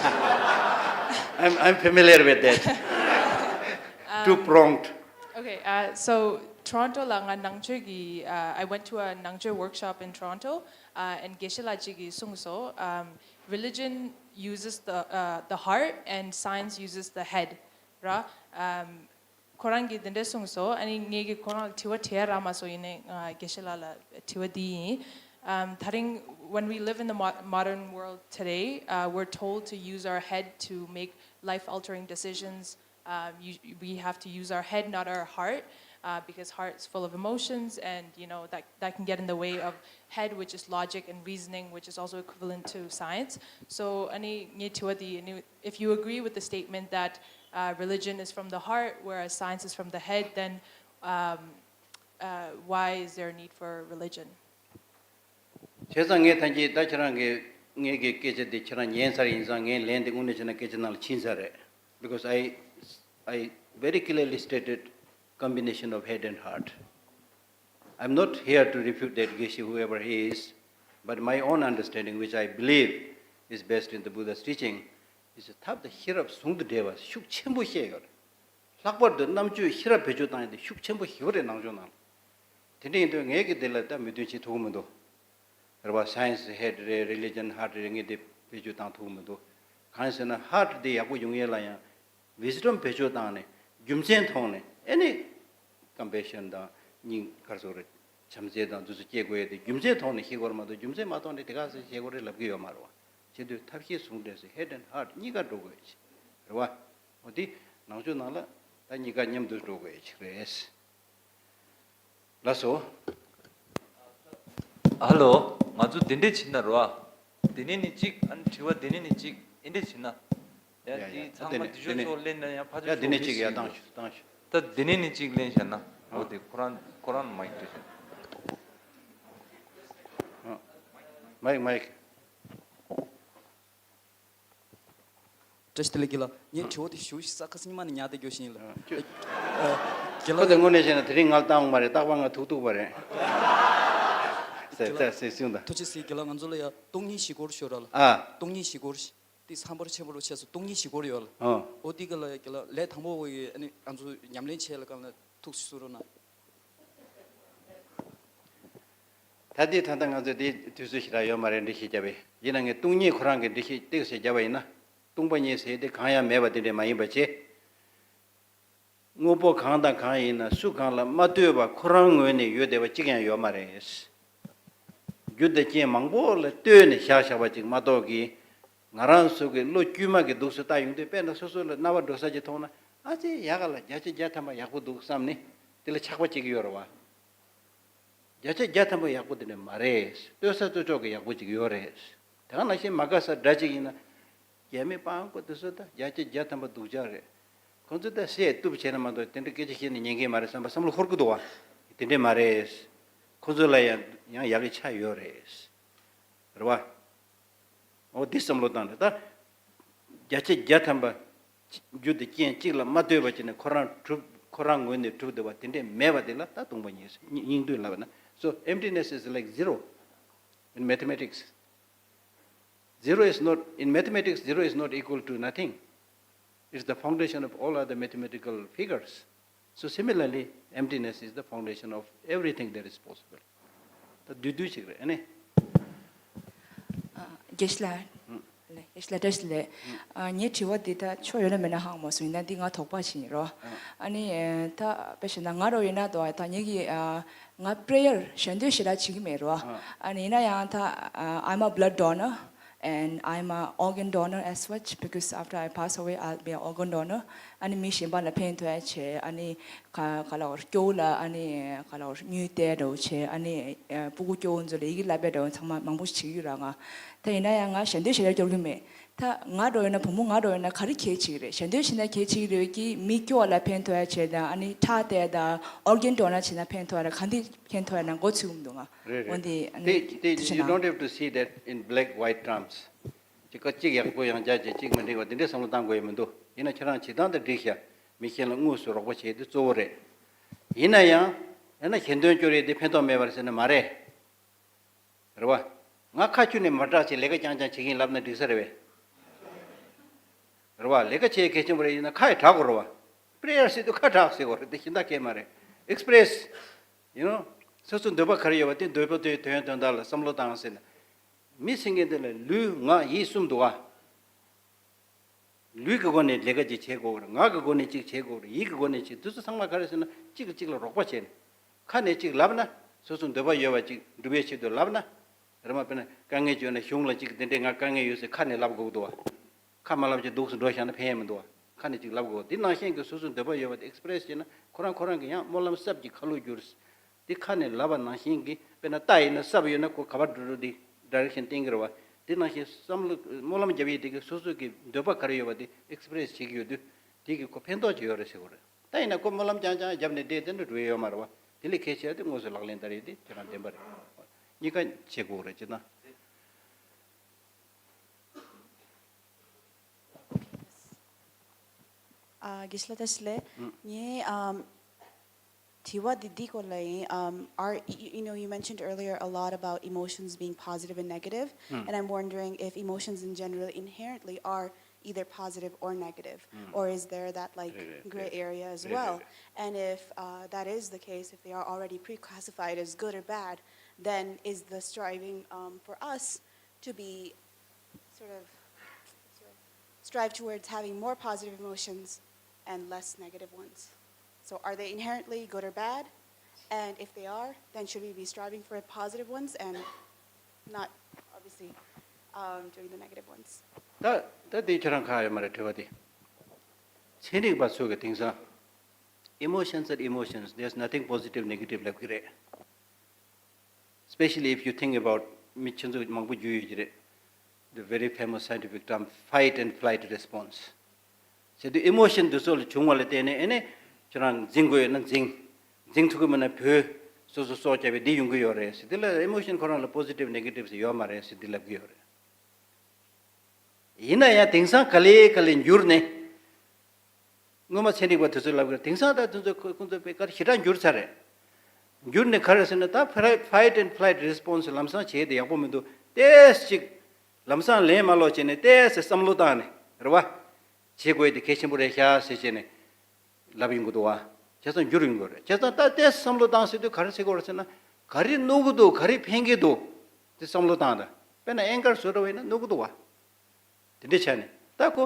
I'm, I'm familiar with that. Two pronged. Okay, uh, so Toronto ལ་ང་ནང་ཆོས་ཀྱི། uh, I went to a ནང་ཆོས་workshop in Toronto, uh, and དགེ་བཤེས་ལགས་གཅིག་གིས་གསུངས་སོང་། um, religion uses the, uh, the heart and science uses the head. ར། um, ཁོ་རང་གིས་འདི་འདྲ་གསུངས་སོང་། ཨ་ནི་ངེད་ཀྱིས་ཁོ་རང་ལ་དྲི་བ་དྲིས་རག་མ་སོང་། ཡིན་ནའི་ང་དགེ་བཤེས་ལགས་ལ་དྲི་བ་འདི་ཡིན། ཨམ། ད་རིང་when we live in the mo- modern world today, uh, we're told to use our head to make life-altering decisions. Um, you, we have to use our head, not our heart, uh, because heart is full of emotions, and you know that that can get in the way of head, which is logic, and reasoning, which is also equivalent to science. So, ཨ་ནི་ངའི་དྲི་བ་འདི། ཨ་ནི if you agree with the statement that, uh, religion is from the heart, whereas science is from the head, then, um, uh, why is there a need for religion? བྱས་ཙང་ངས་ཐང་གི་ད་ཁྱེད་རང་གི་ངེད་ཀྱི་སྐད་ཆ་འདི་ཁྱེད་རང་ཉན་ཚར་ཡིན་ཙང་། ངས་ལན་འདི་དངོས་གནས་བྱས་ན་སྐད་ཆ་ནང་ལ་ཕྱིན་ཚར་རེད། Because I, I very clearly stated combination of head and heart. I'm not here to refute that དགེ་བཤེས, whoever he is, but my own understanding, which I believe is based in the Buddha's teaching, is ཐབས་དང་ཤེས་རབ་ཟུང་དུ་འབྲེལ་བ་ཤུགས་ཆེན་པོ་བཤད་ཡོད་རེད། ལྷག་པར་དུ་རྣམ་དཔྱོད་ཤེས་རབ་བེད་སྤྱོད་བཏང་ཡ་དེ་ཤུགས་ཆེན་པོ་ཞིག་རེད་ནང་ཆོས་ནང་ལ། དེ་འདྲ་ཡིན་དུས་ངས་ཀྱི་དེ་ལ་ད་མོས་མཐུན་བྱེད་ཐུབ་ཀྱི་མི་འདུག་རེད་བ། Science head རེད། Religion heart རེད། ངས་དེ་བེད་སྤྱོད་བཏང་ཐུབ་ཀྱི་མི་འདུག་གང་ཡིན་ཟེར་ན་heart དེ་ཡག་པོ་ཡོང་ཡས་ལ་ཡང་wisdom བེད་སྤྱོད་བཏང་ནས་རྒྱུ་མཚན་ཐོག་ནས། ཨ་ནི་compassion དང་སྙིང་ག་རེ་ཟེར་དགོས་རེད། བྱམས་བརྩེ་དང་དེ་ཚོ་སྐྱེ་དགོས་ཡས་དེ་རྒྱུ་མཚན་ཐོག་ནས་ཤེས་དགོས་རེད་མ་གཏོགས། རྒྱུ་མཚན་མ་ཐོག་ནས་དེ་ག་ཟེ་བྱེད་དགོས་རེད་ལབ་ཀྱི་ཡོད་མ་རེད་བ། བྱེད་དུས་ཐབས་ཤེས་ཟུང་འབྲེལ་སེ་head and heart གཉིས་ཀ་འགྲོ་དགོས་ཡས་རེད་བ། འོ་དེ་ནང་ཆོས་ནང་ལ་ད་གཉིས་ཀ་མཉམ་དུ་འགྲོ་དགོས་ཡས་ཅིག་རེད། ལགས་སོ། ཧ་ལོ། ང་ཚོ་འདི་འདྲས་བྱེད་ན་རེད་བ། འདི་ནས་ནི་གཅིག་ཨ་ནི་དྲི་བ་འདི་ནས་ནི་གཅིག་ཨེ་འདྲས་བྱེད་ན། ཡ། ཡ་ཡ། འདི་ཚང་མ་འདི་ནས་འདི་ཤོག་འདི་ནས་ཤོག་ལེན་ན་ཡང་ཕ་ཡ་ཆོག་འདི་ནས་ཆོག་གཅིག་ཡ་ཤེས་བཏང་ཤོག་བཏང་ཤོག་ད་འདི་ནས་ནི་གཅིག་ལེན་བྱས་ན། ཨ། འོ་དེ་ཁོ་རང་ཁོ་རང་མ་ཡིག་སྤྲད་ཤོག་ཨ། མ་ཡིག་མ་ཡིག་བཀྲ་ཤིས་བདེ་ལེགས་དགེ་ལགས། ངས་དྲི་བ་དེ་ཞུ་ས་ཁ་སང་ཉི་མ་ནས་ཉར་བསྡད་རྒྱུ་ཞིག་ཡིན་ལ། ཨ། ཁྱོད། ཨ། དགེ་ཁོ་ལགས། དེ་དངོས་གནས་བཤད་ན་དེ་རིང་ང་ལ་བཏང་ཡོང་མ་རེད། རྟག་པར་ང་ཐུག་ཐུག་པ་རེད། ཟེར་དགེ་ལགས། ཟེར་ཟེར་གསུངས་དང་། ཐུགས་རྗེ་གཟིགས། དགེ་ལགས། ང་ཚོ་ལ་ཡ་སྟོང་ཉིད་བཞི་སྐོར་ཞུ་ར་ལ། ཨ། སྟོང་ཉིད་བཞི་སྐོར་ཞིག་དེ་ཚང་པར་ཆེན་པོ་རུ་ཆེ་སོ་སྟོང་ཉིད་བཞི་སྐོར་ཡོད་ལ། ཨ། འོ་དེ་ག་ལ་ཡ་དགེ་ལགས་ལས་དང་པོ་བ་ཡི་ཨ་ནི་ང་ཚོ་ཉམས་ལེན་བྱས་ལ་གང་ལ་ཐུགས་གསོ་རོགས་གནང་། ད་ལྟའི་ད་ལྟ་ང་ཚོ་དེ་དུས་ཚོད་ཞེ་དྲག་ཡོད་མ་རེད། འགྲེལ་བཤད་བརྒྱབ་པས་ཡིན་ན། ངས་སྟོང་ཉིད་ཁོ་རང་གི་འགྲེལ་བཤད་ཏོག་ཙམ་བརྒྱབ་པ་ཡིན་ན། སྟོང་པ་ཉིད་ཟེར་དེ་གང་ཡང་མེད་པ་དེ་འདྲས་མ་ཡིན་པ་བྱས། དངོས་པོ་གང་དང་གང་ཡིན་ན་སུ་གང་ལ་མ་ལྟོས་པ་ཁོ་རང་ངོས་ནས་ཡོད་བསྡད་པ་གཅིག་ཀྱང་ཡོད་མ་རེད། རྒྱུ་དང་རྐྱེན་མང་པོ་ལ་ལྟོས་ནས་བཞག་བཞག་པ་ཅིག་མ་གཏོགས་ཀྱི། ང་རང་ཚོ་གི་བློ་དཀྱུས་མ་གི་འདུག་སེ་ལྟ་ཡོང་དུས། དཔེར་ན་སོ་སོ་ལ་རྣ་བ་འགྲོ་ས་ཅིག་མཐོང་ན། ཨ་ཙི་ཡག་ག་ལ། བརྒྱ་ཆ་བརྒྱ་ཐམ་པ་ཡག་པོ་འདུག་བསམ་ནས་དེ་ལ་ཆགས་པ་བྱེད་ཀྱི་ཡོད་རེད་བ། བརྒྱ་ཆ་བརྒྱ་ཐམ་པ་ཡག་པོ་དེ་འདྲ་མ་རེད། ལྟོས་ས་ལྟོས་ཕྱོགས་ཀྱི་ཡག་པོ་ཅིག་ཡོད་རེད། དེ་ག་ནང་བཞིན་མ་དགའ་ས་འདྲ་ཅིག་ཡིན་ན། རྒྱ་མི་པང་ཀོ་དེ་ཚོ་ད་བརྒྱ་ཆ་བརྒྱ་ཐམ་པ་སྡུག་ཅག་རེད། ཁོང་ཚོ་ད་བཤད་གཏུབ་བྱས་ན་མ་གཏོགས་དེ་འདྲ་སྐད་ཆ་བཤད་ན་ཉན་གི་མ་རེད་བསམ་པ་བསམ་བློ་འཁོར་གི་འདུག་བ། དེ་འདྲ་མ་རེད། ཁོང་ཚོ་ལ་ཡང་ཡང་ཡག་གི་ཆ་ཡོད་རེད། རེད་བ། འོ་དེ་བསམ་བློ་བཏང་ནས་ད། བརྒྱ་ཆ་བརྒྱ་ཐམ་པ་རྒྱུ་དང་རྐྱེན་གཅིག་ལ་མ་ལྟོས་པ་བྱས་ནས་ཁོ་རང་གྲུབ། ཁོ་རང་ངོས་ནས་གྲུབ་བསྡད་པ་དེ་འདྲས་མེད་པ་དེ་ལ་ད་སྟོང་པ་ཉིད་སྙིང་བསྡུས་ལབ་ན། So emptiness is like zero in mathematics. Zero is not, in mathematics, zero is not equal to nothing. It's the foundation of all other mathematical figures. So similarly, emptiness is the foundation of everything that is possible. ད་བསྡུས་བསྡུས་ཅིག་རེད་ཨ་ནི། ཨ། དགེ་བཤེས་ལགས། ཨུ། ལགས། དགེ་བཤེས་ལགས་བཀྲ་ཤིས་བདེ་ལེགས། ཨུ། ཨ། ངའི་དྲི་བ་འདི་ད་ཆོ་ཡོད་ན་མེད་ན་ཧ་གོ་མ་སོང་། ཡིན་ན་འདི་ང་དོགས་པ་ཞིག་ཡིན་རོ། ཨ། ཨ་ནི་ད་དཔེ་བཤད་ན་ང་རོ་ཡིན་ན་དོ་ད་ངེད་ཀྱི། ཨ། ང་པྲེ་ཡར་ཞལ་འདོན་ཞེ་དྲག་བྱེད་ཀྱི་མེད་རོ། ཨ། ཨ་ནི་ཡིན་ན་ཡང་ད། ཨ། I'm a blood donor and I'm a organ donor as such, because after I pass away I'll be an organ donor. ཨ་ནི་མི་གཞན་པ་ལ་ཕན་ཐོགས་ཡ་བྱས། ཨ་ནི་ ག་ག་ལ་བར་སྐྱོ་བོ་ལ་ཨ་ནི་ག་ལ་བར་དངུལ་སྟེར་འདྲ་བོ་བྱས། ཨ་ནི་ཨ་སྤུ་གུ་སྐྱོ་བོ་ཚོ་ལ་ཡི་གེ་བསླབ་པའི་འདྲ་བོ་ཚང་མ་མང་པོ་ཞིག་བྱེད་ཀྱི་ཡོད་ར། ང་ད་ཡིན་ན་ཡང་ང་ཞལ་འདོན་ཞལ་རས་སྐྱོར་གྱི་མེད། ད་ང་འདྲ་བོ་ཡིན་ན་བུ་མོ་ང་འདྲ་བོ་ཡིན་ན་ག་རེ་གལ་ཆེ་གི་རེད། ཞལ་འདོན་བྱེད་ན་གལ་ཆེ་གི་རེད་ཀྱི་མི་སྐྱོ་བ་ལ་ཕན་ཐོགས་ཡ་བྱས་དང་ཨ་ནི་ཁྲག་སྟེར་དང་ཨོར་གན་ཌོ་ནར་བྱེད་ན་ཕན་ཐོགས་ཡ་ར་ག་འདི་ཕན་ཐོགས་ཡ་ན་མགོ་ཚོས་ཀྱི་མི་འདུག་ང་རེད། འོ་རེད། འདི་ཨ་ནི་དེ་དེ་དུ་ཕྱི་you ནང་don't have to see that in black white terms. ཅིག་ཀ་གཅིག་ཡག་པོ་ཡང་བྱ་བྱེད་ཅིག་མི་འགྲིག་པ་འདི་འདྲའི་བསམ་བློ་བཏང་དགོས་ཡ་མི་འདུག་ཡིན་ན་ཁྱེད་རང་བྱེད་སྟངས་དེ་འགྲིག་ཤག་མི་གཞན་ལ་དངོས་སུ་རོགས་པ་བྱེད་དེ་གཙོ་བོ་རེད། ཡིན་ན་ཡང་ཡང་ན་ཞལ་འདོན་སྐྱོར་ཡས་དེ་ཕན་ཐོགས་མེད་པ་རེད་ཟེར་ན་མ་རེད། རེད་བ། ང་ཁ་ཁྱོན་ནས་མ་གྲགས་ཅིག་ལས་ཀ་རྐྱང་རྐྱང་བྱེད་ཀྱིན་ལབ་ན་འགྲིག་ས་རེད་བས། རེད་བ། ལས་ཀ་བྱེད་གལ་ཆེན་པོ་རེད། ཡིན་ན་ཁ་ཡི་གྲགས་དགོས་རེད་བ། པྲེ་ཡར་ཟེར་དུས་ཁ་གྲགས་ཟེར་དགོས་རེད། དེ་གཞན་དག་གས་མ་རེད། ཨེག་སི་པི་རེ་སི། ཡུ་ནོ། སོ་སོ་འདོད་པ་ག་རེ་ཡོད་པ་དེ་འདོད་པ་དེ་དོན་དོན་དག་ལ་བསམ་བློ་བཏང་ཟེར་ན། མི་ཟེར་མཁན་དེ་ལ་ལུས་ངག་ཡིད་གསུམ་འདུག་བ། ལུས་ཀྱི་སྒོ་ནས་ལས་ཀ་ཅིག་བྱེད་དགོས་རེད། ངག་གི་སྒོ་ནས་ཅིག་བྱེད་དགོས་རེད། ཡིད་ཀྱི་སྒོ་ནས་ཅིག་དེ་ཚོ་ཚང་མ་ག་རེ་ཟེར་ན་གཅིག་གིས་གཅིག་ལ་རོགས་པ་བྱས་ནས། ཁ་ནས་ཅིག་ལབ་ན་སོ་སོ་འདོད་པ་ཡོད་པ་ཅིག་འགྲུབ་པའི་ཆེད་དུ་ལབ་ན། རེད་མ་དཔེར་ན་དཀའ་ངལ་ཅིག་ཡོད་ན་གཞུང་ལ་ཅིག་དེ་འདྲའི་ང་དཀའ་ངལ་ཡོད་ཟེར་ཁ་ནས་ལབ་དགོས་འདུག་བ། ཁ་མ་ལབ་ཅིག་འདུག་སེ་འགྲོ་བཞག་ན་ཕན་ཡས་མི་འདུག་བ། ཁ་ནས་ཅིག་ལབ་དགོས། དེ་ནང་བཞིན་གྱི་སོ་སོའི་འདོད་པ་ཡོད་པ་དེ་ཨེག་སི་པི་རེ་སི་བྱས་ན་ཁོ་རང་ཁོ་རང་གི་ཡང་སྨོན་ལམ་གསརཔ་ཅིག་ཁ་ལོ་བསྒྱུར། དེ་ཁ་ནས་ལབ་པ་ནང་བཞིན་གྱི་དཔེར་ན་རྟ་ཡིན་ན་གསརཔ་ཡོད་ན་ཁོ་ག་པར་འགྲོ་འགྲོ་དེ་ཌའི་རེག་ཤན་བསྟན་གྱི་རེད་བ། དེ་ནང་བཞིན་བསམ་བློ་སྨོན་ལམ་རྒྱབ་ཡས་དེ་གི་སོ་སོ་གི་འདོད་པ་ག་རེ་ཡོད་པ་དེ་ཨེག་སི་པི་རེ་སི་བྱེད་ཀྱི་ཡོད་དུས་དེ་གི་ཁོ་ཕན་ཐོགས་ཅིག་ཡོད་རེད་ཟེར་གྱི་རེད། ད་ཡིན་ན་ཁོ་སྨོན་ལམ་རྐྱང་རྐྱང་རྒྱབ་ནས་བསྡད་དེ་འདྲ་འགྲོ་ཡས་ཡོད་མ་རེད་བ། དེ་ལས་གལ་ཆེ་བ་དེ་དངོས་སུ་ལག་ལེན་བསྟར་ཡས་དེ་ཁྱེད་རང་བདེན་པ་རེད། གཉིས་ཀ་བྱེད་དགོས་རེད་ཅེ་ན། ཨ། དགེ་བཤེས་ལགས་བཀྲ་ཤིས་བདེ་ལེགས། ཨུ། ངའི་ཨམ་དྲི་བ་འདི་འདི་སྐོར་ལ་ཡིན། ཨམ་are you, you know, you mentioned earlier a lot about emotions being positive and negative, ཨུ། and I'm wondering if emotions in general inherently are either positive or negative, ཨུ། or is there that, like, རེད་རེད་gray རེད། area as རེད་རེད་well? རེད། And if uh, that is the case, if they are already pre-classified as good or bad, then is the striving um, for us to be sort of strive towards having more positive emotions and less negative ones. So are they inherently good or bad? And if they are, then should we be striving for positive ones and not obviously um, doing the negative ones? ད་ད་དེ་ཁྱེད་རང་ཁ་ཡོད་མ་རེད་དྲི་བ་དེ། ཚན་རིག་པ་ཚོ་གི་དེང་སང་emotions are emotions, there's nothing positive negative ལབ་གི་རེད། Especially if you think about མི་ཁྱེད་ཚོ་མང་པོ་རྒྱུས་ཡོད་ཀྱི་རེད། The very famous scientific term fight and flight response. ཟེར་དུས་ཨི་མོ་ཤན་འདི་ཚོ་ལ་བྱུང་བ་ལ་བརྟེན་ནས་ཨེ་ནས་ཁྱེད་རང་འཛིང་དགོས་ཡོད་ན་འཛིང་། འཛིང་ཐུབ་ཀྱི་མིན་ན་བོས། སོ་སོ་སྲོག་བསྐྱབས་པའི་འདི་ཡོང་གི་ཡོད་རེད་ཟེར། དེ་ལ་ཨི་མོ་ཤན་ཁོ་རང་ལ་པོ་སི་ཊིབ་ནེ་གེ་ཊིབ་ཟེར་ཡོད་མ་རེད་ཟེར་འདི་ལབ་ཀྱི་ཡོད་རེད། ཡིན་ན་ཡང་དེང་སང་ག་ལེ་ག་ལེ་འགྱུར་ནས། སྔོན་མ་ཚན་རིག་པ་དེ་ཚོས་ལབ་ཀྱི་རེད། དེང་སང་ད་དེ་ཚོ་ཁོ་ཁོང་ཚོ་དཔེ་དཀར་ཞེ་དྲག་འགྱུར་ཚར་རེད། འགྱུར་ནས་ག་རེ་ཟེར་ན་ད་ཕི་ལའི་ཊི་ཕའེ་ཊི་ཨེན་ཌི་ཕི་ལའི་ཊི་རེ་སི་པོན་སི་ལམ་སང་བྱས་ཏེ་ཡག་པོ་མི་འདུག་ཏོག་ཙམ་ཅིག་ལམ་སང་ལན་མ་སློག་བྱས་ནས་ཏོག་ཙམ་བསམ་བློ་བཏང་ནས་རེད་བ། བྱེད་དགོས་དེ་གལ་ཆེན་པོ་རེད་ཤག་ཟེར་བྱས་ནས་ལབ་ཡོང་གི་འདུག་བ། བྱས་ཙང་འགྱུར་ཡོང་གི་རེད། བྱས་ཙང་ད་ཏོག་ཙམ་བསམ་བློ་བཏང་ཟེར་དུས་ག་རེ་ཟེར་དགོས་རེད་ཟེར་ན། ག་རེ་གནོད་གི་འདུག་ག་རེ་ཕན་གི་འདུག་དེ་བསམ་བློ་བཏང་ད། དཔེར་ན་ཨེང་གར་བཟོ་འདྲ་བ་ཡིན་ན་གནོད་གི་འདུག་བ། དེ་འདྲ་ཆགས་ནས་ད་ཁོ།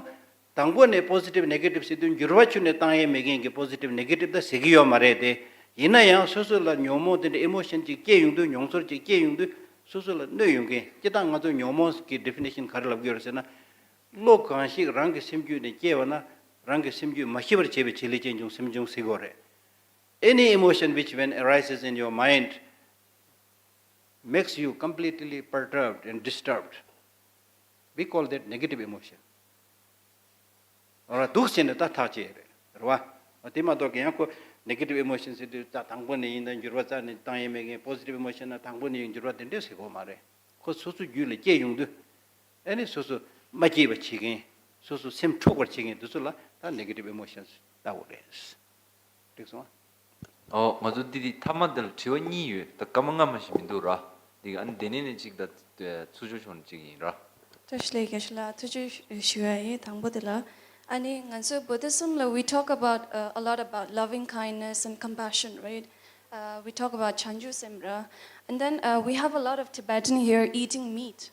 དང་པོ་ནས་པོ་སི་ཊིབ་ནེ་གེ་ཊིབ་ཟེར་དུས་འགྱུར་བ་ཁྱོན་ནས་བཏང་ཡས་མེད་མཁན་གྱི་པོ་སི་ཊིབ་ནེ་གེ་ཊིབ་ད་ཟེར་གྱི་ཡོད་མ་རེད་དེ། ཡིན་ན་ཡང་སོ་སོ་ལ་ཉོན་མོངས་དེ་འདྲ་ཨི་མོ་ཤན་ཅིག་སྐྱེ་ཡོང་དུས་མྱོང་ཚོར་ཅིག་སྐྱེ་ཡོང་དུས་སོ་སོ་ལ་གནོད་ཡོང་མཁན་སྤྱིར་བཏང་ང་ཚོ་ཉོན་མོངས་ཀྱི་ཌི་ཕི་ནེ་ཤན་ག་རེ་ལབ་ཀྱི་ཡོད་རེད་ཟེར་ན། བློ་གང་ཞིག་རང་གི་སེམས་རྒྱུད་ནས་སྐྱེ་བ་ན་རང་གི་སེམས་རྒྱུད་མ་ཤི་བར་བྱེད་པའི་བྱེད་ལས་ཅན་བྱུང་སེམས་བྱུང་ཟེར་གྱི་ཡོད་རེད། Any emotion which when arises in your mind makes you completely perturbed and disturbed. We call that negative emotion. ར་འདུག་བྱས་ནས་ད་ཐག་བཅད་རེད་རེད་བ། དེ་མ་གཏོགས་ཀྱི་ཡང་ཁོ་ནེ་གེ་ཊིབ་ཨི་མོ་ཤན་ཟེར་དུས་ད་དང་པོ་ནས་ཡིན་ད་འགྱུར་བ་རྩ་ནས་བཏང་ཡས་མེད་མཁན། པོ་སི་ཊིབ་ཨི་མོ་ཤན་ན་དང་པོ་ནས་ཡིན་འགྱུར་བ་དེ་འདྲས་ཟེར་གོ་མ་རེད། ཁོ་སོ་སོ་རྒྱུད་ལ་སྐྱེ་ཡོང་དུས་ཨ་ནི་སོ་སོ་མ་སྐྱེས་པ་བྱེད་མཁན། སོ་སོ་སེམས་འཁྲུག་པར་བྱེད་མཁན་དེ་ཚོ་ལ་ད་ནེ་གེ་ཊིབ་ཨི་མོ་ཤན་ཟེར་ལྟ་དགོས་རེད། འགྲིག་སོང་ཨ། ཨོ། ང་ཚོ་འདི་འདི་མཐའ་མ་འདི་ལ་དྲི་བ་གཉིས་ཡོད། ད་སྐར་མ་ལྔ་མ་ཞིག་མི་འདུག་ར། འདི་ཨ་ནི་དེ་ནས་ནས་གཅིག་ད་ཚུར་ཕྱོགས་ཕྱོགས་ནས་གཅིག་ཡིན་ར། བཀྲ་ཤིས་བདེ་ལེགས། རྒན་ཤོས་ལགས་ཐུགས་རྗེ་ཞུ་ཡ་ཡིན། དང་པོ་དེ་ལ་ཨ་ནི་ང་ཚོ་Buddhism ལ་we talk about uh, a lot about loving kindness and compassion, right? Uh, we talk about བྱང་ཆུབ་སེམས་ར། And then uh, we have a lot of Tibetan here eating meat.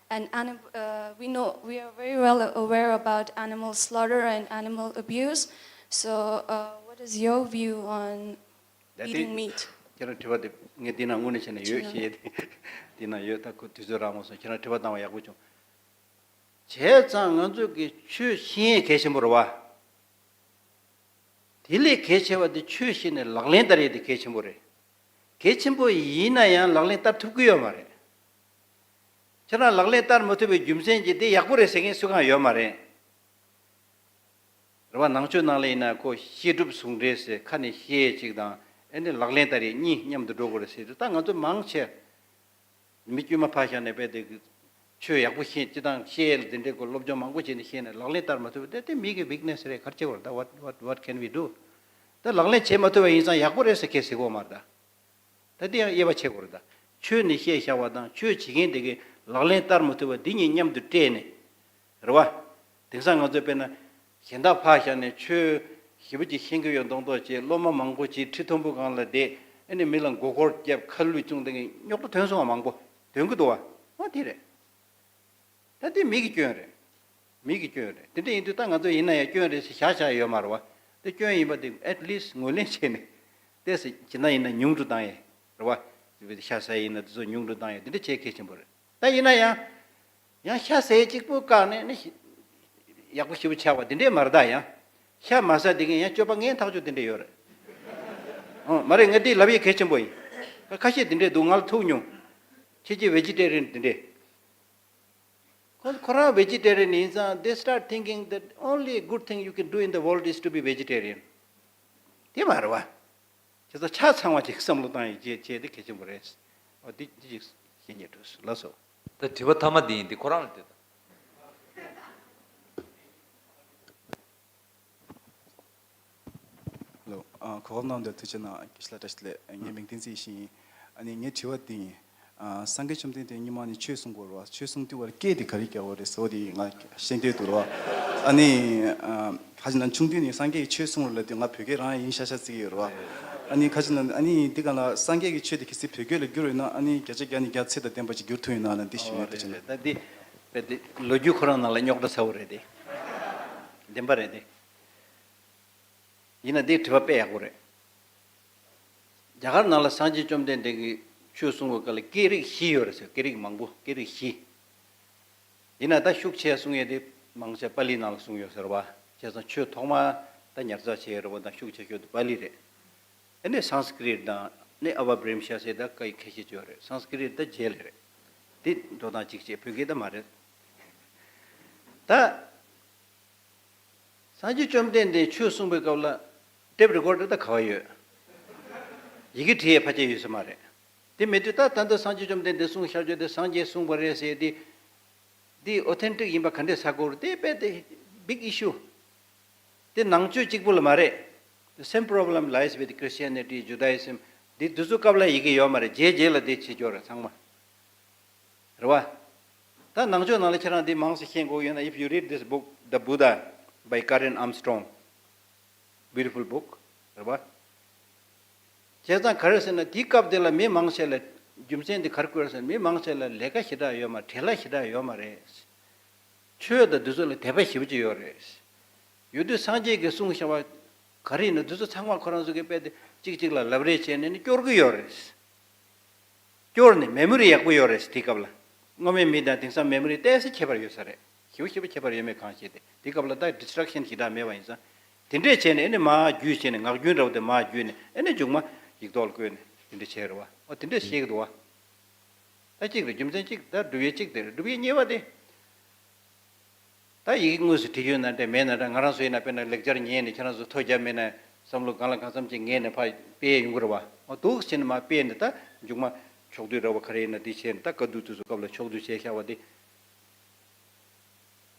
And anim- uh, we know we are very well aware about animal slaughter and animal abuse. So, uh, what is your view on eating meat? ཁྱེད་རང་དྲི་བ་དེ་ངས་འདི་ན་དངོས་གནས་བྱས་ན་ཡོད་ཞེས་འདི་ན་ཡོད། ད་ཁོ་དུས་ཚོད་རག་མ་སོང་། ཁྱེད་རང་དྲི་བ་བཏང་བ་ཡག་པོ་བྱུང་། བྱས་ཙང་ང་ཚོ་གི་ཆོས་ཤེས་ཡས་གལ་ཆེན་པོ་རེད་བ། དེ་ལས་གལ་ཆེ་བ་དེ་ཆོས་བཤད་ནས་ལག་ལེན་བསྟར་ཡས་དེ་གལ་ཆེན་པོ་རེད། གལ་ཆེན་པོ་ཡིན་ན་ཡང་ལག་ལེན་བསྟར་ཐུབ་ཀྱི་ཡོད་མ་རེད། ཁྱེད་རང་ལག་ལེན་བསྟར་མ་ཐུབ་པའི་རྒྱུ་མཚན་གྱིས་དེ་ཡག་པོ་རེད་ཟེར་མཁན་སུ་གང་ཡོད་མ་རེད། རེད་བ། ནང་ཆོས་ནང་ལ་ཡིན་ན་ཁོ་བཤད་སྒྲུབ་ཟུང་འབྲེལ་ཟེར། ཁ་ནས་བཤད་ཅིག་དང་ཨ་ནི་ལག་ལེན་བསྟར་ཡས་གཉིས་མཉམ་དུ་འགྲོ་དགོས་རེད་ཟེར་དུས། ད་ང་ཚོ་མང་ཆེ་མི་དཀྱུས་མ་ཕར་བཞག་ནས་རྦད་དེ་ཆོས་ཡག་པོ་ཤེས། སྤྱིར་བཏང་བཤད་ཡས་ལ་དེ་འདྲའི་སྐོར་སློབ་སྦྱོང་མང་པོ་བྱས་ནས་ཤེས་ནས་ལག་ལེན་བསྟར་མ་ཐུབ་པ་དེ་དེ་མི་གི་ཝིག་ནེ་སི་རེད། ག་རེ་བྱེད་དགོས་རེད། ད་what, what, what can we do? ད་ལག་ལེན་བྱེད་མ་ཐུབ་པ་ཡིན་ཙང་ཡག་པོ་རེད་ཟེར་མཁན་ཟེར་གྱི་ཡོད་མ་རེད་ད། ད་དེ་ཡང་དབྱེ་བ་ཕྱེ་དགོས་རེད་ད། ཆོས་ནས་བཤད་བཞག་པ་དང་ཆོས་བྱེད་མཁན་དེ་གིས་ལག་ལེན་བསྟར་མ་ཐུབ་པ་འདི་གཉིས་མཉམ་དུ་སྤྲད་ནས། རེད་བ། དེང་སང་ང་ཚོས་དཔེར་ན་གཞན་དག་ཕར་བཞག་ནས་ཆོས་ཞེ་པོ་ཅིག་ཤེས་ཀྱི་ཡོད་མདོག་མདོག་བྱས། སློབ་མ་མང་པོ་ཅིག་ཁྲི་མཐོན་པོ་སྒང་ལ་བསྡད། ཨ་ནི་མི་ལ་མགོ་སྐོར་བརྒྱབ། ཁ་ལུད་བཙུགས། དེ་གི་རྙོག་དྲ་ཐོན་སོང་བ་མང་པོ་ཐོན་གྱི་འདུག་བ། འོ་དེ་རེད། ད་དེ་མི་གི་སྐྱོན་རེད། མི་གི་སྐྱོན་རེད། དེ་འདྲ་ཡིན་དུས་ད་ང་ཚོ་ཡིན་ན་ཡང་སྐྱོན་རེད་ཟེར་བཞག་བཞག་ཡོད་མ་རེད་བ། དེ་སྐྱོན་ཡིན་པ་དེ་at least་ངོས་ལེན་བྱས་ནས། ཏོག་ཙམ་ཇི་ལྟར་ཡིན་ན་ཉུང་དུ་བཏང་ཡས། རེད་བ། ཤ་ཟ་ཡས་ཡིན་ན་དེ་ཚོ་ཉུང་དུ་བཏང་ཡས། དེ་འདྲ་བྱེད་གལ་ཆེན་པོ་རེད། ད་ཡིན་ན་ཡང་། ཡང་ཤ་ཟ་ཡས་གཅིག་པུ་བཀག་ནས་ནི་ཤི- ཡག་པོ་ཞེ་པོ་ཆགས་པ་དེ་འདྲས་མ་རེད་ད། ཡང་ཤ་མ་ཟ་དེ་གིན་ཡང་སྤྱོད་པ་ངན་ཐག་ཆོད་དེ་འདྲས་ཡོད་རེད། ཨོ་མ་རེད། ངས་འདི་ལབ་ཡས་གལ་ཆེན་པོ་ཡིན། ཁ་ཤས་དེ་འདྲས་འདུག་ང་ལ་ཐུག་མྱོང་། ཁྱེད་ཀྱི་vegetarian་དེ་འདྲས། ཁོ- ཁོ་རང་vegetarian་ཡིན་ཙང་they start thinking that only good thing you can do in the world is to be vegetarian། དེ་མ་རེད་བ། བྱས་ཙང་ཆ་ཚང་བ་ཅིག་བསམ་བློ་བཏང་ཡས་བྱས་བྱས་དེ་གལ་ཆེན་པོ་རེད། ཨོ་འདི་འདི་ཅིག་བཤད་སྙིང་འདོད་སོང་། ལགས་སོ། ད་དྲི་བ་མཐའ་མ་འདི་ཡིན། འདི་ཁོ་རང་ལ་དེ་དང་། ལོ། ཨ། གོ་སྐབས་གནང་བར་ཐུགས་རྗེ་གནང་། དགེ་བཤེས་ལགས་བཀྲ་ཤིས་བདེ་ལེགས། ངའི་མིང་བསྟན་འཛིན་ཡེ་ཤེས་ཡིན། ཨ་ནི་ངའི་དྲི་བ་འདི་ཡིན། ཨ། སངས་རྒྱས་བཅོམ་ལྡན་འདས་སྔོན་མ་ནས་ཆོས་གསུང་གི་ཡོད་རེད་བ། ཆོས་གསུང་དུས་བར་སྐད་དེ་ག་རེ་རྒྱག་གི་ཡོད་རེད་ཟེར་བ་དེ་ང་ཤེས་འདོད་འདུག་རེད་བ། ཨ་ནི། ཨ། ཁ་ཅིག་ན་ཆུང་དུས་ནས་སངས་རྒྱས་ཀྱིས་ཆོས་གསུངས་རེད་ལབ་དུས་ང་བོད་སྐད་རང་ཡིན་ཤག་ཤག་བརྩི་གི་ཡོད་རེད་བ། ཨ་ནི་ཁ་ཅིག་ན་ཨ་ནི་འདི་ག་ལ་སངས་རྒྱས་ཀྱི་ཆོས་དེ་གལ་སྲིད་བོད་སྐད་ལ་བསྒྱུར་ཡོད་ན་ཨ་ནི་བརྒྱ་ཆ་བརྒྱ་ནས་བརྒྱ་ཚིག་དང་ལྡན་པ་ཅིག་བསྒྱུར་ཐུབ་ཡོད་ན་ལབ་འདི་ཞུ་ཡོད། ད་ཅི་ན་ད་འདི་རྦད་དེ་ལོ་རྒྱུས་ཁོ་རང་ནང་ལ་རྙོག་དྲ་ཚ་བོ་རེད་དེ། བདེན་པ་རེད་དེ། ཡིན་ན་འདིའི་དྲི་བ་དཔེ་ཡག་པོ་རེད། རྒྱ་གར་ནང་ལ་སངས་རྒྱས་བཅོམ་ལྡན་འདས་ཀྱིས་ཆོས་གསུང་བའི་སྐབས་ལ་སྐད་རིགས་བཞི་ཡོད་རེད་ཟེར། སྐད་རིགས་མང་པོ། སྐད་རིགས་བཞི། ཡིན་ན་ད་ཤུགས་ཆེ་གསུང་ཡས་དེ་མང་ཆེ་པཱ་ལི་ནང་ལ་གསུངས་ཡོད་ཟེར་བ། བྱས་ཙང་ཆོས་ཐོག་མ་ད་ཉར་ཚགས་བྱས་ཡོད་རེད་བ། ད་ཤུགས་ཆེ་ཤོས་དེ་པཱ་ལི་རེད། ཨ་ནི་སཾ་སྐྲྀཏ་དང་ནི་ཨ་བ་བྲིམ་ཤ་ཟེར་ད་སྐད་ཁ་ཤས་ཅིག་ཡོད་རེད། སཾ་སྐྲྀཏ་ད་རྗེས་ལ་རེད། དེ་འགྲོ་སྟངས་གཅིག་བྱས། བོད་སྐད་ད་མ་རེད། ད། སངས་རྒྱས་བཅོམ་ལྡན་འདས་ཆོས་གསུངས་པའི་སྐབས་ལ་ཊེབ་རི་ཀོར་ཌར་ད་ག་བ་ཡོད། ཡི་གེ་བྲིས་ཡས་ཕལ་ཆེར་ཡོད་ས་མ་རེད། དེ་མེད་དུས་ད་ད་ལྟ་སངས་རྒྱས་བཅོམ་ལྡན་འདས་གསུངས་བཞག་རྒྱུ་དེ་སངས་རྒྱས་གསུངས་པ་རེད་ཟེར་དེ། འདི་ཨོ་ཐེན་ཊིག་ཡིན་པ་ག་འདྲས་ཧ་གོ་རེད། དེ་དཔེ་དེ་big issue། དེ་ནང་ཆོས་གཅིག་པུ་ལ་མ་རེད། The same problem lies with Christianity, Judaism. འདི་དེ་ཚོ་སྐབས་ལ་ཡི་གེ་ཡོད་མ་རེད། རྗེས་རྗེས་ལ་དེ་བྱེད་ཀྱི་ཡོད་རེད་ཚང་མ། རེད་བ། ད་ནང་ཆོས་ནང་ལ་ཁྱེད་རང་འདི་མང་ཙམ་ཤེས་དགོས་ཡོད་ན། If you read this book, The Buddha by Karen Armstrong, beautiful book. རེད་བ། བྱས་ཙང་ག་རེ་ཟེར་ན་དེའི་སྐབས་དེ་ལ་མི་མང་ཆེ་ལ། རྒྱུ་མཚན་དེ་ག་རེ་བཀོད་ཟེར་ན་མི་མང་ཆེ་ལ་ལས་ཀ་ཞེ་དྲག་ཡོད་མ། བྲེལ་བ་ཞེ་དྲག་ཡོད་མ་རེད། ཆོས་དང་འདི་ཚོ་ལ་དད་པ་ཞེ་པོ་ཅིག་ཡོད་རེད། ཡོད་དུས་སངས་རྒྱས་ཀྱིས་གསུངས་བཞག་པ་ག་རེ་ཡིན་ན་འདི་ཚོ་ཚང་མ་ཁོ་རང་ཚོ་གིས་དཔེ་དེ་གཅིག་གཅིག་ལ་ལབ་རེས་བྱས་ནས་ནི་སྐྱོར་གྱི་ཡོད་རེད། སྐྱོར་ནས་མེ་མོ་རི་ཡག་པོ་ཡོད་རེད། དེའི་སྐབས་ལ་སྔོན་མའི་མི་དང་དེང་སང་མེ་མོ་རི་ཏོག་ཙམ་ཁྱད་པར་ཡོད་ས་རེད། ཞེ་པོ་ཞེ་པོ་ཁྱད་པར་ཡོད་མེད་གང་ཤེས་ཏེ། དེའི་སྐབས་ལ་ད་ཌིས་ཊེག་ཤན་ཞེ་དྲག་མེད་པ་ཡིན་ཙང་། དེ་འདྲས་བྱས་ནས་ཨ་ནི་མར་བརྒྱུད་བྱས་ནས་ངག་རྒྱུན་འདྲ་བོ་དེ་མར་བརྒྱུད་ནས་ཨ་ནི་མཇུག་མ་ཡིག་ཐོག་ལ་བཀོད་ནས་དེ་འདྲས་བྱས་རེད་བ། ཨོ་དེ་འདྲས་བཤད་ཀྱི་འདུག་བ། ད་གཅིག་རེད། རྒྱུ་མཚན་གཅིག་ད་སྒྲུབ་ཡས་གཅིག་དེ་རེད། སྒྲུབ་ཡས་གཉིས་པ་དེ། ད་ཡི་གེ་དངོས་སུ་བྲིས་ཡོད་ན་འདྲ་མེད་ན་འདྲ། ང་རང་ཚོ་ཡིན་ན་དཔེར་ན་ལེགས་སྦྱར་ཉན་ནས་ཁྱེད་རང་ཚོ་ཐོ་རྒྱབ་མེད་ན་བསམ་བློ་གང་ལ་གང་འཚམ་ཅིག་ངེས་ནས་ཕར་སྤེལ་ཡོང་གི་རེད་བ། འོ་འདུག་བྱས་ནས་མར་སྤེལ་ནས་ད་མཇུག་མ་ཕྱོགས་བསྡུས་འདྲ་བོ་ག་རེ་ཡིན་ན་དེ་བྱས་ནས་ད་བཀའ་བསྡུ་དུས་སུ་སྐབས་ལ་ཕྱོགས་བསྡུ་བྱས་བཞག་པ་དེ།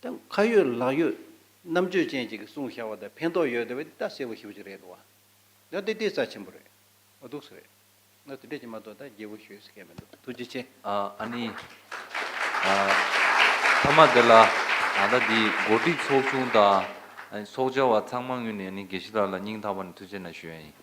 ད་ཁ་ཡོད་ལག་ཡོད་རྣམ་དཔྱོད་ཅན་ཅིག་གིས་གསུངས་བཞག་པ་དང་ཕན་ཐོགས་ཡོད་བསྡད་པ་དེ་ད་གསལ་པོ་ཞེ་པོ་ཅིག་རེད་འདུག་བ། ད་དེ་དེ་རྩ་ཆེན་པོ་རེད། འོ་འདུག་སེ་རེད། ང་དེ་འདྲས་ཀྱི་མ་གཏོགས་ད་རྒྱས་པོ་ཞུ་ཡས་སྐད་མི་འདུག་ཐུགས་རྗེ་ཆེ། ཨ་ཨ་ནི། ཨ་མཐའ་མ་དེ་ལ་ཨ་ད་འདི་གོ་སྒྲིག་ཚོགས་ཆུང་དང་ཨ་ཚོགས་བཅར་བ་ཚང་མ་ངོས་ནས་ཨ་ནི་དགེ་བཤེས་ལགས་ལ་སྙིང་ཐག་པ་ནས་ཐུགས་རྗེ་གནང་ཞུ་ཡ་ཡིན།